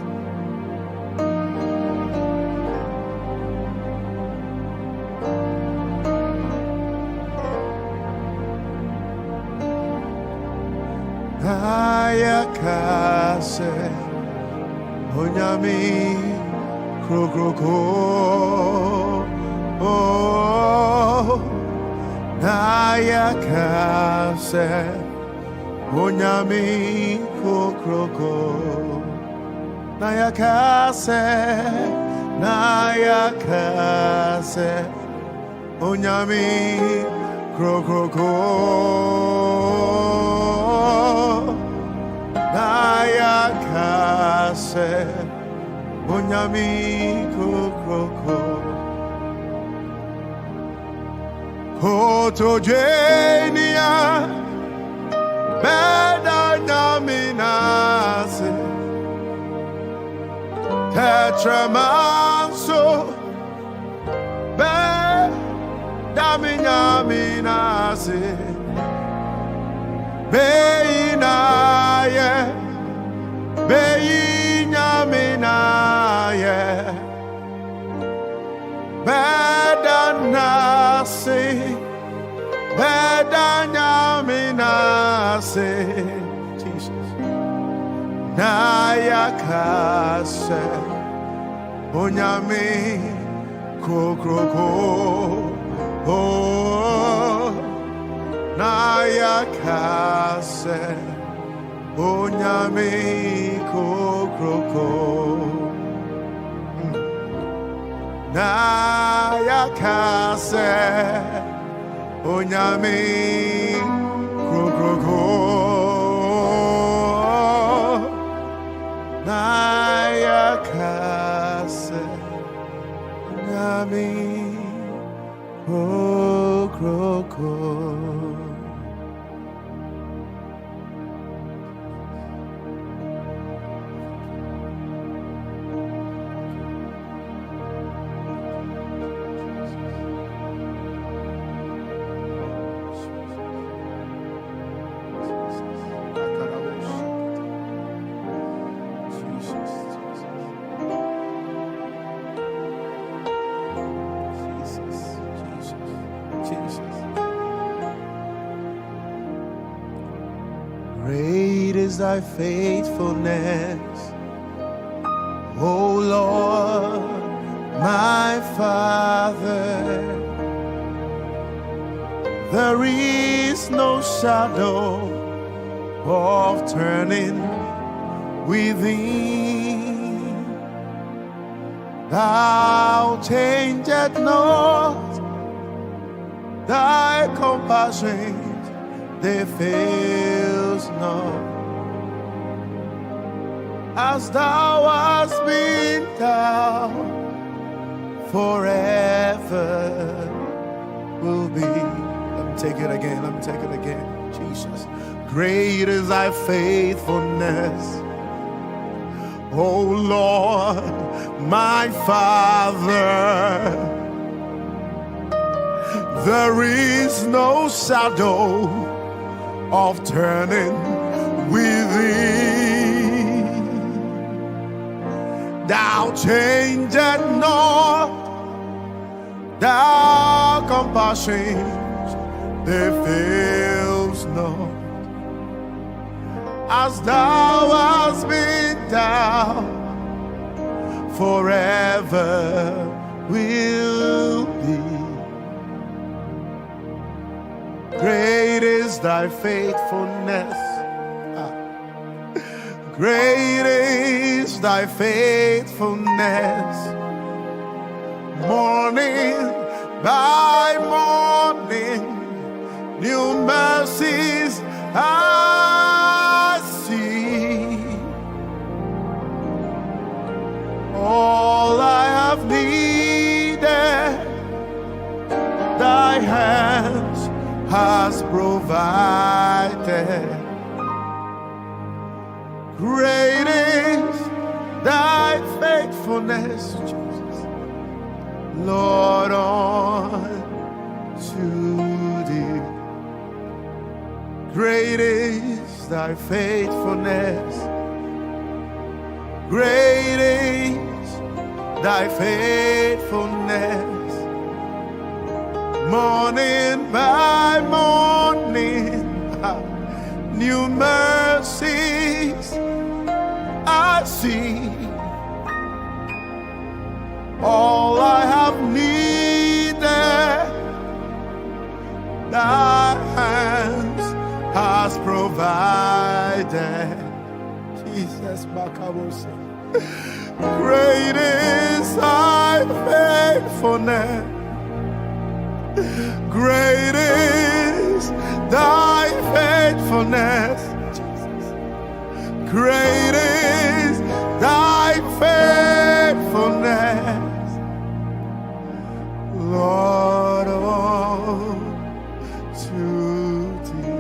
Ayakase onyami krokroko. Oh, ayakase onyami krokroko. Nayakase, nayakase onyami krokroko. Nayakase onyami krokroko. Koto jenia beda nyaminase. Tetramanso be dami nyaminase. Be inaye, be inyaminaye. Beda nase, beda nyaminase. Jesus. Nayakase onyami krokroko. Oh, nayakase onyami krokroko. Mm. Na ya kase onyame krokroko. Na ya kase onyame krokroko. Jesus, Jesus, Jesus, Jesus. Great is thy faithfulness, O Lord, my Father. There is no shadow of turning within. Thou changest not, thy compassion, they fails not. As thou hast been, thou forever will be. Let me take it again. Let me take it again. Jesus. Great is thy faithfulness, O Lord, my Father. There is no shadow of turning within. Thou changest not, thy compassions, they fails not. As thou hast been, thou forever will be. Great is thy faithfulness. Ah. Great is thy faithfulness. Morning by morning, new mercies I see. All I have needed, thy hands has provided. Great is thy faithfulness, Jesus. Lord, unto thee. Great is thy faithfulness. Great is thy faithfulness. Morning by morning, new mercies I see. All I have needed, thy hands has provided. Jesus, Makabose. Great is thy faithfulness. Great is thy faithfulness. Great is thy faithfulness, Lord, unto thee.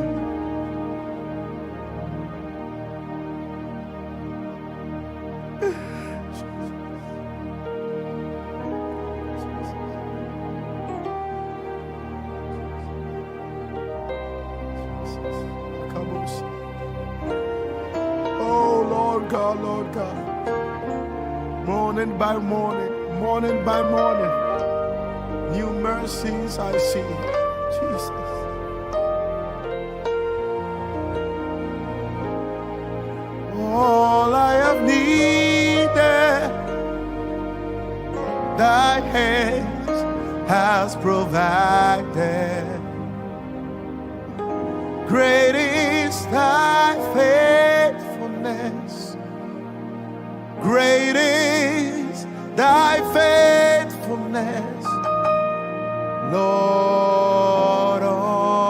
Oh, Lord God, Lord God. Morning by morning, morning by morning, new mercies I see. Jesus. All I have needed, thy hands has provided. Great is thy faithfulness. Great is thy faithfulness. Lord, unto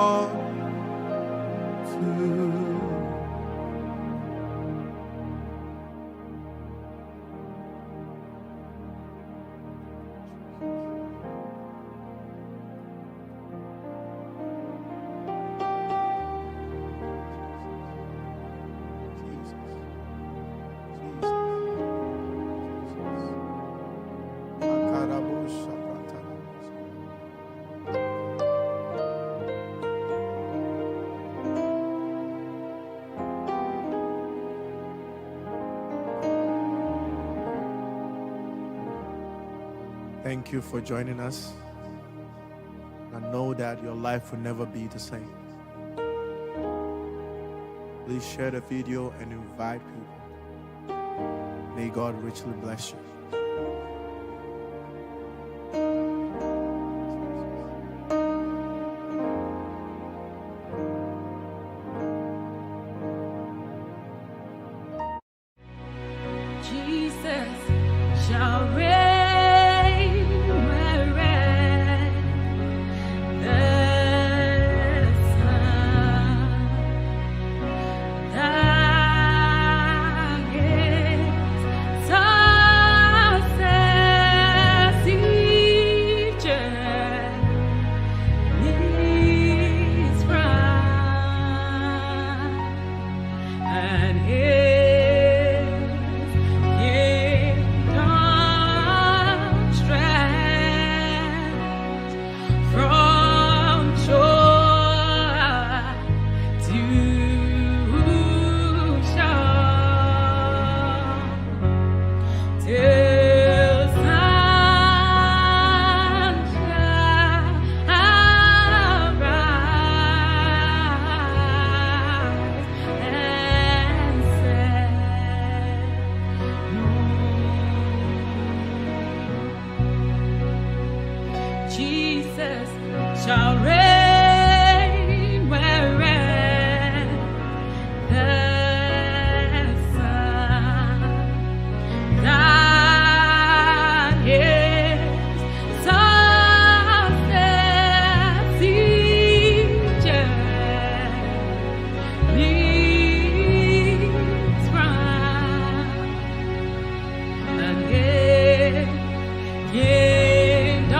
Thank you for joining us. I know that your life will never be the same. Please share the video and invite people. May God richly bless you. Jesus shall reign wherever the sun, the gates of success is from and his kingdom stretch from shore to shore till sunshine rise and set. Jesus shall reign wherever the sun that is success is leads from again. Kingdom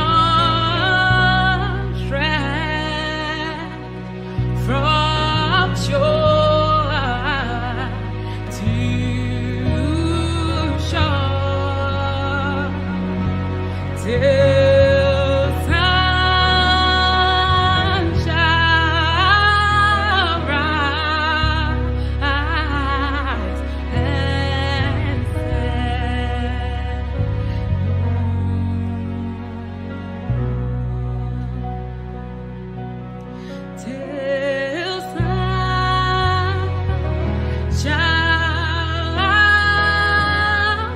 stretch from shore to shore till sunshine rise and set. Till sun shall rise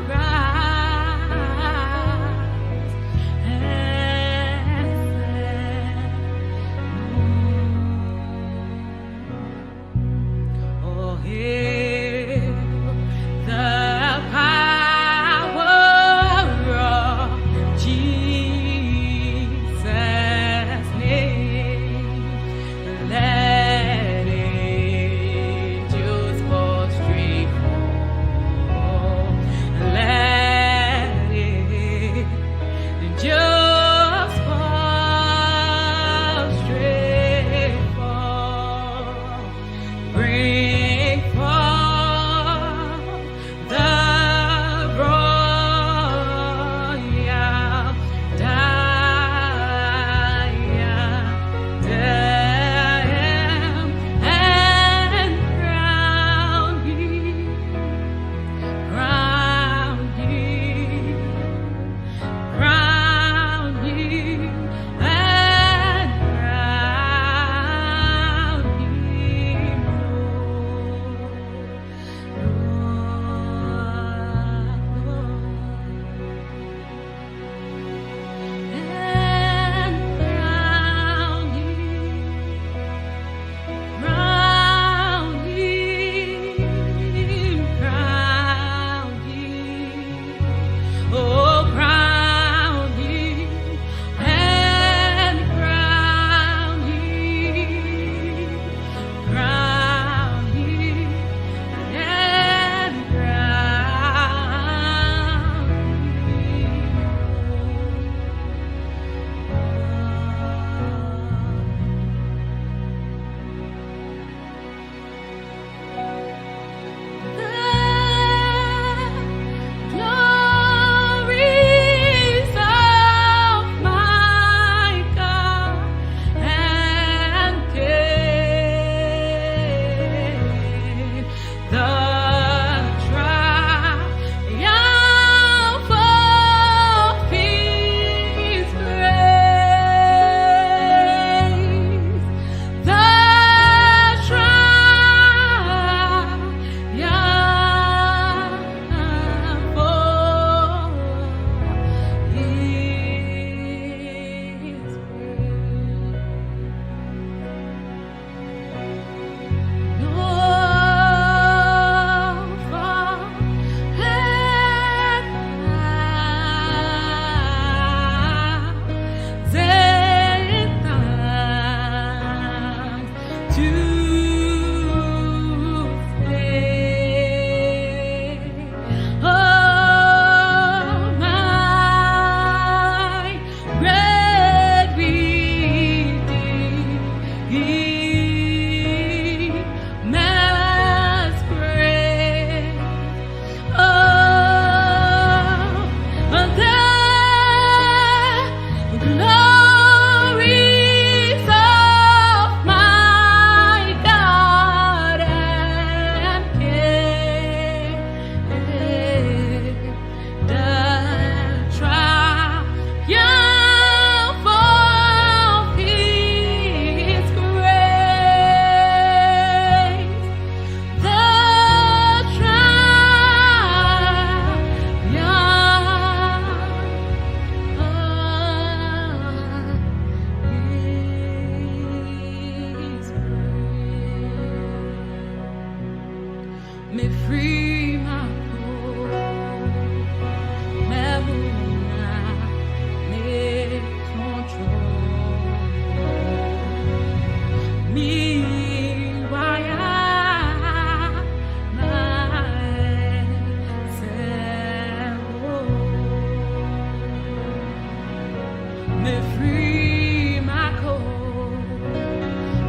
Mefri mako,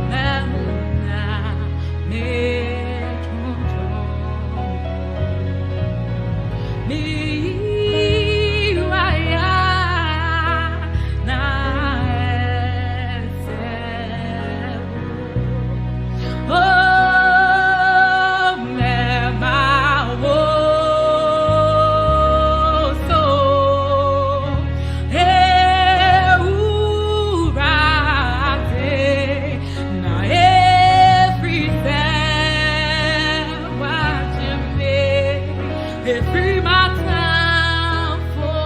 memuna, me tronto. Me waya na ese. Oh, me ma wo so. Hey, urate, na everything watching me. Every matter for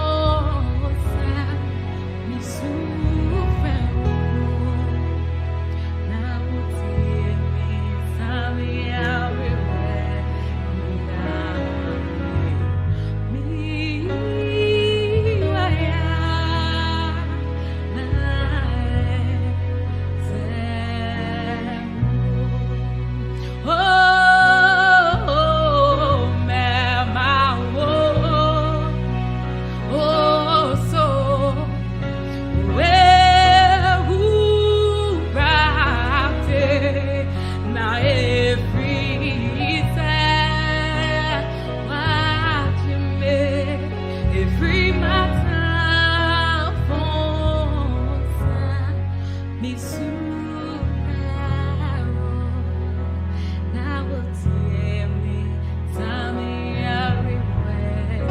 Every matter for me, so proud. Now will tear me, tell me everywhere.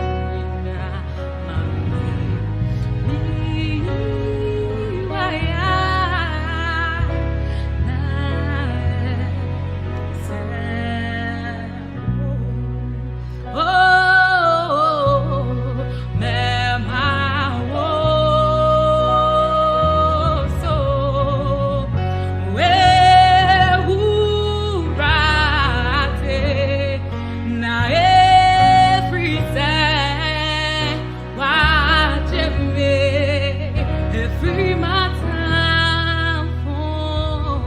Every matter for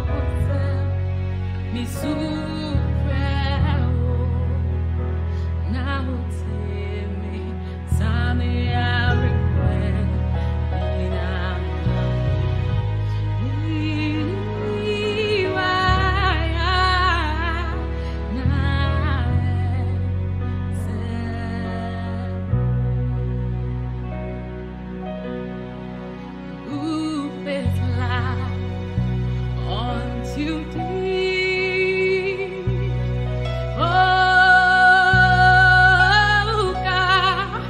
me, so proud. Now tell me, tell me everywhere. Who is like unto thee? Oh God,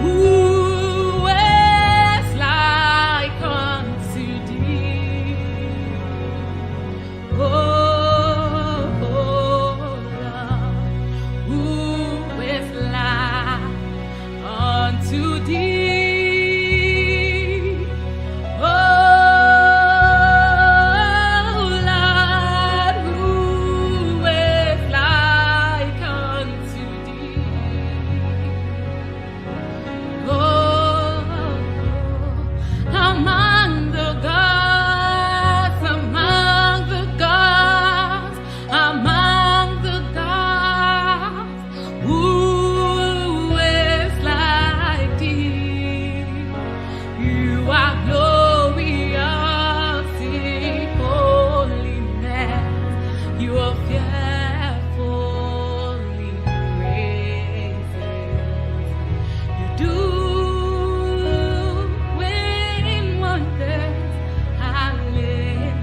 who is like unto thee? Oh Lord, who is like unto thee? Oh Lord, who is like unto thee? Oh, among the gods, among the gods, among the gods, who is like thee? You are glorious in holiness. You are fearful in praises. You do great wonders. Hallelujah.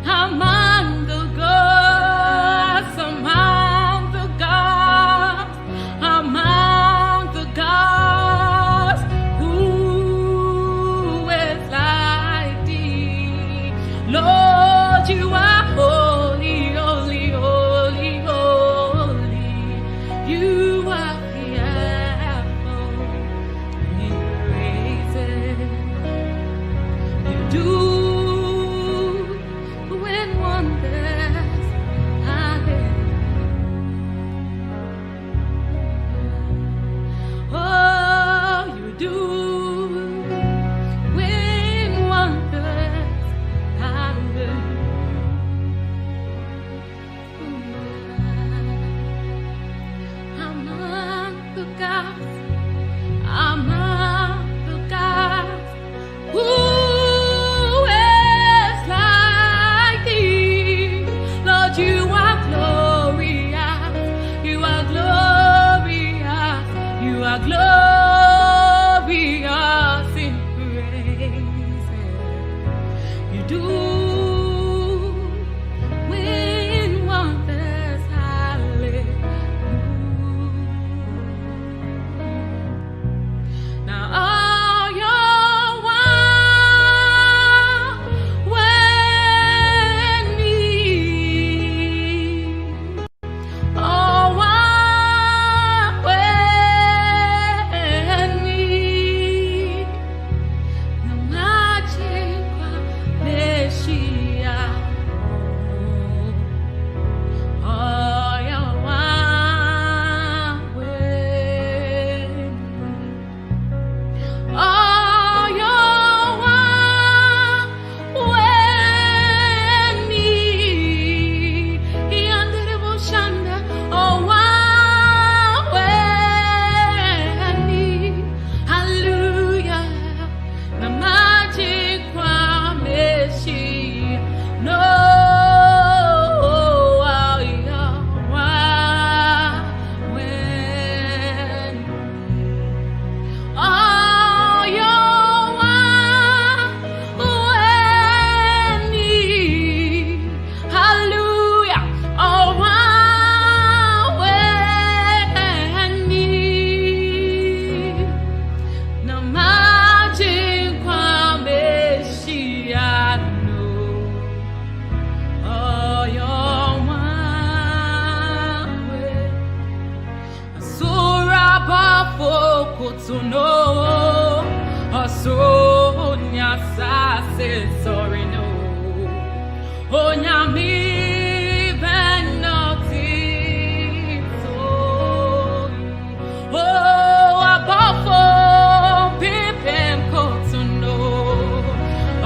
Among the gods, among the gods, among the gods, who is like thee? Lord, you are holy, holy, holy, holy. You are fearful in praises. You do great wonders. Hallelujah. Oh, you do great wonders. Hallelujah. Among the gods, among the gods. Glorious in praises. You do win wonders. Hallelujah. Now all your work when me. Oh, when me. The magic of Messiah. Oh, your one way. Oh, your one way. Yandere boshanda. Oh, one way. Hallelujah. The magic promise. No, oh, your one way. Oh, your one way. Hallelujah. Oh, one way. No magic promise. Oh, your one way. Asura bafo kotono. Asura nyasa se sorry no. Onyami ben nothing so. Oh, abafo pipem kotono.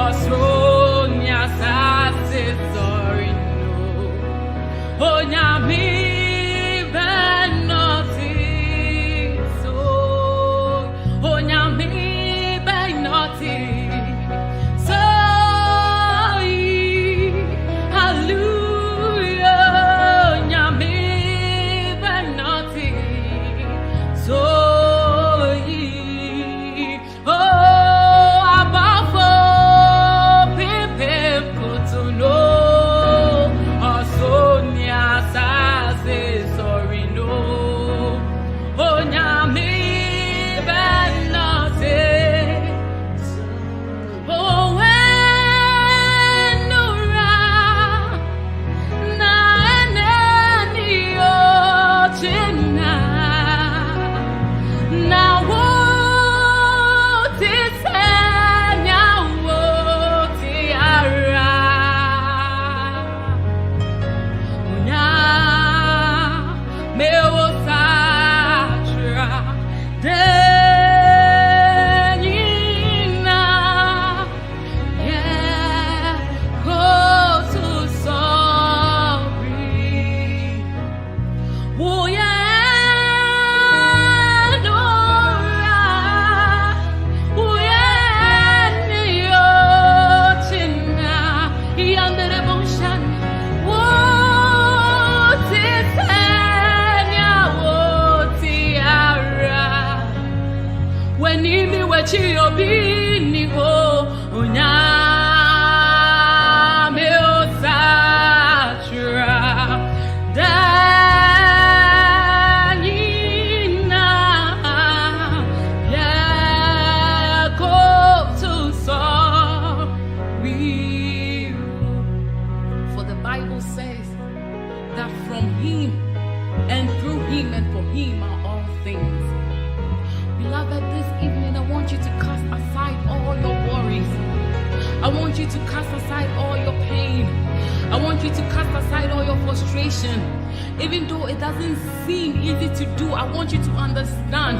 Asura nyasa se sorry no. Onyami ben nothing so. Onyami ben nothing so. Hallelujah. Onyami ben nothing so. Oh, abafo pipim kotono. Asonia sase sorry no. Onyami ben nothing. Oh, when no ra. Na eneni ochina. Na wo ti senya wo ti ara. Una me wo satra. Denina. Yeah, go to sorry. Uye nora, uye ni ochina, yandere bonshan, wo ti senya wo ti ara. When he me what you be ni wo. Onyame osatra. Danina. Yako to sorry. For the Bible says that from him and through him and for him are all things. Beloved, this evening I want you to cast aside all your worries. I want you to cast aside all your pain. I want you to cast aside all your frustration. Even though it doesn't seem easy to do, I want you to understand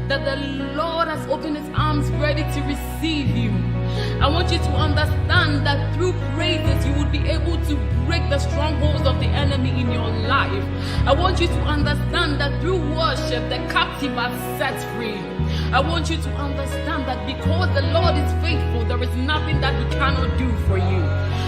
that the Lord has opened his arms ready to receive you. I want you to understand that through praises, you will be able to break the strongholds of the enemy in your life. I want you to understand that through worship, the captive are set free. I want you to understand that because the Lord is faithful, there is nothing that He cannot do for you.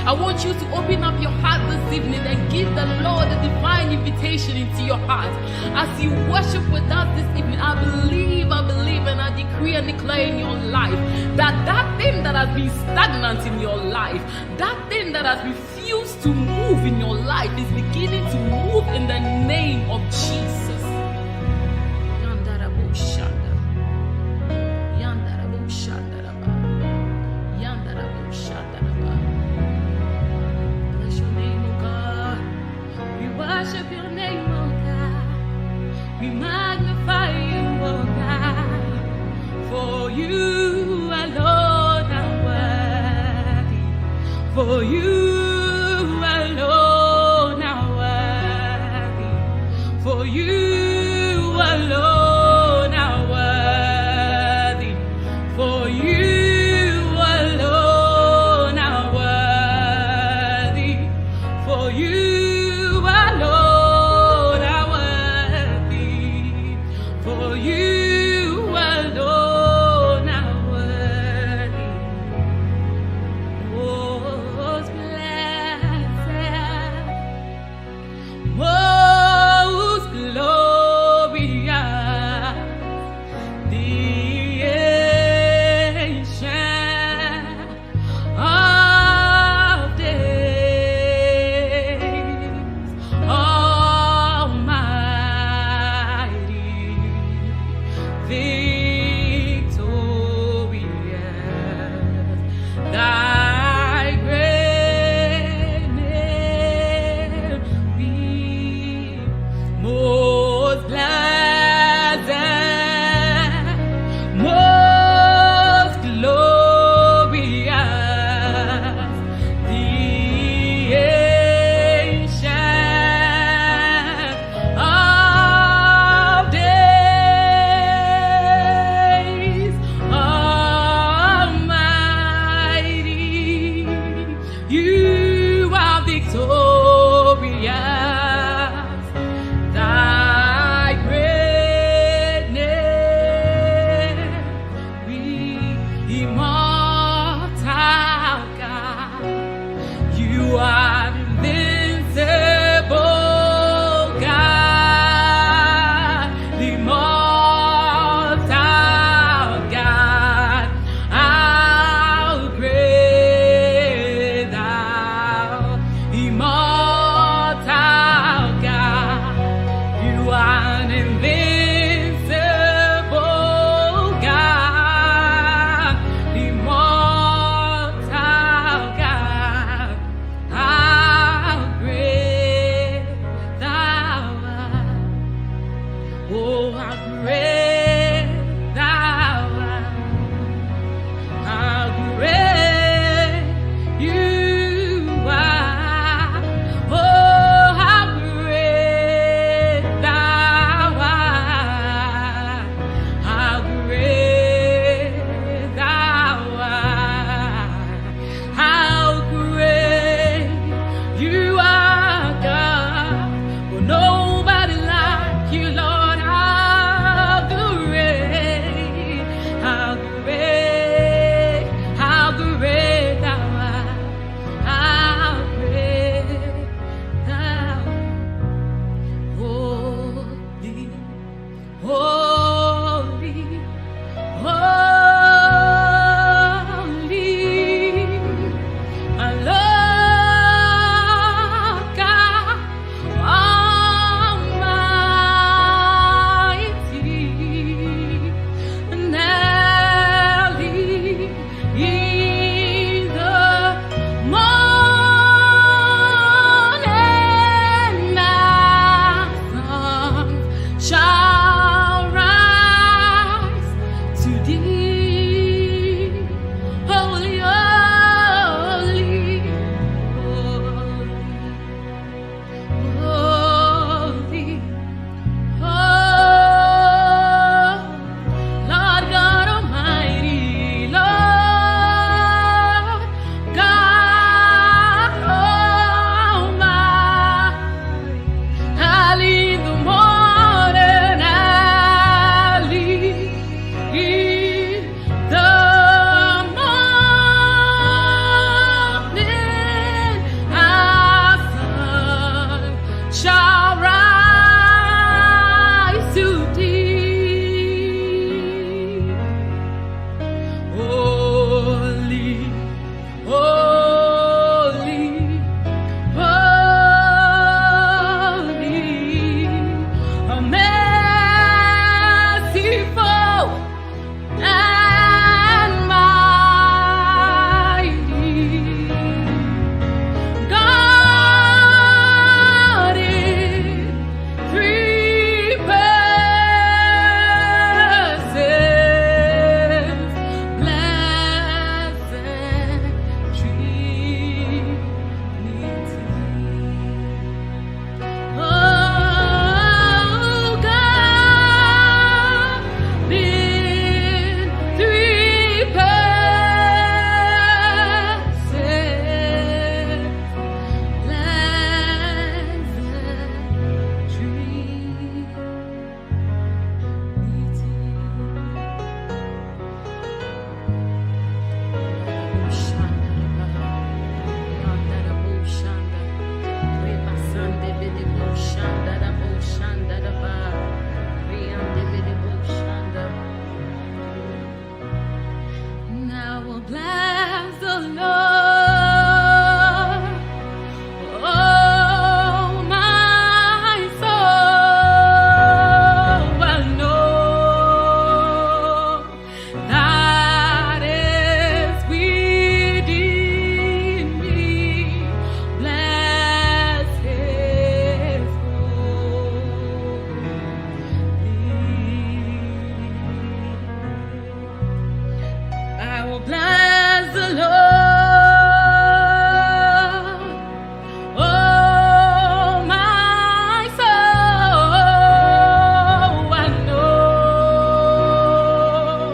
I want you to open up your heart this evening and give the Lord a divine invitation into your heart. As you worship with us this evening, I believe, I believe, and I decree and declare in your life that that thing that has been stagnant in your life, that thing that has refused to move in your life, is beginning to move in the name of Jesus. Yandarabo shanda. Yandarabo shandaraba. Yandarabo shandaraba. Bless your name, O God. We worship your name, O God. We magnify you, O God. For you alone are worthy. For you alone are worthy. For you alone are worthy. For you alone are worthy. For you alone are worthy. For you alone are worthy. Most blessed, most glorious, the ancient of days, almighty, victorious, thy great name be most blessed, most glorious, the ancient of days, almighty, you are victorious. Thy great name, we immortal God. You are invincible God, immortal God. How great thou, immortal God. You are an invincible God, immortal God. How great thou art. Oh, how great thou art. How great you are. Oh, how great thou art. How great thou art. How great you are, God. Oh, nobody like you, Lord. How great, how great, how great thou art. How great thou art. Holy, holy, holy, our Lord God Almighty. And early in the morning, our songs shall rise to thee. Holy, holy, holy, holy, oh, Lord God Almighty, Lord God Almighty. Early in the morning, early in Bless the Lord, oh my soul, and all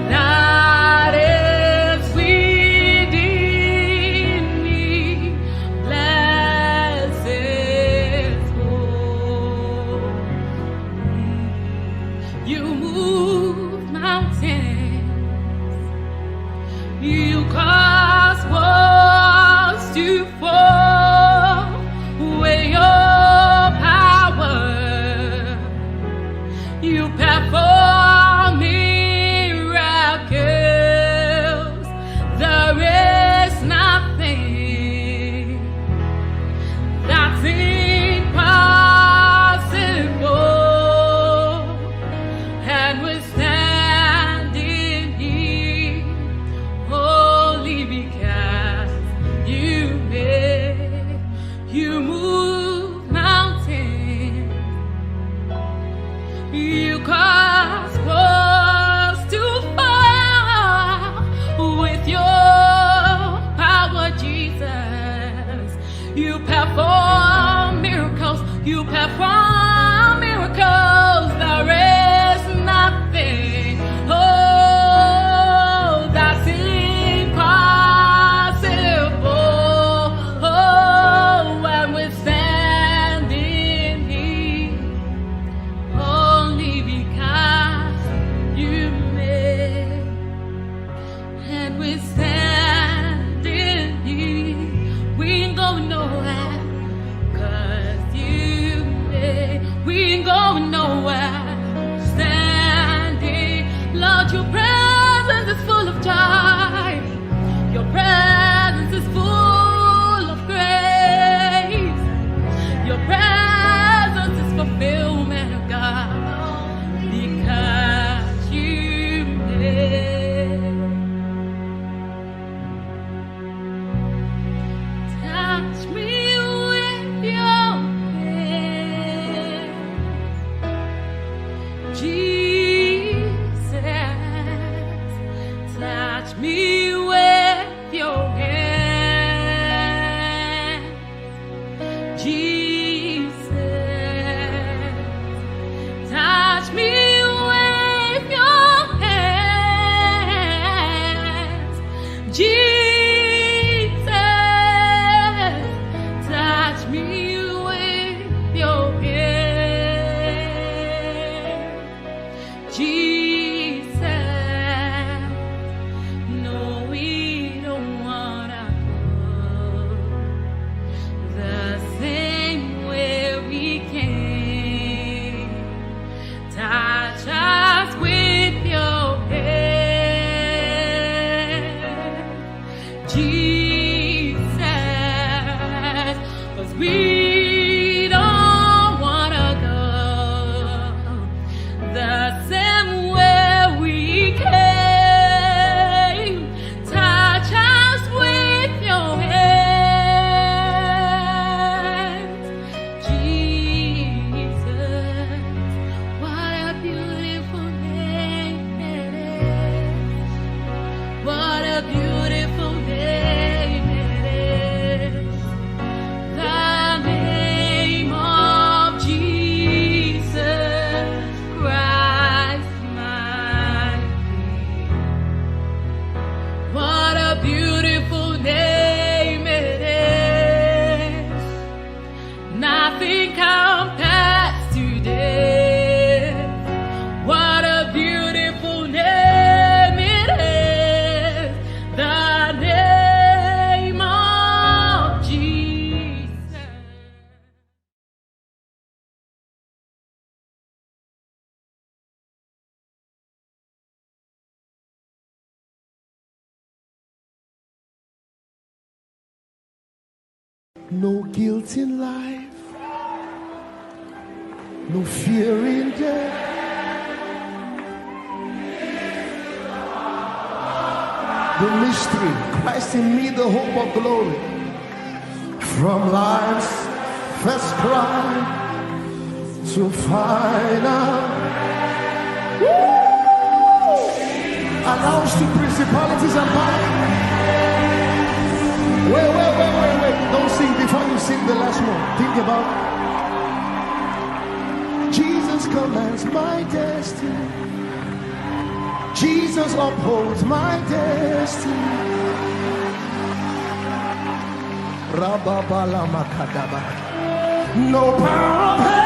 that is within me. Bless his holy. You move mountains. You cause walls to fall with your power. You perform miracles. There is nothing that's impossible. And we're standing here only because you made, you move mountains. You cause walls to fall with your power, Jesus. You perform miracles. You perform miracles. There is nothing, oh, that's impossible. Oh, and we're standing here only because you made. And we're standing here. We ain't going nowhere. 'Cause you made. We ain't going nowhere. Standing. Lord, your presence is full of joy. Your presence is full of grace. Your presence is fulfillment of God. Because you made. Touch me with your hand, Jesus. Touch me with your hand, Jesus. Touch me with your hands, Jesus. Touch me with your hands, Jesus. No, we don't wanna go the same way we came. Touch us with your hand, Jesus, 'cause we don't wanna go the same way we came. Touch us with your hands, Jesus. What a beautiful name it is. What a beautiful name it is. The name of Jesus Christ, my King. What a beautiful name it is. Nothing compares to this. What a beautiful name it is. The name of Jesus. No guilt in life, no fear in death. The mystery, Christ in me, the hope of glory. From life's first cry to final. Woo! Announce To principalities and powers. Wait, wait, wait, wait, wait. Don't sing before you sing the last one. Think about Jesus commands my destiny. Jesus upholds my destiny. Rababala makadaba. No power of hell.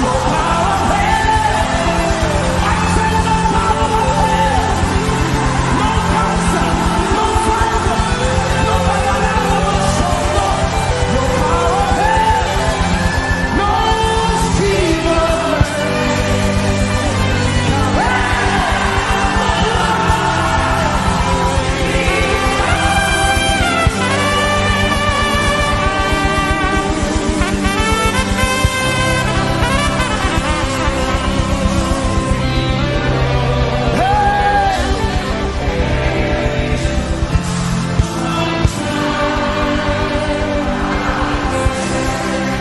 No power of hell. I say no power of hell. No cancer. No fire. No banana. No power of hell. No scheme of man.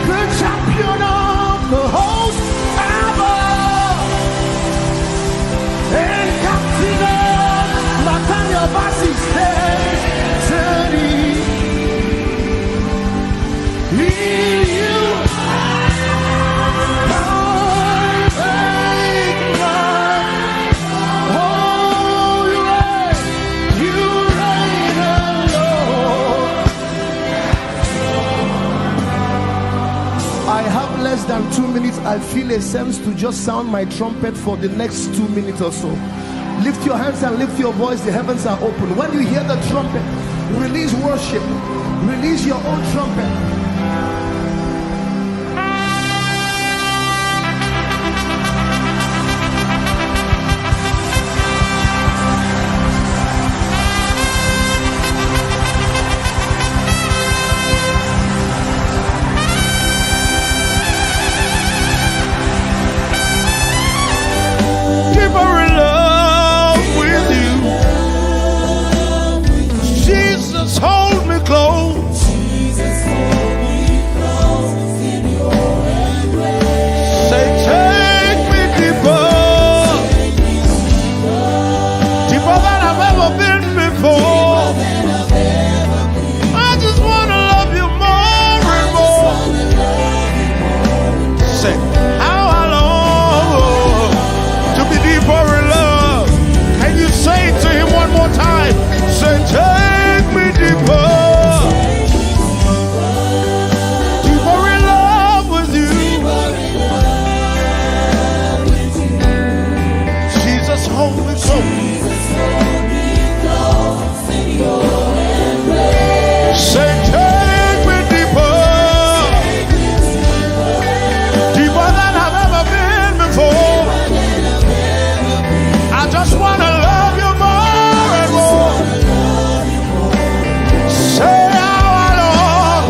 The champion of the host, Abba, and captain of Matanya Basi's destiny. In you, I make my Oh, you reign, you reign, oh Lord. I have less than two minutes. I feel a sense to just sound my trumpet for the next two minutes or so. Lift your hands and lift your voice. The heavens are open. When you hear the trumpet, release worship. Release your own trumpet. Deeper in love with you. Jesus, hold me close. Say, take me deeper, deeper than I've ever been before. I just wanna love you more and more. Say, how I long to be deeper in love. Can you say it to him one more time? Say, take me deeper. Deeper in love with you. Jesus, hold me close. Say, take me deeper. Deeper than I've ever been before. I just wanna love you more and more. Say, our Lord.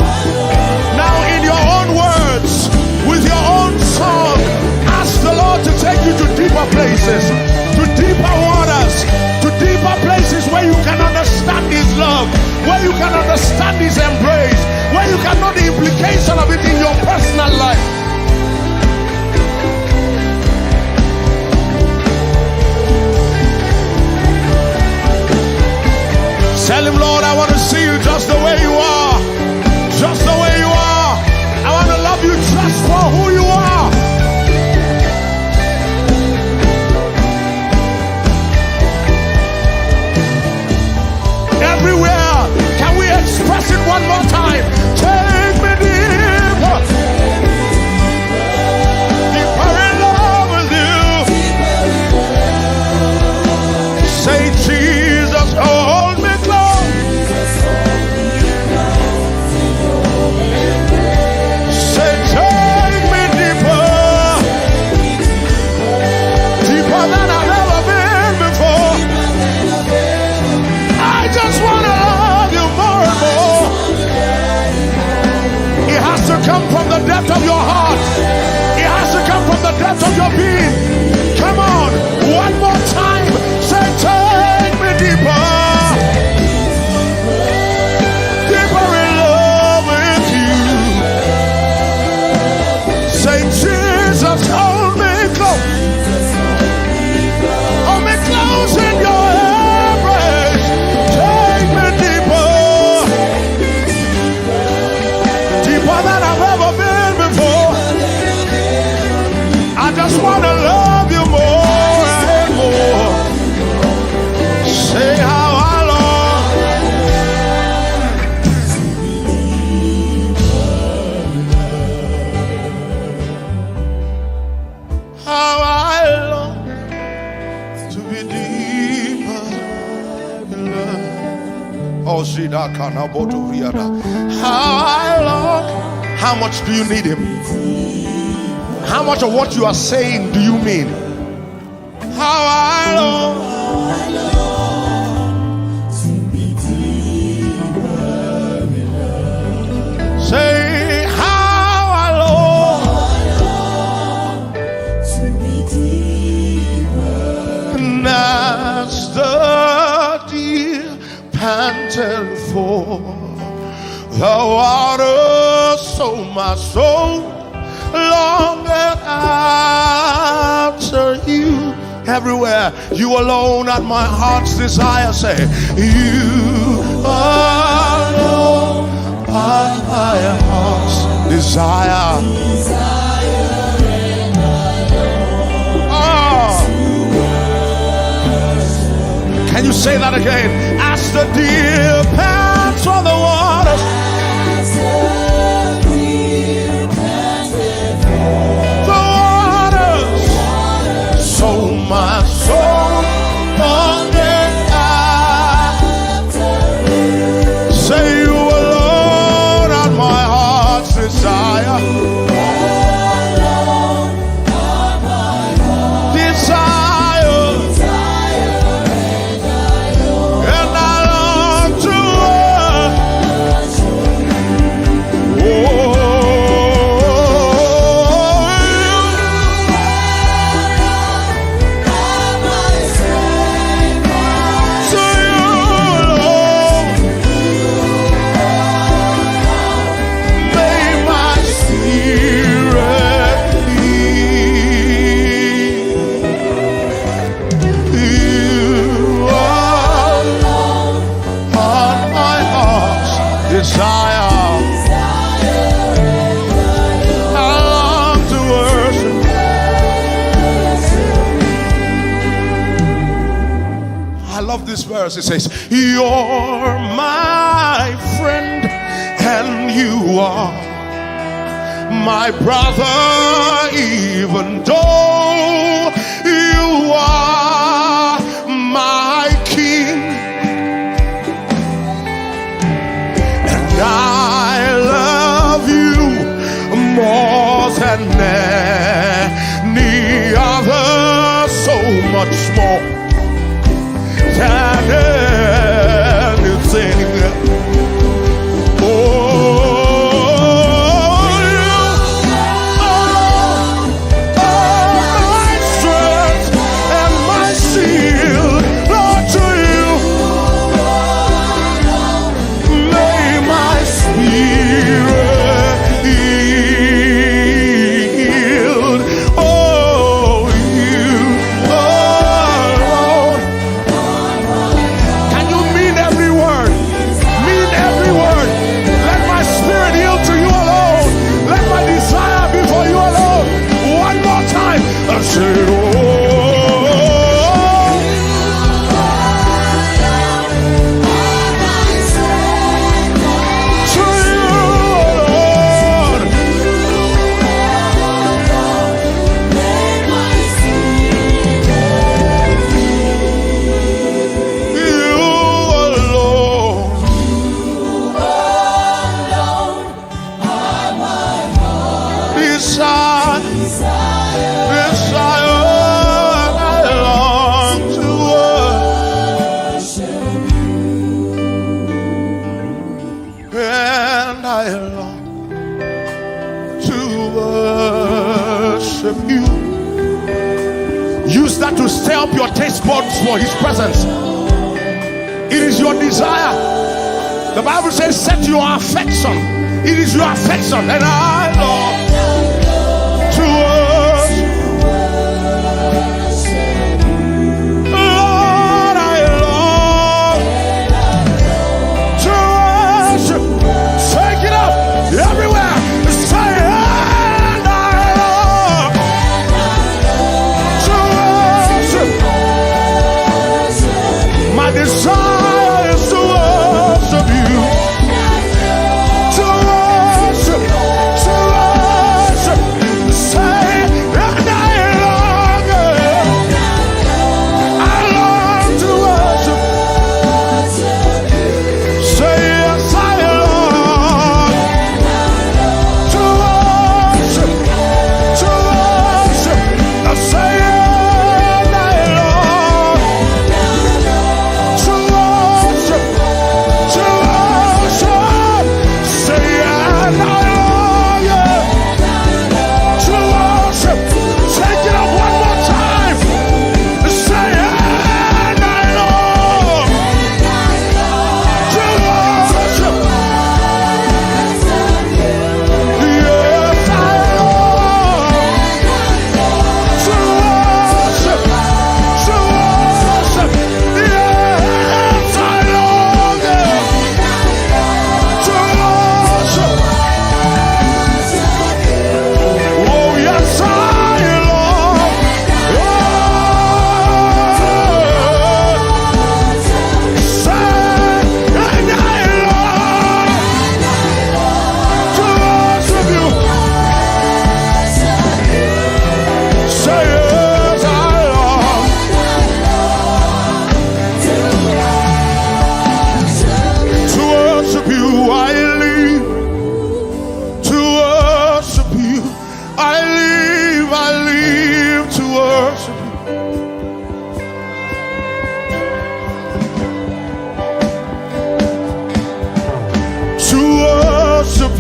Now, in your own words, with your own song, ask the Lord to take you to deeper places, to deeper waters, to deeper places where you can understand His love, where you can understand His embrace, where you can know the implication of it in your personal life. Tell him, Lord, I want to see you just the way you are. Just the way you are. I want to love you just for who you are. Everywhere, can we express it one more time? Take me deeper. Deeper in love with you. Say, Jesus, hold me close. Oshida kana boto riada. How I long. How much do you need him? How much of what you are saying do you mean? How I long. Say, how I long. As the deer panted for the water, so my soul longeth after you. Everywhere, you alone are my heart's desire. Say, you alone are my heart's desire. Oh. Can you say that again? As the deer pants for the waters, the waters, so my soul longeth after. Say, you alone are my heart's desire. Desire. And I long to worship. Oh, to you, Lord. May my spirit yield. You alone are my heart's desire. I long to worship. I love this verse. It says, you're my friend, and you are my brother, even though you are my king. And I love you more than any other, so much more than anything. Oh, you are my strength and my shield. Lord, to you may my spirit yield. Oh, you alone. Can you mean every word? Mean every word. Let my spirit yield to you alone. Let my desire be for you alone. One more time. I say, oh, to you, Lord. You alone. Desire, desire, I long to worship. And I long to worship you. Use that to stir up your taste buds for his presence. It is your desire. The Bible says, set your affection. It is your affection. And I long to worship. Lord, I long to worship. Take it up everywhere. Say, and I long to worship. My desire is to worship you. To worship, to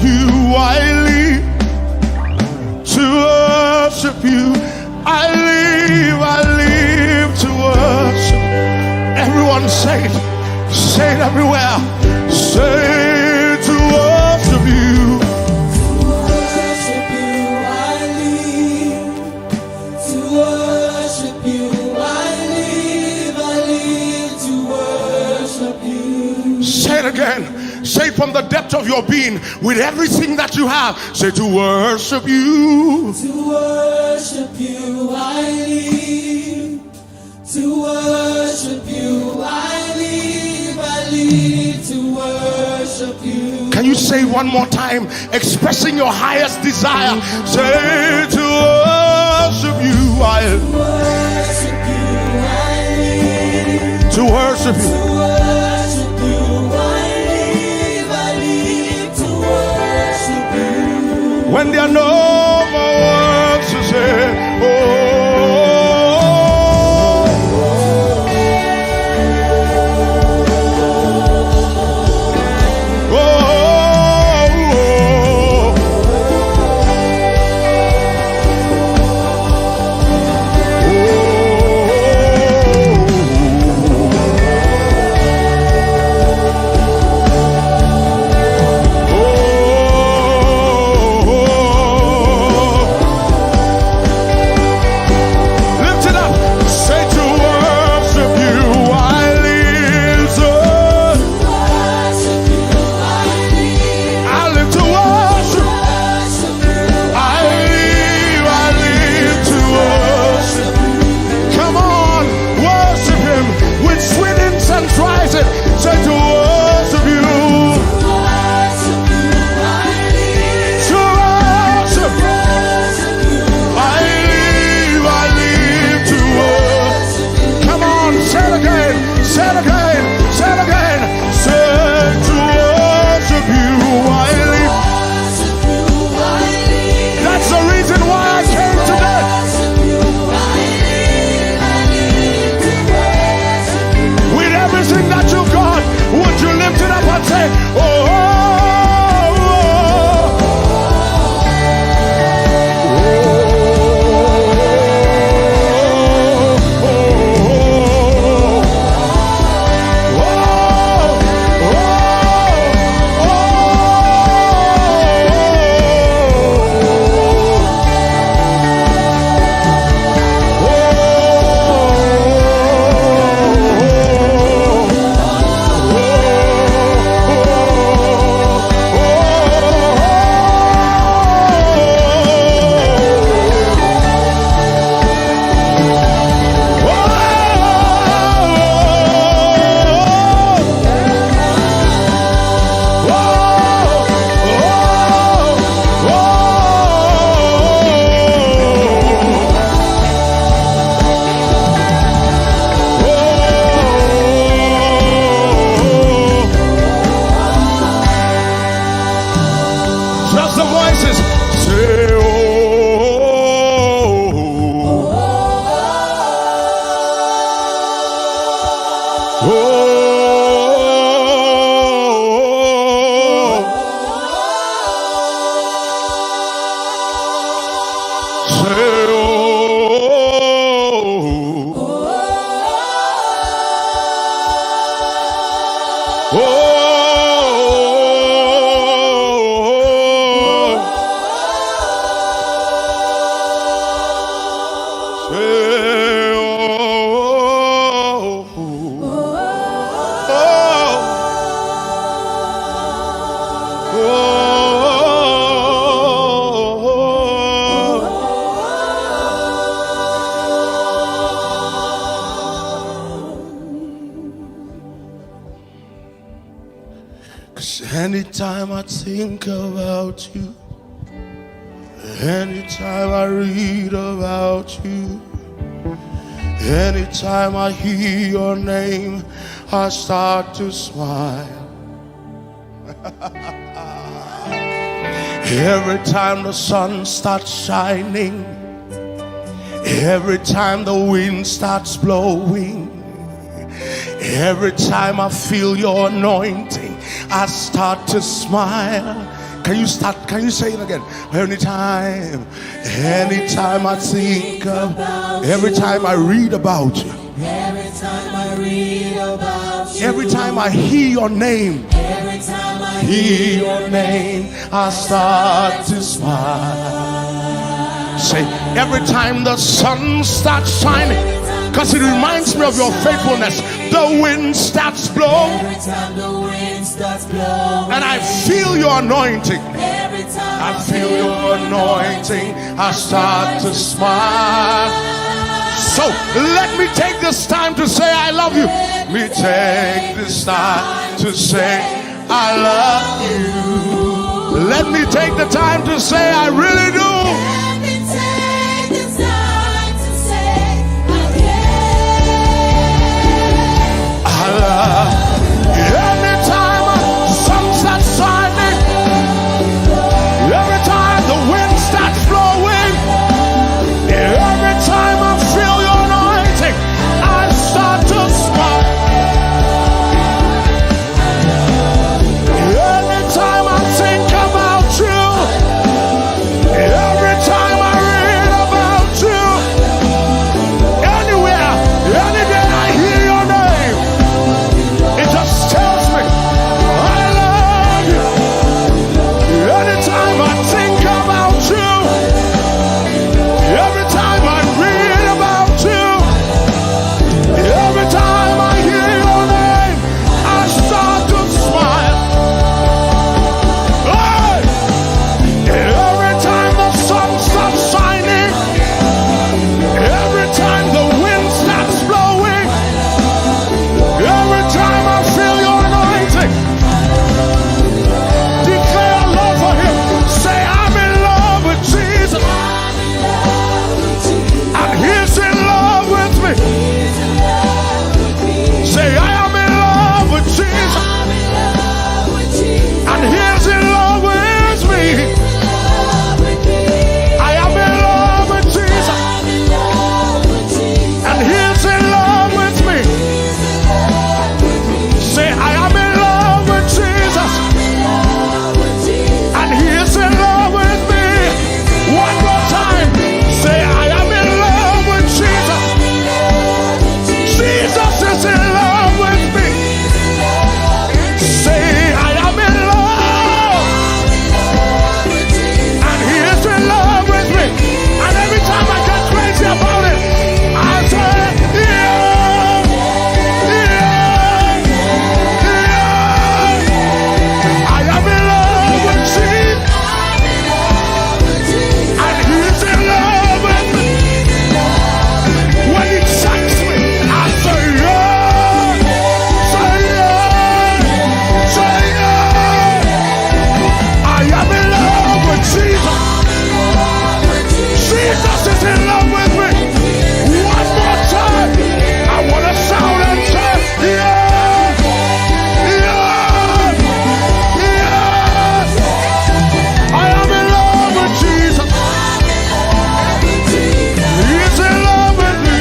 You I live to worship you. I live, I live to worship. Everyone say it. Say it everywhere. Say to worship you. To worship you, I live. To worship you, I live, I live to worship you. Say it again. Say it from the depth of your being, with everything that you have. Say, to worship you. To worship you, I live. To worship you, I live, I live to worship you. Can you say one more time, expressing your highest desire? Say, to worship you, I To worship you, I live. To worship you. To worship you, I live, I live to worship you. When there are no more words to say, oh, oh, oh, oh. Lift it up. Say, to worship you, I live. I live to worship. I live, I live to worship. Come on, worship him with sweet incense rising. Say, to worship you. To worship. I live, I live to worship. Come on, say it again, say it again, say it again. Say, to worship you, I live. That's the reason why I came today. With everything that you've got, would you lift it up and say, oh, oh, oh, oh. Just the voices. Say, oh, oh, oh. Say, oh, oh, oh, oh. Say, oh, oh, oh. Cause anytime I think about you, anytime I read about you, anytime I hear your name, I start to smile. Every time the sun starts shining, every time the wind starts blowing, every time I feel your anointing, I start to smile. Can you start? Can you say it again? Anytime, anytime I think of, every time I read about you, every time I read about you, every time I hear your name, every time I hear your name, I start to smile. Say, every time the sun starts shining, because it reminds me of your faithfulness, the wind starts blowing, every time the wind starts blowing, and I feel your anointing. Every time I feel your anointing, I start to smile. So let me take this time to say I love you. Me take this time to say I love you. Let me take the time to say I really do. Let me take this time to say I care. I love you. Anytime a sun starts shining, every time the wind starts blowing, every time I feel your anointing, I start to smile. Anytime I think about you, every time I read about you, anywhere, any day I hear your name, it just tells me I love you. Anytime I think about you, every time I read about you, every time I hear your name, I start to smile. Hey! Every time the sun starts shining, every time the wind starts blowing, every time I feel your anointing, declare love for him. Say, I'm in love with Jesus. And he's in love with me. Say, I am in love with Jesus. And he's in love with me. I am in love with Jesus. And he's in love with me. Say, I am in love with Jesus. And he is in love with me. One more time. Say, I am in love with Jesus. Jesus is in love with me. Say, I am in love. And he is in love with me. And every time I get crazy about it, I say, yeah, yeah, yeah. I am in love with Jesus. And he's in love with me. When he checks me, I say, yeah, say, yeah, say, yeah. I am in love with Jesus. Jesus is in love with me. One more time. I want to shout and say, yes! Yes! Yes! I am in love with Jesus. He's in love with me.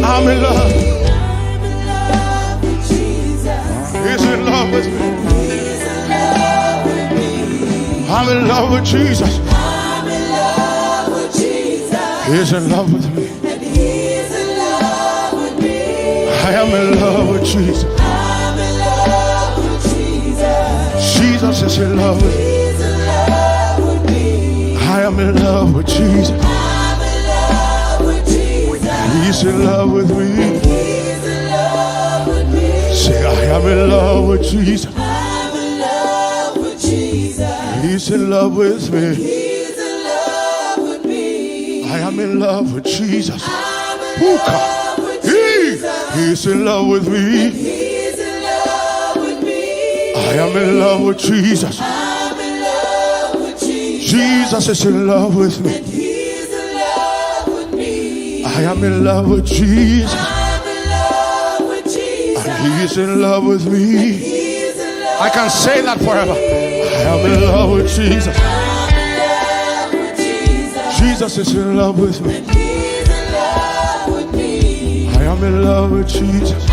I'm in love. He's in love with me. I'm in love with Jesus. He's in love with me. I am in love with Jesus. Jesus is in love with me. I am in love with Jesus. He's in love with me. Say, I am in love with Jesus. He's in love with me. I am in love with Jesus. Puka. He, he's in love with me. I am in love with Jesus. Jesus is in love with me. I am in love with Jesus. And he is in love with me. I can say that forever. I am in love with Jesus. Jesus is in love with me. I am in love with Jesus.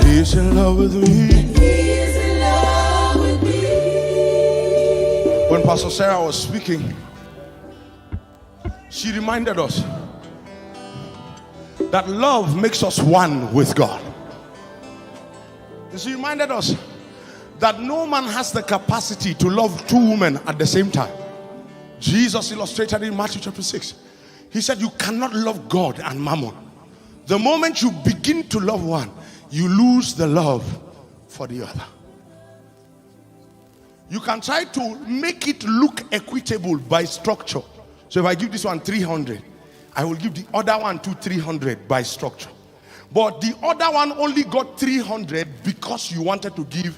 He's in love with me. He's in love with me. When Pastor Sarah was speaking, she reminded us that love makes us one with God. And she reminded us that no man has the capacity to love two women at the same time. Jesus illustrated in Matthew chapter six. He said, "You cannot love God and mammon." The moment you begin to love one, you lose the love for the other. You can try to make it look equitable by structure. So if I give this one three hundred, I will give the other one two three hundred by structure. But the other one only got three hundred because you wanted to give.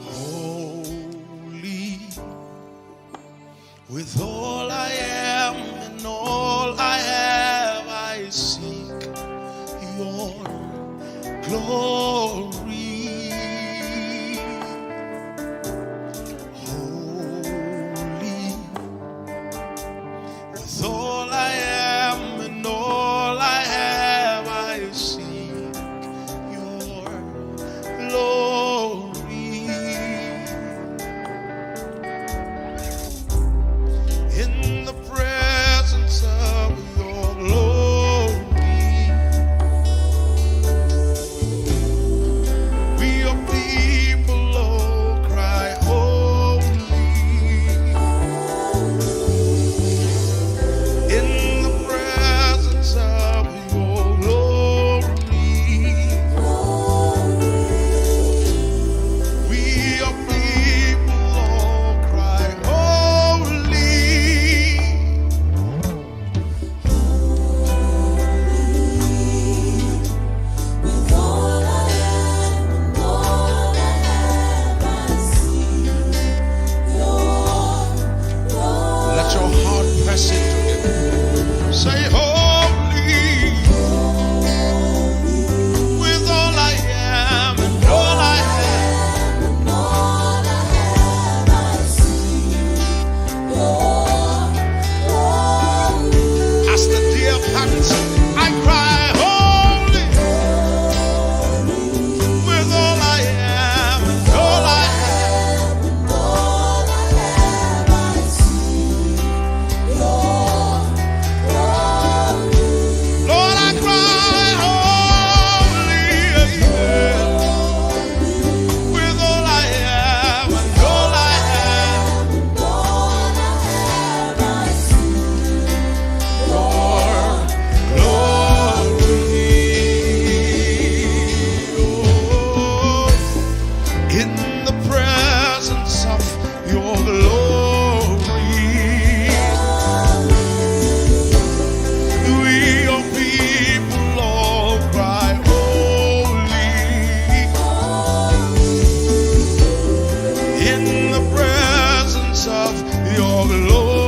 Holy, with all I am and all I have, I seek your glory. Holy, with all I am and all I have, I seek your glory. In the presence of your glory, we, your people, oh, cry, "Holy." In the presence of your glory, we, your people, all cry, "Holy." With all I am and all I have, I seek your glory. Let your heart press into him. Say, "Holy." With all I am and all I have, I seek your glory. As the deer pants, I cry, "Holy." With all I am and all I have, Lord, I cry, "Holy." With all I am and all I have, Lord, I have, I see your glory. Oh, in the presence of your glory, we, your people, all cry, "Holy." In the presence of your glory,